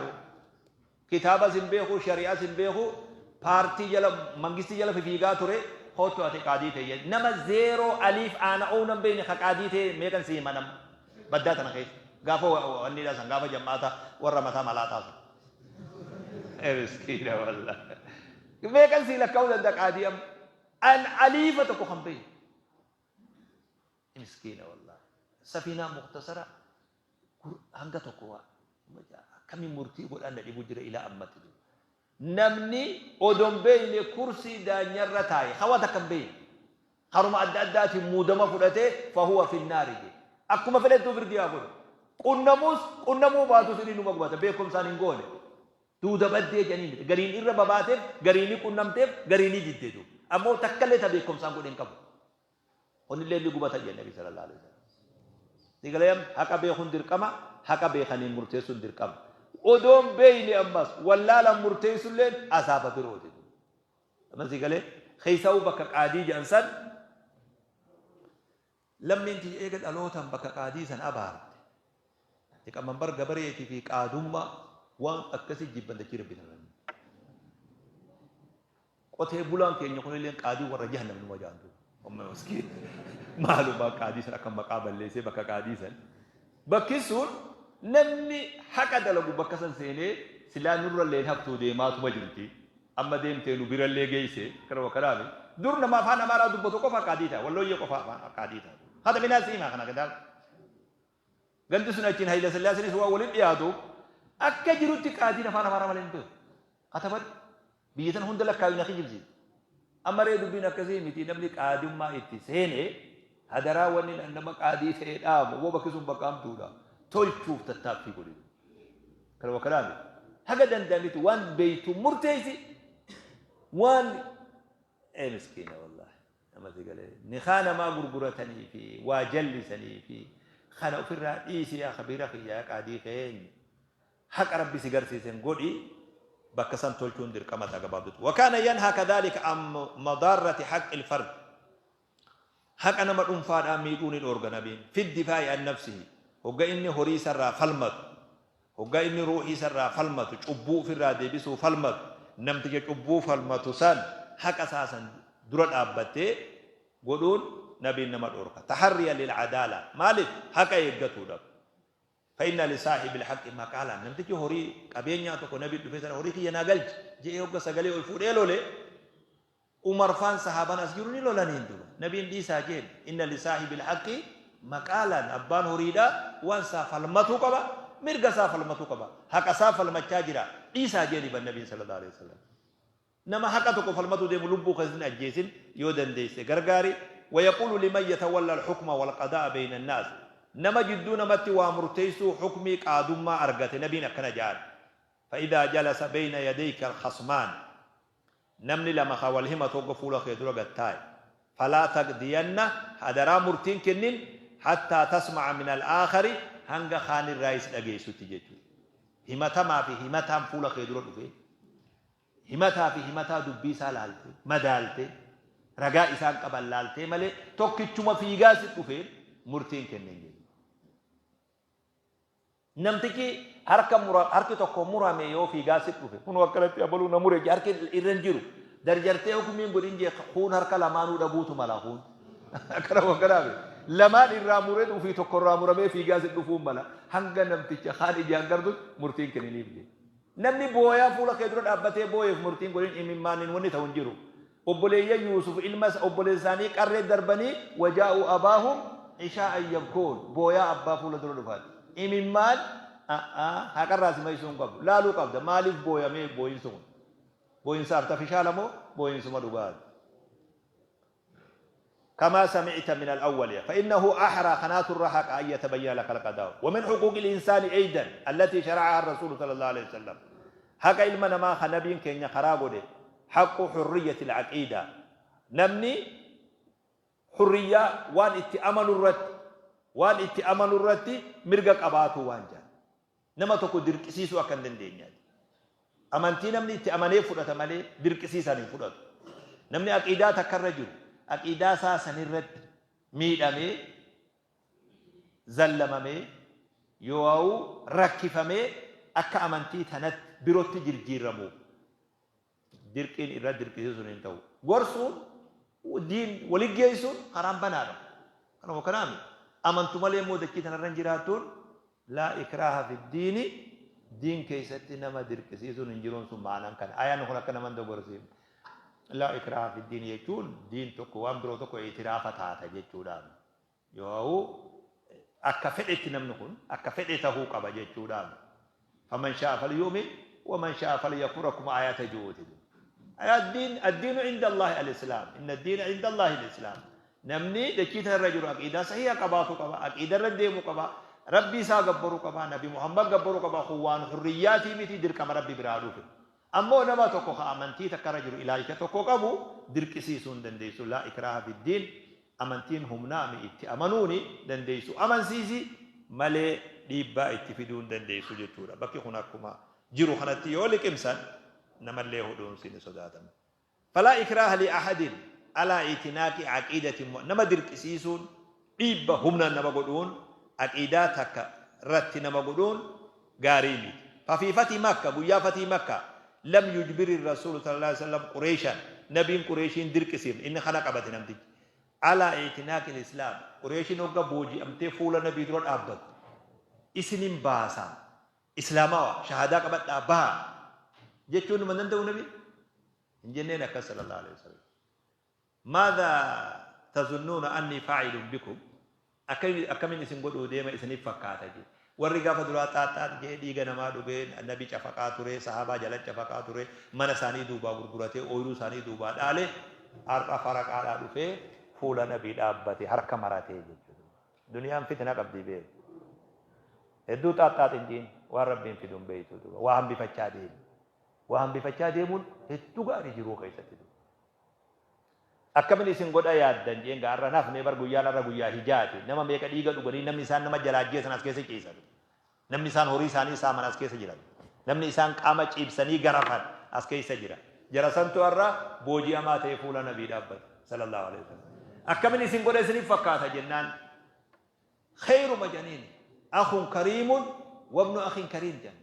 kitaabas hin beeku, shari'as hin beeku, paartii jala, mangistii jala fifiigaa ture, koottu ati qaadii ta'e jedhe. Nama zeeroo aliif aana oowna hin beekne ka qaadii ta'e meeqan si hima nama baddaa tana keessa. Gaafa wanniidhaa san, gaafa jam'aata warra mataa malaataa san. Miskiina wallah. Meeqan sii lakkaa'uu danda'a qaadii amma? An aliifa tokko kan beekne. Miskiina wallahi. Safiinaa muktasara hanga tokko waa akkamiin murtii godhaan na dhibu jira ilaa ammatti jiru. Namni odon beekne kursii daanyarra taa'e hawa takka hin beekne. Karuma adda addaatiin muudama fudhatee fahuwa finnaari jedhe. Akkuma fedhettuu firdii haa godhu. Qunnamus qunnamuu baatus inni numa gubata beekumsaan hin goone. Duuda baddee jedhanii miti. Gariin irra babaateef, garii ni qunnamteef, garii ni didde duuba. Ammoo takkallee ta beekumsaan godhe hin qabu. Kunillee ni gubata jedhe Nabi sallallahu alaihi wasallam. Sigalee haqa beekuun dirqama, haqa beekaniin murteessuun dirqama. Odoon beeyne ammas wallaalaan murteessulleen azaaba birooti. Amma sigalee keessaa'uu bakka qaadii jedhan san lammiin tiyya eega dhalootaan bakka qaadii san abaarte. Liqamanbar gabareetii fi qaadummaa waan akkasii jibban dachii rabbi tana. Qotee bulaan keenya kunilleen qaadii warra jahannam numa jaantu. Amma maskiin maalumaa qaadii san akka maqaa balleessee bakka qaadii san. Bakki sun namni haqa dalagu bakka san seenee silaa nurralleen haftuu deemaatuma jirti. Amma deemtee nu birallee geesse kana kanaami. Dur nama afaan Amaaraa dubbatu qofa qaadii ta'a. Wallooyyee qofa afaan qaadii ta'a. Hata minaa siimaa kana kitaaba. Gandi sun achiin Hayila Sillaaseenis waan waliin dhiyaatuuf akka jirutti qaadiin afaan Amaaraa malee hin beeku. Katabadhu. Biyya tana hunda lakkaawi na kijibsiisa. Amma ree dubbiin akkasii miti, namni qaadummaa itti seene hadaraa wanni nama qaadii ta'ee dhaamu woo bakki sun bakka hamtuudha. Tolchuuf tattaaffii godhi. Kana wakkanaa miti. Haga danda'ametti waan beektu murteessi, waan ee miskiina wallaahi. Nama si galee nikaa namaa gurguratanii fi waa jallisanii fi kana ofirraa dhiisi yaa kabiira kiyya, yaa qaadii keenya. Haqa Rabbi si garsiisen godhi, bakka san tolchuun dirqama ta'a gabaabdutti. Wakaana yanhaa kadhaalika an madaarrati haqqil fard. Haqa nama dhuunfaadhaa miidhuu ni dhoorga nabiin. Fi difaa'i an nafsihi. Hogga inni horii isarraa falmatu, hogga inni ruuhii isarraa falmatu, cubbuu ofirraa deebisuu falmatu, namticha cubbuu falmatu san haqa isaa san dura dhaabbattee godhuun nabiin nama dhoorka. Taharriyan lil adaala. Maaliif? Haqa eeggatuudhaaf. Fa inna li saahibil haqqi maqaalaan. Namtichi horii qabeenyaa tokko nabi dhufee sana horii kiyya naa galchi je'ee hogga sagalee ol fuudhee lole, Umar faan sahaaban as jiru ni lolaniin duba. Nabiin dhiisaa jeen. Inna li saahibil haqqi maqaalaan. Abbaan horiidhaa waan isaa falmatuu qaba, mirga isaa falmatuu qaba. Haqa isaa falmachaa jira. Dhiisaa jeeni ban nabiin sallallahu alaihi wasallam. Nama haqa tokko falmatuu deemu lubbuu keessan hin ajjeesin, yoo dandeesse gargaari. Wayaquulu liman yatawalla alhukma walqadaa'a bayna annaas. Nama jidduu namatti waa murteessuu hukmii qaadummaa argate nabiin akkana ja'an. Fa'idhaa jalasa bayna yadayka alkhasmaan. Namni lama ka wal himatu hogga fuula kee dura gad taa'e, falaa taqdiyanna, hadaraa murtii hin kennin, hattaa tasma'a min al-aakhari, hanga kaan irraayis dhageessutti jechuudha. Himatamaa fi himataan fuula kee dura dhufee, himataa fi himataa dubbii isaa laaltee, madaaltee, ragaa isaan qaban laaltee malee tokkichuma fiigaa si dhufeen murtii hin kennin jechuudha. Namtichi harka mura, harki tokko murame yoo fiigaa si dhufe, kunoo akkanatti abaluu na mure jee harki irra hin jiru. Darjartee hukumiin godhin jee kuun harka lamaanuu dhabuutu mala kuun. Akkana akkanaa miti. Lamaan irraa muree ofii tokko irraa muramee fiigaa si dhufuun mala. Hanga namticha kaan ijaan gartutti murtiin kenniniif jee. Namni booyaa fuula kee dura dhaabbatee booyeef murtiin godhin, imimmaaniin wanni ta'u hin jiru. Obboleeyyan Yuusuf ilma obboleessa isaanii qarree darbanii wajaa'uu abaahum ishaa'an yabkuun, booyaa abbaa fuula dura dhufan. Imimmaan haqarraa si maysuu hin qabu. Laaluu qabda, maaliif booyamee booyinsi kun? Booyinsa artafishaala moo booyinsuma dhugaati? Kamaa sami'ta min al-awwali fa-innahu ahraa, kanaatu irra haqa, an yatabayyana laka al-qadaa'u. Wa min huquuqi al-insaani aydan allatii shara'ahaa ar-rasuulu sallallahu aleyhi wa sallam, haqa ilma namaa ka nabiin keenya karaa godhe, haqqu hurriyyati al-aqiidaa, namni hurriyyaa waan itti amanu irratti waan itti amanu irratti mirga qabaatuu waan jedhan. Nama tokko dirqisiisuu akka hin dandeenyaati. Amantii namni itti amanee fudhata malee dirqisiisaan hin fudhatu. Namni aqiidaa takka irra jiru aqiidaa isaa sanirratti miidhamee, zallamamee, yoo'auu rakkifamee akka amantii tanatti birotti jirjiirramuuf dirqiin irra dirqisiisuun hin ta'u. Gorsuun, diin wali geessuun karaan banaadha. Kanuma kanaa miti. Amantu malee immoo dachii tanarra hin jiraattuun laa ikraaha fi diini, diin keessatti nama dirqisiisuun hin jiruun sun ma'anaan kana. Ayaan kun akka nama hin dogorsiifne. Laa ikraaha fi diini jechuun diin tokko waan biroo tokko itiraafa taata jechuudhaan. Yoo akka fedhetti namni kun akka fedhe tahuu qaba jechuudhaan. Faman sha'a falyu'min waman sha'a falyakfur akkuma ayata ji'uuti. Addiin addiinu inda Allahi al-Islaam. Inna addiina inda Allahi al-Islaam. Namni dachii tanarra jiru aqiidaa sahiha qabaatu qaba. Aqiida irra deemu qaba. Rabbii isaa gabbaruu qaba. Nabi Muhammad gabbaruu qaba. Kun waan hurriyyaatii miti, dirqama Rabbi biraa dhufe. Ammoo nama tokko ka amantii takka irra jiru, ilaalcha tokko qabu dirqisiisuu hin dandeessu. Laa ikraaha fiddiin. Amantiin humnaami, itti amanuuni dandeessu amansiisi malee dhiibbaa itti fiduu hin dandeessu jechuudha. Bakki kun akkuma jiru kanatti yoo liqimsan namallee hudhuunsi ni sodaatama. Falaa ikraaha li ahadin alaa itinaaqi aqiidatin, nama dirqisiisuun, dhiibba humnaan nama godhuun, aqiidaa takka irratti nama godhuun gaarii miti. Fafii fatii Makka, guyyaa fatii Makka, lam yujbiri rasuulu sallallahu alaihi wasallam Qureeshan, nabiin Qureeshiin dirqisiifne, inni kana qabate namtichi. Alaa i'tinaaqil Islaam, Qureeshiin hogga booji'amtee fuula nabii dura dhaabbattu, isinin baasaa, Islaamawa, shahaadaa qabadhaa bahaa jechuun numa hin danda'u nabiin? Hin jenneen akkas sallallahu alaihi wasallam. Maadhaa tazunnuuna annii faa'ilun bikum? Akkamiin isin godhuu deema isiniif fakkaata jee. Warri gaafa duraa xaaxxaax jee dhiiga namaa dhugee nabi cafaqaa ture, sahaabaa jala cafaqaa ture, mana isaanii duubaa gurguratee, ooyruu isaanii duubaa dhaale, har'a faraqaadhaa dhufee fuula nabii dhaabbate harka maratee jechuudha. Duniyaan fitna qabdi beeku. Hedduu xaaxxaax hin jiin waan Rabbiin fidu hin beektu duuba. Waa hambifachaa deemi. Waa hambifachaa deemuun hedduu gaarii jiruu keessatti duuba. Akkamin isin godha yaaddan jeen gaa har'a hin hafne bar guyyaan har'a guyyaa hijaati. Nama meeqa dhiiga dhuganii namni isaan nama jalaa ajjeesan as keessa ciisan. Namni isaan horii isaanii saaman as keessa jiran. Namni isaan qaama ciibsanii garafan as keessa jira. Jara santu har'a booji'amaa ta'ee fuula nabii dhaabbate. Sallallahu alaihi wasallam. Akkamin isin godha isiniif fakkaata jennaan kheyruma janiin akhun kariimun wabnu akhin kariim jan.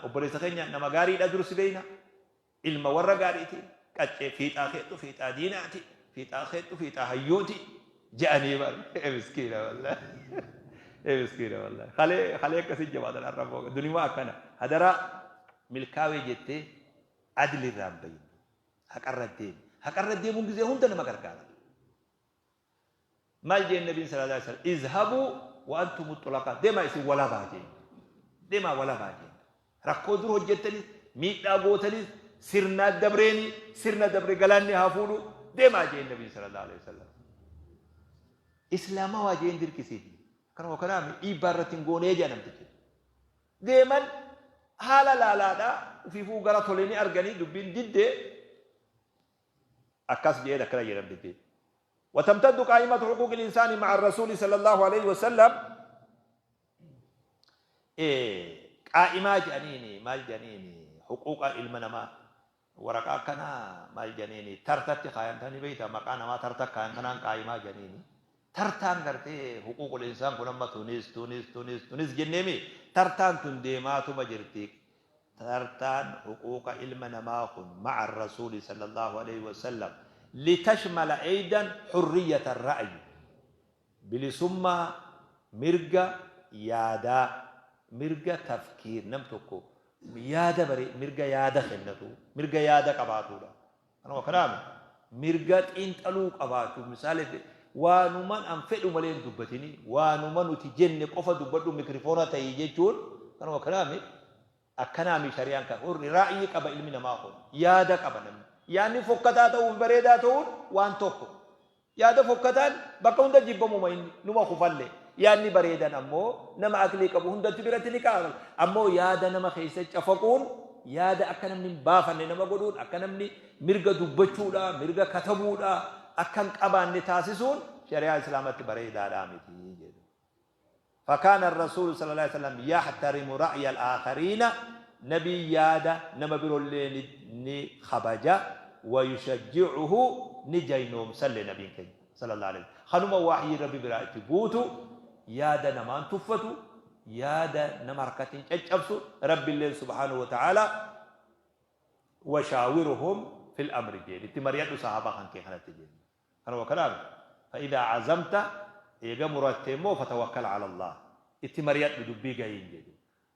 Obboleessa keenya nama gaariidha dursi beeyna. Ilma warra gaariiti, qaccee fiixaa keettu fiixaa diinaati, fiixaa keettu fiixaa hayyuuti je'anii bar. Ee miskiina wallahi. Ee miskiina wallahi. Kalee kalee akkasii jabaatan har'a immoo dunimaa akkana. Hadaraa milkaawee jettee adli irraa hin bahin. Haqarra deemi. Haqarra deemuun gizee hunda nama gargaara. Maal jeen nabiin sallallahu alaihi wasallam izhabuu wa antum xulaqaa deemaa isin walabaa jeen deemaa walabaa jeen rakkoo dur hojjettanis miidhaa gootanis sirnaa dabreeni sirna dabre galaanni haa fuudhu deemaa jeen nabiin sallallahu alaihi wasallam islaamawaa jeen dirqisiifi kanuma kanaami dhiibbaa irratti hin goonee jee namtichi deeman haala laalaadha ufiifuu gara tole ni arganii dubbiin diddee akkas jeen akkana jee namtichi وتمتد قائمة حقوق الإنسان مع الرسول صلى الله عليه وسلم قائمة جانيني مال جانيني حقوق ilma waraqaa kana maal janiini tartatti kaayantanii beeyta maqaa namaa tarta kaayan kanaan qaa'imaa janiini tartaan gartee huquuqul insaan kun amma tunis tunis tunis tunis jenneemi tartaan tun deemaatuma jirti Tartaan huquuqa ilma namaa kun ma'a Rasuuli sallallaahu aleyhi wa sallam litashmala eydan hurriyyata ra'yi bilisummaa mirga yaadaa mirga tafkiir nam tokko yaada bare mirga yaada kennatuu mirga yaada qabaatuudha kanuma kanaami mirga xiinxaluu qabaachuu misaale waanuman an fedhu malee hin dubbatini waanuma nuti jenne qofa dubbadhu mikrifoona ta'ii jechuun kanuma kanaami akkanaami shari'aan kan hurri ra'yii qaba ilmi namaa kun yaada qaba namni yaadni fokkataa ta'uuf bareedaa ta'uun waan tokko Yaada fokkataan bakka hunda jibbamuma inni numa kufalle. Yaadni bareedan ammoo nama aqlii qabu hundatti biratti ni kaa'ama. Ammoo yaada nama keessa cafaquun yaada akka namni hin baafanne nama godhuun akka namni mirga dubbachuudha, mirga katabuudha akka hin qabaanne taasisuun shari'aa Islaamatti bareedaadhaa miti jedhu. Fakaana Arrasuulu sallallaahu aleyhi wa sallam yahtarimu ra'ya al-aakhariina, Nabiin yaada nama birollee ni ni kabaja, wa yushajji'uhu ni jaynoomsalle Nabiin keenya sallallaahu aleyhi wa sallam. Kanuma wahyiin Rabbi biraa itti buutu yaada namaan tuffatu, yaada nama harkatti hin caccabsu, Rabbilleen subhaanahu wa ta'aalaa wa shaawiruhum fil amri jeen. Itti mari'adhu sahaabaa kan kee kanatti jeen. Kanuma kanaaf fa'idhaa azamta eega muratte immoo fatawakkal ala Allah itti mari'adhu dubbii gahiin jedhu.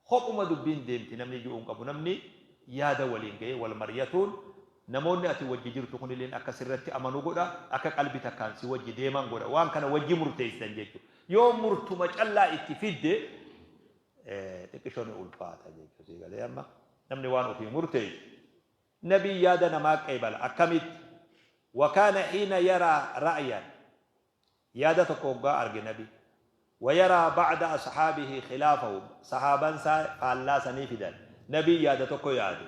Kophuma dubbiin deemti namni ji'uu hin qabu namni yaada waliin gahee wal mari'atuun namoonni ati wajji jirtu kunilleen akka sirratti amanu godha akka qalbi takkaan si wajji deeman godha waan kana wajji murteessitan jechuudha. Yoo murtuma callaa itti fidde xiqqishoo ni ulfaata jechuudha. Sii galee amma namni waan ofii murteessu Nabiin yaada namaa qeebala. Akkamitti? Wa kaana hiina yaraa ra'yan Yaada tokko hoggaa arge Nabi. Wa yaraa ba'da ashaabihi khilaafahu Sahaaban isaa faallaa sanii fidan. Nabiin yaada tokko yaade.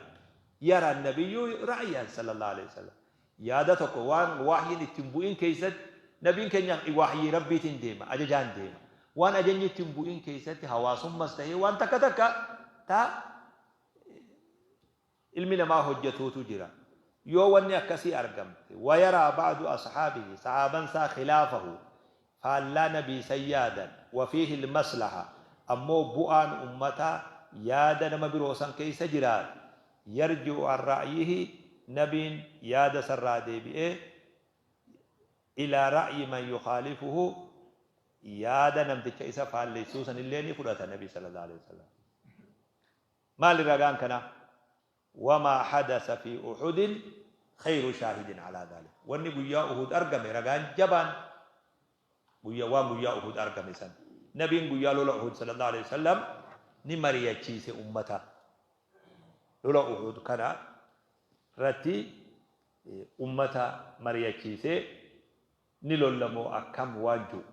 Yara nabiyyu ra'yan sallallahu aleyhi wa sallam. Yaada tokko waan wahyiin itti hin bu'in keessatti Nabiin keenya wahyii Rabbiitiin deema, ajajaan deema. Waan ajajni itti hin bu'in keessatti hawaasummas tahee waan takka takka ta ilmi namaa hojjatuutu jira. Yoo wanni akkasii argamte, wayaraa ba'du ashaabihi, sahaaban isaa khilaafahu, faallaa nabii san yaadan, wafiihi almaslaha, ammoo bu'aan ummataa yaada nama biroo san keessa jiraate, yarji'u an ra'yihi, nabiin yaada sarraa deebi'ee, ilaa ra'yi man yukhaalifuhu, yaada namticha isa faallessuu sanillee ni fudhata nabi sallallahu alaihi wasallam. Maali ragaan kanaa? Wamaa hadasa fii Uhudin khayru shaahidin alaa dhaalik. Wanni guyyaa Uhud argame ragaan jabaan Guyyaa waan guyyaa Uhud argame san. Nabiin guyyaa lola Uhud sallallahu alaihi wasallam ni mariyachiise ummata. Lola Uhud kana irratti ummata mariyachiisee ni lolla moo akkam waan jiru.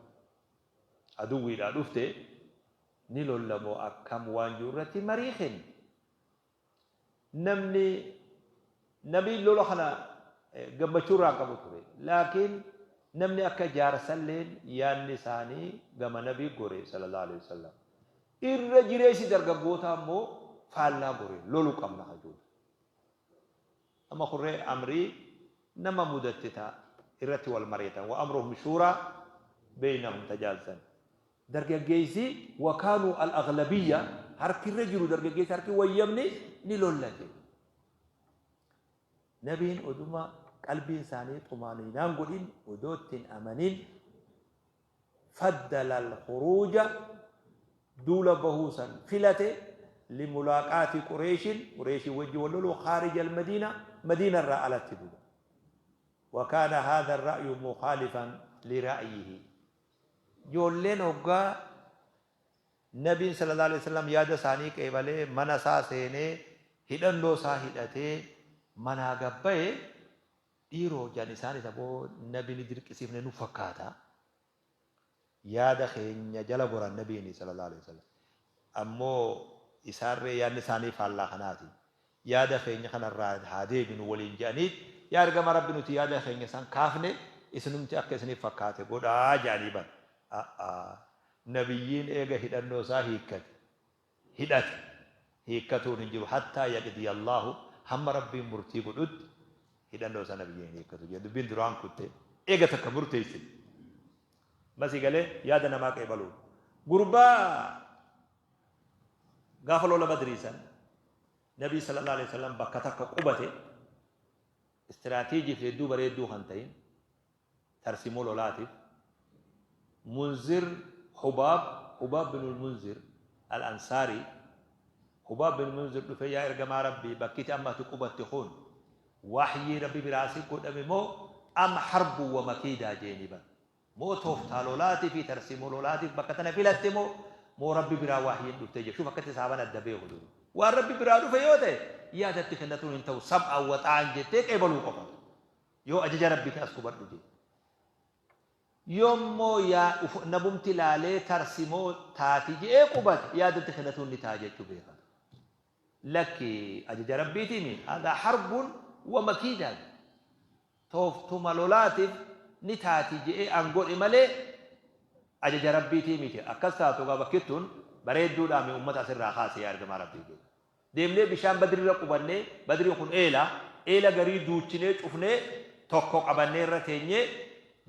Aduwwiidhaa dhufte ni lolla moo akkam waan jiru irratti marii kenne. Namni nabiin lola kana gammachuu irraa hin qabu ture. Laakiin namni akka jaarsalleen yaadni isaanii gama nabii gore sallallahu alaihi wasallam. Irra jireessi dargaggootaa immoo faallaa gore lolu qabna hajuudha. Amma kurree amrii nama mudatte ta irratti wal mari'atan wa amruhum shuuraa beeynahum tajaazan. Dargaggeessi wa kaanuu al aghlabiyya harki irra jiru dargaggeessi harki wayyamni ni lolla jedhe. Nabiin oduma qalbiin isaanii xumaaniinaan godhin odoo itti hin amanin faddala al-khuruuja duula bahuu san filate limulaaqaati Qureeshin Qureeshii wajji wal loluu khaarija al-Madiina Madiina irraa alatti duuba. Wa kaana haadha ar-ra'yu mukhaalifan li ra'yihi. Ijoolleen hoggaa Nabiin sallallahu alaihi wasallam yaada isaanii qeebalee mana isaa seenee hidhannoo isaa hidhatee manaa gad bahe dhiiroo jedhan isaanis aboo Nabi ni dirqisiifne nu fakkaata. Yaada keenya jala goran Nabiin sallallahu alaihi wasallam. Ammoo isaarree yaadni isaanii faallaa kanaati. Yaada keenya kanarraa haa deebinu waliin jedhaniit yaa ergamaa Rabbi nuti yaada keenya san kaafne isinumti akka isiniif fakkaate godhaa jedhanii bar. A'aa Nabiyyiin eega hidhannoo isaa hiikkate, hidhate, hiikkatuun hin jiru hattaa yaqdiyallaahu hamma Rabbiin murtii godhutti hidhannoo isaa nabiyyiin hin hiikkatu jedhe dubbiin duraan kutte eega takka murteessite. Masii galee yaada namaa qeebaluun. Gurbaa Gaafa lola Badrii san Nabii sallallahu alaihi wasallam bakka takka qubate istiraatiijiif hedduu bareedduu kan ta'in tarsimoo lolaatiif Munzir Hubaab Hubaab binul Munzir al-Ansaarii Hubaab bin Munzir dhufee yaa ergamaa Rabbii bakkiti amma ati qubatte kun wahyii Rabbi biraa si godhame moo am harbu wa makiidaa jeeni bar Moo tooftaa lolaatii fi tarsiimoo lolaatiif bakka tana filatte moo moo Rabbi biraa wahyiin dhufte jedhu. Shuf akkatti sahaabaan adda beeku duru. Waan Rabbi biraa dhufe yoo ta'e yaada itti kennatuun hin ta'u sam'aan wa xaa'an jettee qeebaluu qofa. Yoo ajaja Rabbiiti as qubadhu jee. Yoommoo yaa nabumti laalee tarsimoo taati je'ee qubate yaada itti kennatuun ni ta'a jechuu beeka. Lakki ajaja Rabbiitiimi haadhaa harbun wa makiidaa. Tooftuma lolaatif ni taati je'ee an godhe malee ajaja Rabbiitii miti. Akkas taatu egaa bakki tun bareedduudhaami ummata asirraa kaasi yaa ergamaa Rabbii jedhe. Deemnee bishaan Badriirra qubannee, Badriin kun eela, eela garii duuchinee cufnee tokko qabannee irra teenyee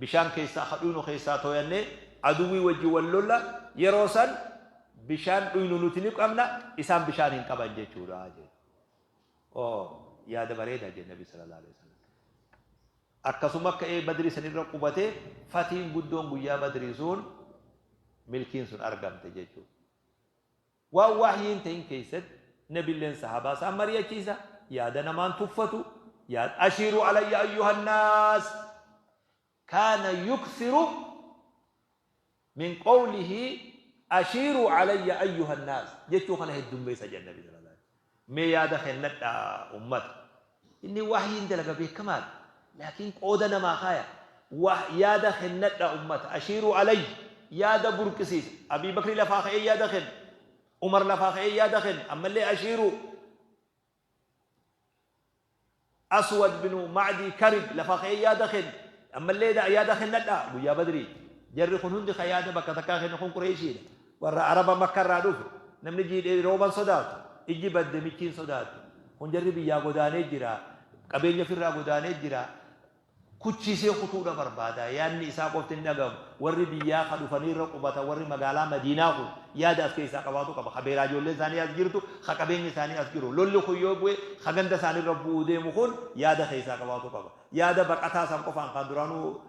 bishaan keessaa ka dhuynu keessaa tooyannee aduwwii wajji wal lolla yeroo san bishaan dhuynu nuti ni qabna isaan bishaan hin qaban jechuudha jedhe. Oh, yaada bareedaa jedhe Nabi sallallahu alaihi wasallam. Akkasuma ka'ee Badrii sanirra qubatee fatiin guddoon guyyaa Badrii sun milkiin sun argamte jechuudha. Waan wahyiin ta'in keessatti nabilleen sahabaa isaa mari'achiisa, yaada namaan tuffatu, yaada ashiiru alayya ayyuhannaas kaana yukthiru min qawlihi ashiiruu alayya ayyuha nnaas jechuu kana heddummeessa jedhan nabi sallallahu alaihi wasallam. Mee yaada kennadhaa ummata. Inni wahyiin dalaga beekamaadha. Laakiin qooda namaa kaaya. Yaada kennadhaa ummata. Ashiiruu alayya yaada burqisiisa. Abii Bakri lafaa ka'ee yaada kenna. Umar lafaa ka'ee yaada kenna. Ammallee ashiiruu. Aswad binu Ma'dii Karib lafa ka'ee yaada kenne. Ammallee yaada kennadhaa guyyaa Badrii. Jarri kun hundi ka yaada bakka takkaa kenne kun Qureeshiidha. Warra Araba Makka irraa dhufe. Namni jiidhee rooban sodaatu. Ijji badde michiin sodaatu. Kun jarri biyyaa godaanee jira. Qabeenya ofirraa godaanee jira. Kuchiisee kutuudha barbaada. Yaadni isaa qofti hin dhagahamu. Warri biyyaa ka dhufanii irra qubatan warri magaalaa Madiinaa kun yaada as keessaa qabaatu qaba. Ka beeraa ijoolleen isaanii as jirtu, ka qabeenyi isaanii as jiru. Lolli kun yoo bu'e ka ganda isaanii irra bu'uu deemu kun yaada keessaa qabaatu qaba. Yaada baqataa san qofaan kan duraanuu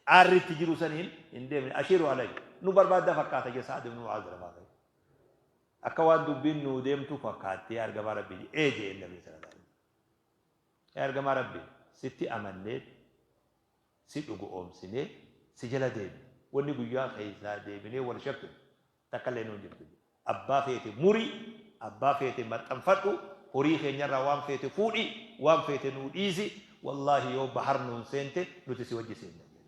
aarri itti jiru saniin hin deemne. Ashiiru alayhi. Nu barbaadda fakkaata jedhe Sa'ad ibn Mu'aaz lafaa ka'e. Akka waan dubbiin nuu deemtu fakkaatti yaa ergamaa Rabbii ee jedheen Nabiin sallallahu alaihi wasallam. Yaa Ergamaa Rabbii! Sitti amanneet, si dhugo'oomsinee, si jala deemne. Wanni guyyaa keessaa deebinee wal shakkinu takka illee nuun jirtu. Abbaa feete muri, abbaa feete maxxanfadhu, horii keenyarraa waan feete fuudhi, waan feete nuu dhiisi, wallaahi yoo bahar nuun seente nuti si wajji seenna jedhe.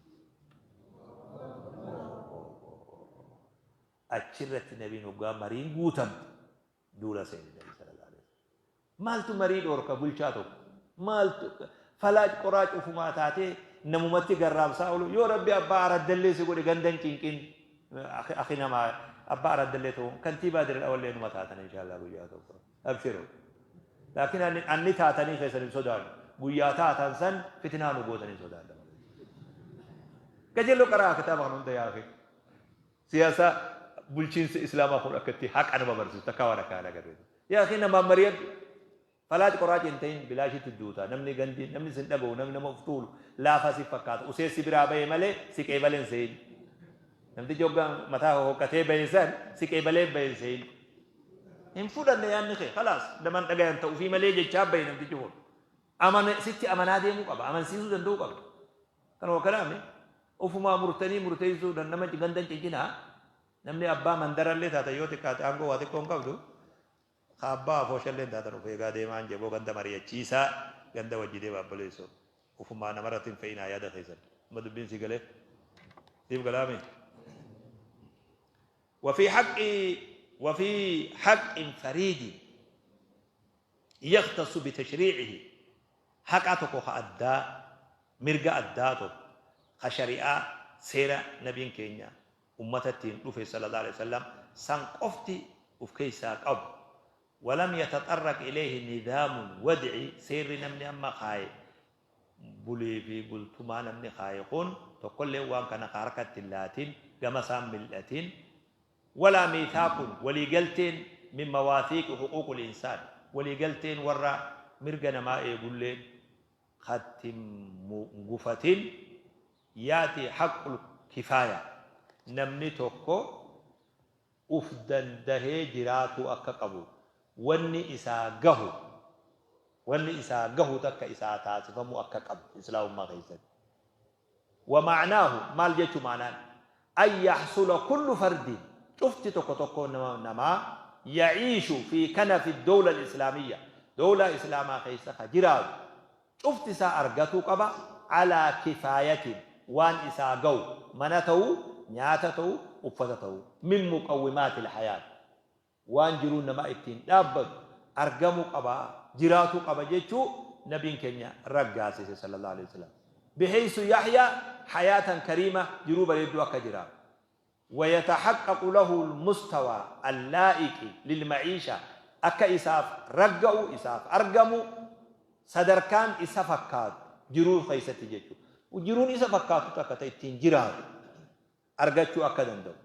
Achirratti nabiin hoggaa mariin guutamte duula seene nabi sallallahu alaihi wasallam. Maaltu marii dhoorka bulchaa tokko? Maaltu falaaj qoraac ufumaa taatee namumatti garraamsaa oolu? Yoo Rabbi abbaa araddallee si godhe ganda hin cinqin. Akhi namaa abbaa araddallee ta'uun kantiibaa Dirre Dhawallee numa taatan inshaallah guyyaa tokko. Abshiru. Laakiin anni anni taatanii keessan hin sodaadhu. Guyyaa taatan san fitnaa nu gootan hin sodaadha. Qajeello qaraa kitaaba kan hunda yaa akhi. Siyaasa bulchiinsi Islaamaa kun akka itti haqa nama barsiisu takkaa waan akkanaa hin agarre. Yaa akhi namaan mari'adhu. Falaac qoraac hin ta'in bilaashitti duuta. Namni gandi namni sin dhaga'u namni nama of tuulu laafaa si fakkaata. Usee si biraa bahe malee si qeebalee hin se'in. Namtichi hoggaa mataa hohoqqatee bahe san si qeebalee bahe hin se'in. Hin fudhanne yaanni kee khalaas naman dhagayan ta'ufii malee jechaa bahe namtichi kun. Amane sitti amanaa deemuu qaba. Amansiisuu danda'uu qaba. Kanuma kanaami Ofumaa murtanii murteessuudhaan nama ganda hin cinqinaa. Namni abbaa mandarallee taatan yoo xiqqaate aangoo waa xiqqoo hin qabdu. Ka abbaa afooshallee hin taatan of eegaa deemaan jeboo ganda mari'achiisaa ganda wajji deemaa obboleessoo. Ofumaa namarratti hin fe'inaa yaada keessan. Amma dubbiin sii galee? Siif galaami? وفي حق وفي حق فريد يختص بتشريعه haqa tokko ka addaa mirga addaa tokko ka shari'aa seera nabiin keenya ummata ittiin dhufe sallallahu alaihi wasallam san qofti uf keessaa qabu walam yataxarraq ilayhi nidaamun wad'i seerri namni amma kaaye bulii fi bultumaa namni kaaye kun tokkolleen waan kana ka harkatti hin laatin gama isaan mil'atin Walaa miithaaqun, walii galteen, min mawaathiiqi huquuqul insaan, walii galteen warra mirga namaa eegulleen ka itti hin gufatin, ya'tii haqqul kifaaya, namni tokko uf dandahee jiraatuu akka qabu wanni isaa gahu, wanni isaa gahu takka isaa taasifamuu akka qabdu islaamummaa keessatti. Wa ma'naahu, maal jechu ma'naan? An yaxsula kullu fardin, cufti tokko tokkoon nama namaa, ya'iishu fii kanafi dowla al-islaamiyya, dowlaa islaamaa keessa ka jiraatu, cufti isaa argatuu qaba, alaa kifaayatin, waan isaa gahu, mana ta'uu, nyaata ta'uu, uffata ta'uu, min muqawwimaati al-hayaat, waan jiruun namaa ittiin dhaabbatu argamuu qaba, jiraatuu qaba jechuu Nabiin keenya raggaasise sallallahu aleyhi wasallam. Biheysu yahyaa hayaatan kariima jiruu bareedduu akka jiraatu. Wayatahaqqaqu lahu al-mustawaa al-laa'iqi lil-ma'iisha akka isaaf ragga'u, isaaf argamu sadarkaan isa fakkaatu jiruu keessatti jechuu. Jiruun isa fakkaatu takka ta ittiin jiraatu argachuu akka danda'u.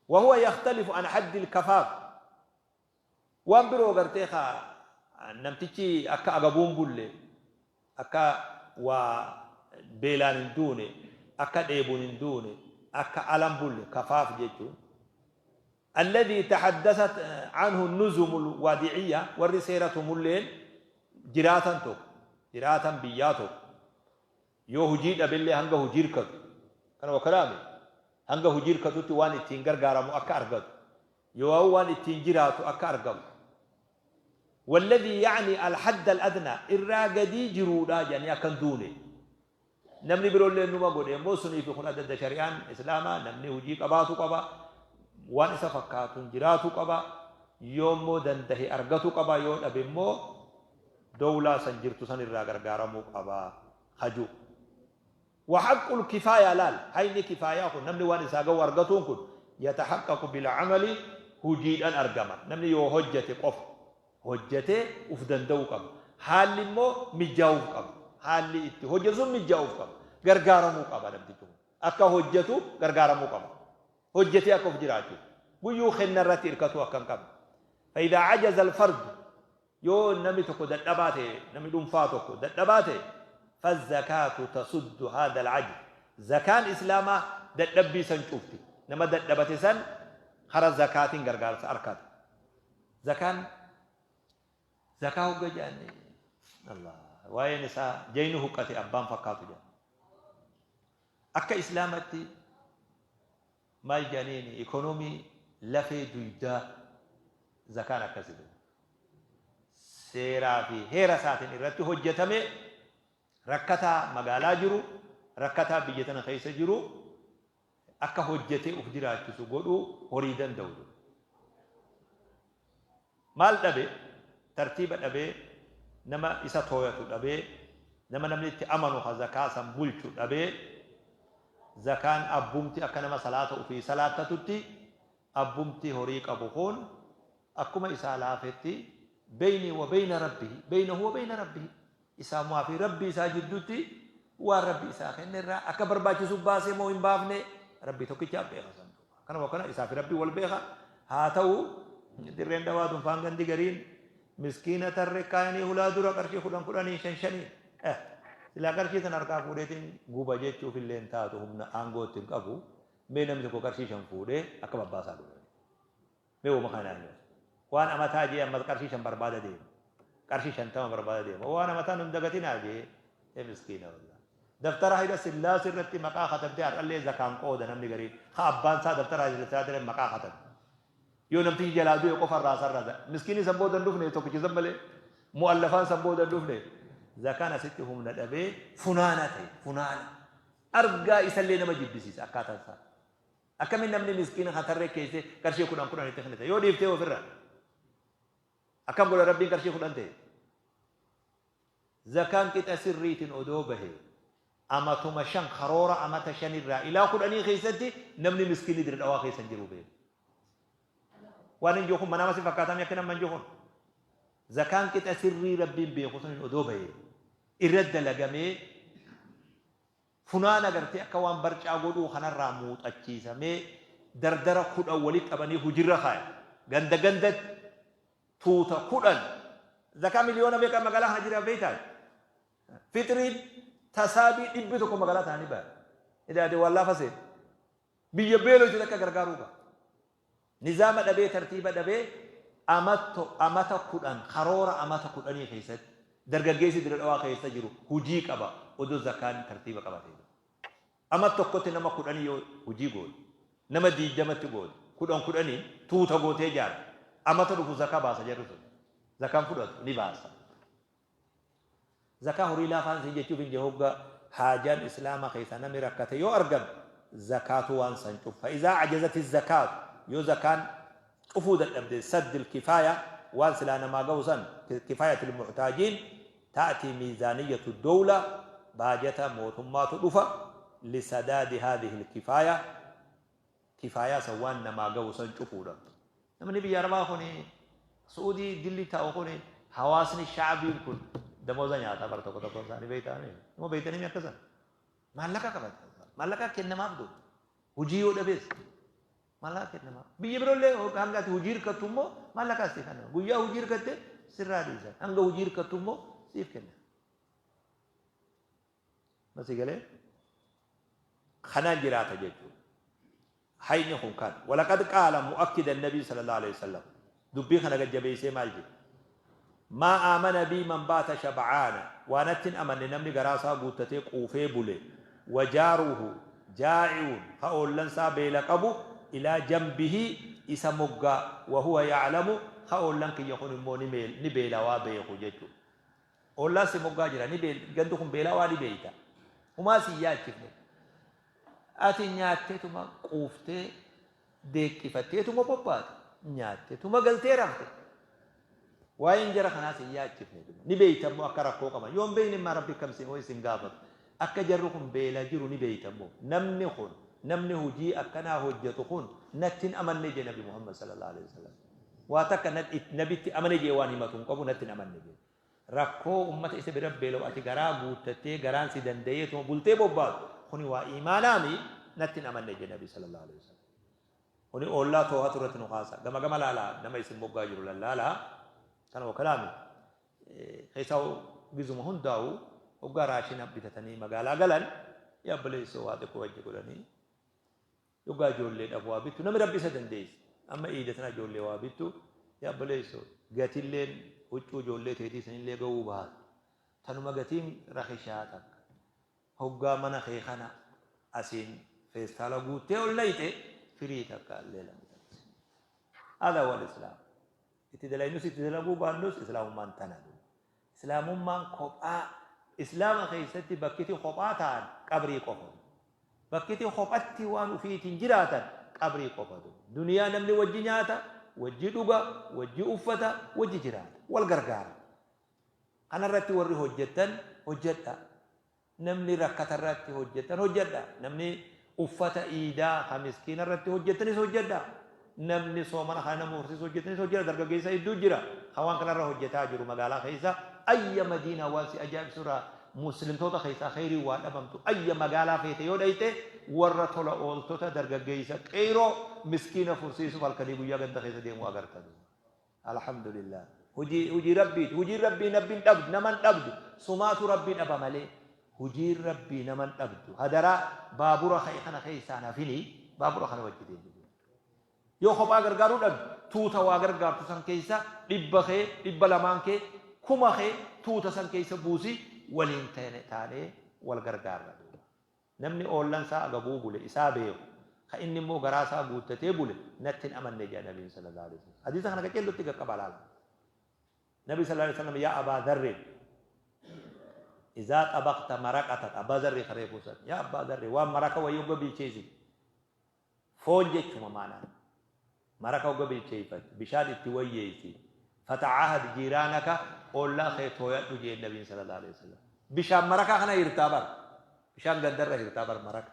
Wahuwa yakhtalifu an haddil kafaaf waan biroo gartee ka namtichi akka agabuun bulle akka waa beelaan hin duune akka dheebuun hin duune akka alan bulle kafaaf jechuun alladhii tahaddasat anhu nuzumul waadi'iyya warri seera tumulleen jiraatan tokko jiraatan biyyaa tokko Yoo hujii dhabellee hanga hujii rkatu, kana wa kalaami, hanga hujii rkatutti waan ittiin gargaaramu akka argatu, yooawu waan ittiin jiraatu akka argamu. Walladhii ya'nii al-hadd al-adnaa, irraa gadii jiruudha jedhanii akka hin duune. Namni biroollee numa godhe immoo sunii fi kun adda adda shari'aan Islaamaa namni hujii qabaatu qaba, waan isa fakkaatuun jiraatu qaba, yoo immoo dandahe argatu qaba, yoo dhabe immoo dowlaa san jirtu san irraa gargaaramuu qaba ka ju'u. Wa haqqul kifaayaa laal hayni kifaayaa kun namni waan isaa gahu argatuun kun yatahaqqaqu bil amali hujiidhan argama namni yoo hojjate qofa hojjatee uf danda'uu qaba haalli immoo mijjaa'uuf qaba haalli itti hojjatu sun mijjaa'uuf qaba gargaaramuu qaba namtichi kun akka hojjatu gargaaramuu qaba hojjatee akka uf jiraachisu guyyuu kenna irratti irkatuu akka hin qabne fa idaa ajaza al fardu Yoo namni tokko dadhabaa ta'e, namni dhunfaa tokko dadhabaa ta'e, fazzakaatu tasuddu haadha al-ajz. Zakaan Islaamaa dadhabbii san cufti. Nama dadhabate san kara zakaatiin gargaarsa arkata. Zakaan zakaa hogga jedhan Allah waa'een isaa jayni huqqate abbaan fakkaatu jedhan. Akka Islaamatti Maal jedhaniin ikonomii lafee duydaa zakaan akkasi dhufu. Seeraa fi heera isaatiin irratti hojjetame rakkataa magaalaa jiru, rakkataa biyya tana keessa jiru akka hojjetee uf jiraachisu godhuu horii danda'u jiru. Maal dhabe? Tartiiba dhabee, nama isa tooyatu dhabee, nama namni itti amanu ka zakaa san bulchu dhabee, zakaan abbumti akka nama salaata ufii salaattatutti abbumti horii qabu kun akkuma isaa laafetti beynii wa beyna rabbihi, beynahu wa beyna rabbihi, isaamumaa fi Rabbii isaa jiddutti waan Rabbi isaa kenne irraa akka barbaachisu baasee moo hin baafne Rabbii tokkichaa beeka san duuba. Kanuma kana isaa fi Rabbii wal beeka. Haa ta'u dirreen dhawaa tun faan gandi gariin miskiina tarre kaayanii hulaa dura qarshii kudhan kudhanii shan shanii. Eh, silaa qarshii san harkaa fuudheetiin guba jechuuf illee hin taatu humna aangoo itti hin qabu. Mee namni tokko qarshii shan fuudhee akka babbaasaa godhe. Mee woma kana naan jedha. Waan amataa jee ammas qarshii 5 barbaada deema. Qarshii 50 barbaada deema. Waan amataa nun dagatinaa jee. Ee miskiina wallah. Daftara Hayila Sillaasee irratti maqaa katabdee har'allee zakaan qooda namni gariin. Ka abbaan isaa daftara Hayila Sillaasee irratti maqaa katabe. Yoo namtichi jalaa du'e qofa irraa sarraza. Miskiinni san booda hin dhufne tokkichi san malee. Mu'allafaan san booda hin dhufne. Zakaan asitti humna dhabee funaana ta'e funaana. Argaa isallee nama jibbisiisa akkaataan isaa. Akkamiin namni miskiina kan tarree keessee qarshii kudhan kudhan itti kennita yoo dhiiftee ofirra akkam godha rabbiin qarshii kudhan ta'e. Zakaan qixa sirriitiin odoo bahe amatuma shan karoora amata shanirraa ilaa kudhanii keessatti namni miskiinni dirre dhawaa keessa hin jiru beeku. Waan hin jiru kun manaama si fakkaatamii akka nama hin jiru kun. Zakaan qixa sirrii rabbiin beeku sun odoo bahe irra dalagamee Funaana gartee akka waan barcaa godhuu kanarraa muuxachiisamee dardara 10 wali qabanii hujirra kaayan. Ganda gandatti tuuta 10 zakaa miliyoona meeqa magaalaa kana jira beektaa? Fixriin tasaabii 100 magaalaa tana ni baya. Idaate waan laafa seete. Biyya beeloyte takka gargaaruu qaba. Nizaama dhabee tartiiba dhabee amatto amata 10 karoora amata kudhanii keessatti dargaggeessi Dire Dhawaa keessa jiru hujii qaba odoo zakaan tartiiba qabatee. Amat tokkotti nama kudhanii yoo hujii goote nama diiddamatti goote kudhan kudhaniin tuuta gootee ijaarte amata dhufu zakaa baasa jarri sun zakaan fudhatu ni baasa. Zakaa horii laafaan siin jechuuf hin hogga haajaan islaama keessaa namni rakkate yoo argame zakaatu waan san cufa. Fa'izaa ajazati zakaatu yoo zakaan cufuu dadhabde saddil kifaaya waan silaa namaa gahu san kifaayatil muhtaajiin ta'tii miizaaniyyatu dowla baajata mootummaatu dhufa lisadaadi haadihil kifaaya kifaayaa san waan namaa gahu san cufuudha. Namni biyya arabaa kuni Su'uudii dilli taa'u kuni hawaasni sha'abiin kun damooza nyaata bara tokko tokkoon isaanii beektaanii. Immoo beektanii akka san maallaqa qabata. Maallaqa kennamaaf godhu. Hojii yoo dhabees maallaqa kennamaaf. Biyya biroollee hanga ati hojii hirkattu immoo maallaqa siif kennama. Guyyaa hojii hirkatte sirraa dhiisan. Hanga hojii hirkattu immoo siif kenna. Masii galee kanaan jiraata jechuudha. Hayni kun kan. Walaqad qaala mu'akkida nabii sallallahu alaihi wasallam. Dubbii kana gad jabeessee maal jedhe? Maa aamana bii man baata shab'aana. Waa natti hin amanne namni garaa isaa guuttatee quufee bule. Wajaaruhu jaa'i'un ka oollan isaa beela qabu ilaa jambihi isa moggaa wa huwa ya'lamu ka oollan kiyya kun immoo ni beelawaa beeku jechuudha. Ollaan si moggaa jira ni beel gandi kun beelawaa ni beeyta. Humaa si hin yaachifne. Ati nyaatteetuma quuftee deeqqifatteetuma bobbaate. Nyaatteetuma galtee rafte. Waa'een jara kanaa si hin yaachifne. Ni beeyta immoo akka rakkoo qaban. Yoo hin beeyne immaa rabbi akkam si isin gaafatu. Akka jarri kun beela jiru ni beeyta immoo. Namni kun namni hojii akkanaa hojjetu kun natti hin amanne jee Nabi Muhammad sallallahu alaihi wasallam. Waa takka nabitti amane jee waan himatu hin qabu natti hin amanne jee. Rakkoo ummata isa bira beela'u ati garaa guuttattee garaan si danda'eetuma bultee bobbaatu kuni waa iimaanaami natti hin amanne jee Nabi sallallahu alaihi wasallam. Kuni oollaa toohatu irratti nu kaasa. Gama gama laalaa nama isin moggaa jiru lallaalaa. Kanuma kalaami. Keessaa gizuma hundaa'u hoggaa raashina bitatanii magaalaa galan yaa obboleessoo waa xiqqoo wajji godhanii Yoggaa ijoolleedhaaf waa bittu namni Rabbi isa dandeesse. Amma iida tana ijoollee waa bittu yaa obboleesso gatilleen huccuu ijoollee teetii sanillee ga'uu baatu. Tanuma gatiin rakishaa takka. Hoggaa mana kee kana asiin feestaala guuttee ol nayxe Firii takka illee lam taqsim. Hada huwa al-islaam. Itti dalaynus itti dalaguu baannus islaamummaan tana duuba. Islaamummaan kophaa islaama keessatti bakkiti kophaa ta'an qabrii qofa. Bakkiti kophatti waan ufiitiin jiraatan qabrii qofa duuba. Duniyaa namni wajji nyaata, wajji dhuga, wajji uffata, wajji jiraata. Wal gargaara. Kanarratti warri hojjettan hojjedhaa. Namni rakkata irratti hojjettan hojjedhaa. Namni uffata iidaa ka miskiina irratti hojjettanis hojjedhaa. Namni soomana kana nama horsiisu hojjettanis hojjedha. Dargaggeessa hedduu jira ka waan kanarra hojjetaa jiru magaalaa keessa. Ayya Madiinaa waan si ajaa'ibsu irraa muslimtoota keessaa kheyriin waa dhabamtu. Ayya magaalaa feete yoo dhayxe warra tola ooltota dargaggeessa qeeyroo miskiina fursiisuuf halkanii guyyaa ganda keessa deemu agarta duuba. Alhamdulillah. Hujii hujii Rabbiiti. Hujiin Rabbii nabbi hin dhabdu, nama hin dhabdu. Sumaatu Rabbi dhaba malee. Hujiin Rabbii nama hin dhabdu. Hadaraa baabura ka'e kana keessaa hin hafinii baabura kana wajji deemi. Yoo kophaa gargaaruu dhabde tuuta waa gargaartu san keessa 100 kee, 200n kee, 1000 kee tuuta san keessa buusi waliin taanee wal gargaarra duuba. Namni oollan isaa agabuu bule isaa beeku, ka inni immoo garaa isaa guuttatee bule natti hin amanne jedha Nabiin sallallahu alaihi wasallam. Hadiisa kana qaceellotti qaqqaba laala. Nabi sallallahu alaihi wasallam yaa Abaa Dharrin izaa xabaqta maraqatak Abbaa Dharrii ka reefuu san yaa Abbaa Dharrii waan maraka wayii hogga bilcheessite Foon jechuma maanaan. Maraka hogga bilcheeyfatte, bishaan itti wayyeeysi. Fata'aahad jiiraanaka, ollaa kee tooyadhu jeen Nabiin sallallaahu aleyhi wasallam. Bishaan marakaa kana hirtaa bar. Bishaan gandarra hirtaa bar maraka.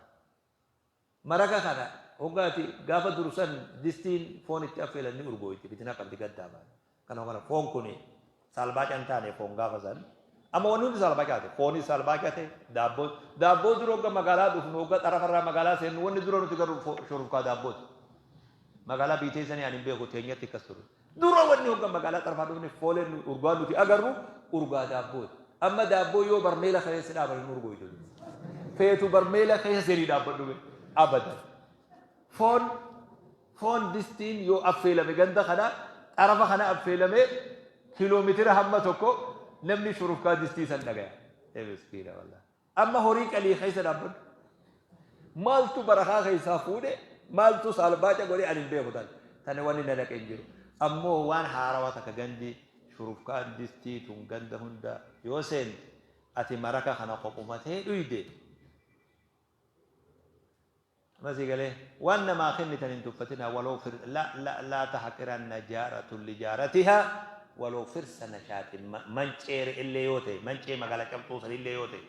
Maraka kana hogga ati gaafa dur san distiin foon itti affeelan ni urgooyti, fitinaa qabdi gaddaa baate. Kana kana foon kuni saalbaaca hin taane foon gaafa san. Amma wanni hundi saalbaaca ta'e. Foonis saalbaaca ta'e. Daabboo daabboo dura hogga magaalaa dhufnu hogga xarafarraa magaalaa seennu wanni dura nuti garuu shurufkaa daabbooti. Magaalaa biitee sanii ani hin beeku teenyatti akkas ture. Dura wanni hogga magaalaa xarafaa dhufne fooleen urgaa nuti agarru urgaa daabbooti. Amma daabboo yoo barmeela keessa dhaaban hin urgooytu. Feetu barmeela keessa seenii dhaabbadhu mee. Abadan. Foon Foon distiin yoo affeelame ganda kana xarafa kana affeelame kiiloomeetira hamma tokko namni shurufkaa distii san dhagaya. Ee miskiina wallah. Amma horii qalii keessa dhaabbadhu. Maaltu barakaa keessaa fuudhe maaltu saalbaaca godhe ani hin beeku tan. Tana wanni na dhaqe hin jiru. Ammoo waan haarawaa takka gandi shurufkaan distii tun ganda hunda yoo seente ati maraka kana kophumatee dhuyde. Amma sii galee? Waan namaa kennitan hin tuffatinaa walaw fir la la laa tahqiranna jaaratun lijaaratihaa walaw firsa nashaatin mancee re'ellee yoo ta'e mancee magaala cabxuu sanillee yoo ta'e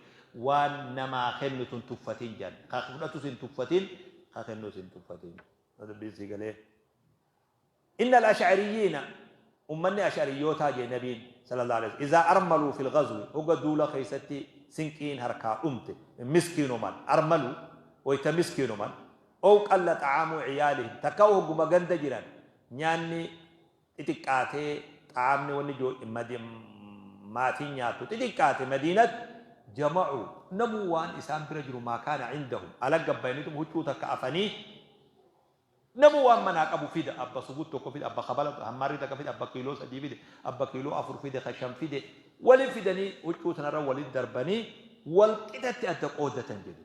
waan namaa kennitu hin tuffatin jedhan ka fudhatus hin tuffatin ka kennus hin tuffatin. Dubbiin sii galee? Inna al-ash'ariyyiina, ummanni ash'ariyyootaa jee nabiin, sallallahu aleyhi wa sallam, izaa armaluu fil ghazwi, hogga duula keeysatti sinqiin harkaa dhumte, miskiinoman, armaluu, wayta miskiinoman, ow qalla xa'aamu ciyaalihim, takkaa'u hogguma ganda jiran nyaanni xixiqqaatee, xa'aamni wanni maatiin nyaattu xixiqqaate madiinatti, jama'uu, namuu waan isaan bira jiru maa kaana cindahum, ala gabbayaniituma huccuu takka afanii, Namuu waan manaa qabu fida, abba subut tokko fida, abba kabala hammaarrii takka fida, abba kiiloo 3 fide, abba kiiloo 4 fide, ka 5 fide, wali fidanii huccuu tanarra wali darbanii wal qixatti adda qooddatan jedhe.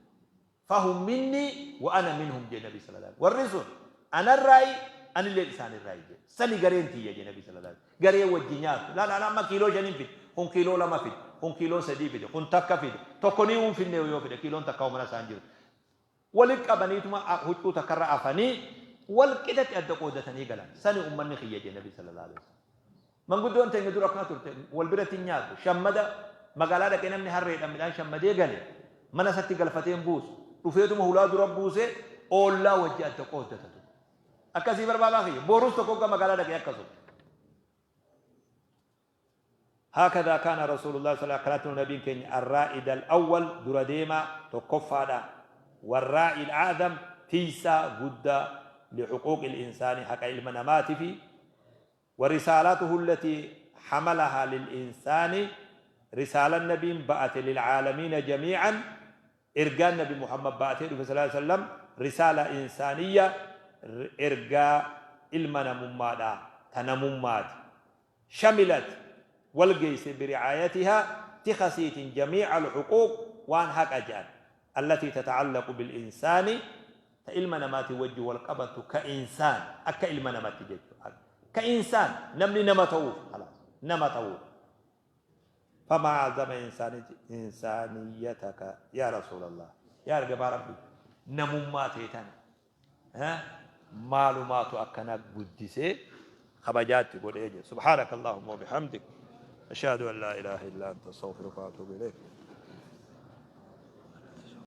Fahum minnii wa ana minhum jedhe Nabi sallallahu alaihi wasallam. Warri sun anarraayi anilleen isaanirraayi jedhe. Sani gareen tiyya jedhe Nabi sallallahu alaihi wasallam. Garee wajji nyaattu. Laal ana amma kiiloo 5n fide, kun kiiloo 2 fide, kun kiiloo 3 fide, kun takka fide, tokko ni hin finne yoo fide kiiloon takka mana isaan jirtu. Wali qabaniituma huccuu takkarra afanii wal qixatti adda qooddatanii galan. Sani ummanni kiyya jedhe Nabi sallallahu alaihi wasallam. Manguddoon teenya dur akkana turte wal biratti hin nyaattu. Shammada magaalaa dhaqee namni harreedhaan midhaan shammadee gale mana isatti galfatee hin buusu. Dhufeetuma hulaa dura buusee oollaa wajji adda qooddata ture. Akkasii barbaabaa kiyya. Borus tokko hogga magaalaa dhaqee akkasuma. Haakadhaa kaana Rasuulullaahi sallallaahu akkanatti nu nabiin keenya arraa'idal awwal dura deemaa tokkoffaadha warraa'il a'zam tiysaa guddaa lihuquuqil insaani haqa ilma namaatifi wa risaalaatuhu allatii hamalahaa lil insaani risaalan nabiin ba'ate lil aalamiina jamii'an Ergaan Nabi Muhammad ba'atee dhufe sallallaahu aleyhi wa sallam risaalaa insaaniyya, ergaa ilma namummaadha, ta namummaati. Shamilat, wal geeyse biri'aayatihaa, tika isiitiin jamii'a al-huquuq, waan haqa je'an, allatii tata'allaqu bil insaani, Ta ilma namaatiin wajji wal qabattu ka insaan akka ilma namatti jechuudha. Ka insaan namni nama ta'uuf khalaas nama ta'uudha. Famaa a'zama insaaniyyataka yaa Rasuulallah. Yaa ergamaa Rabbii namummaa tee tana maalumaatu akkana guddisee kabajaatti godhee jedhe. Subhaanaka Allahumma wa bihamdik. Ashhadu an laa ilaaha illaa anta astaghfiruka wa atuubu ilayk.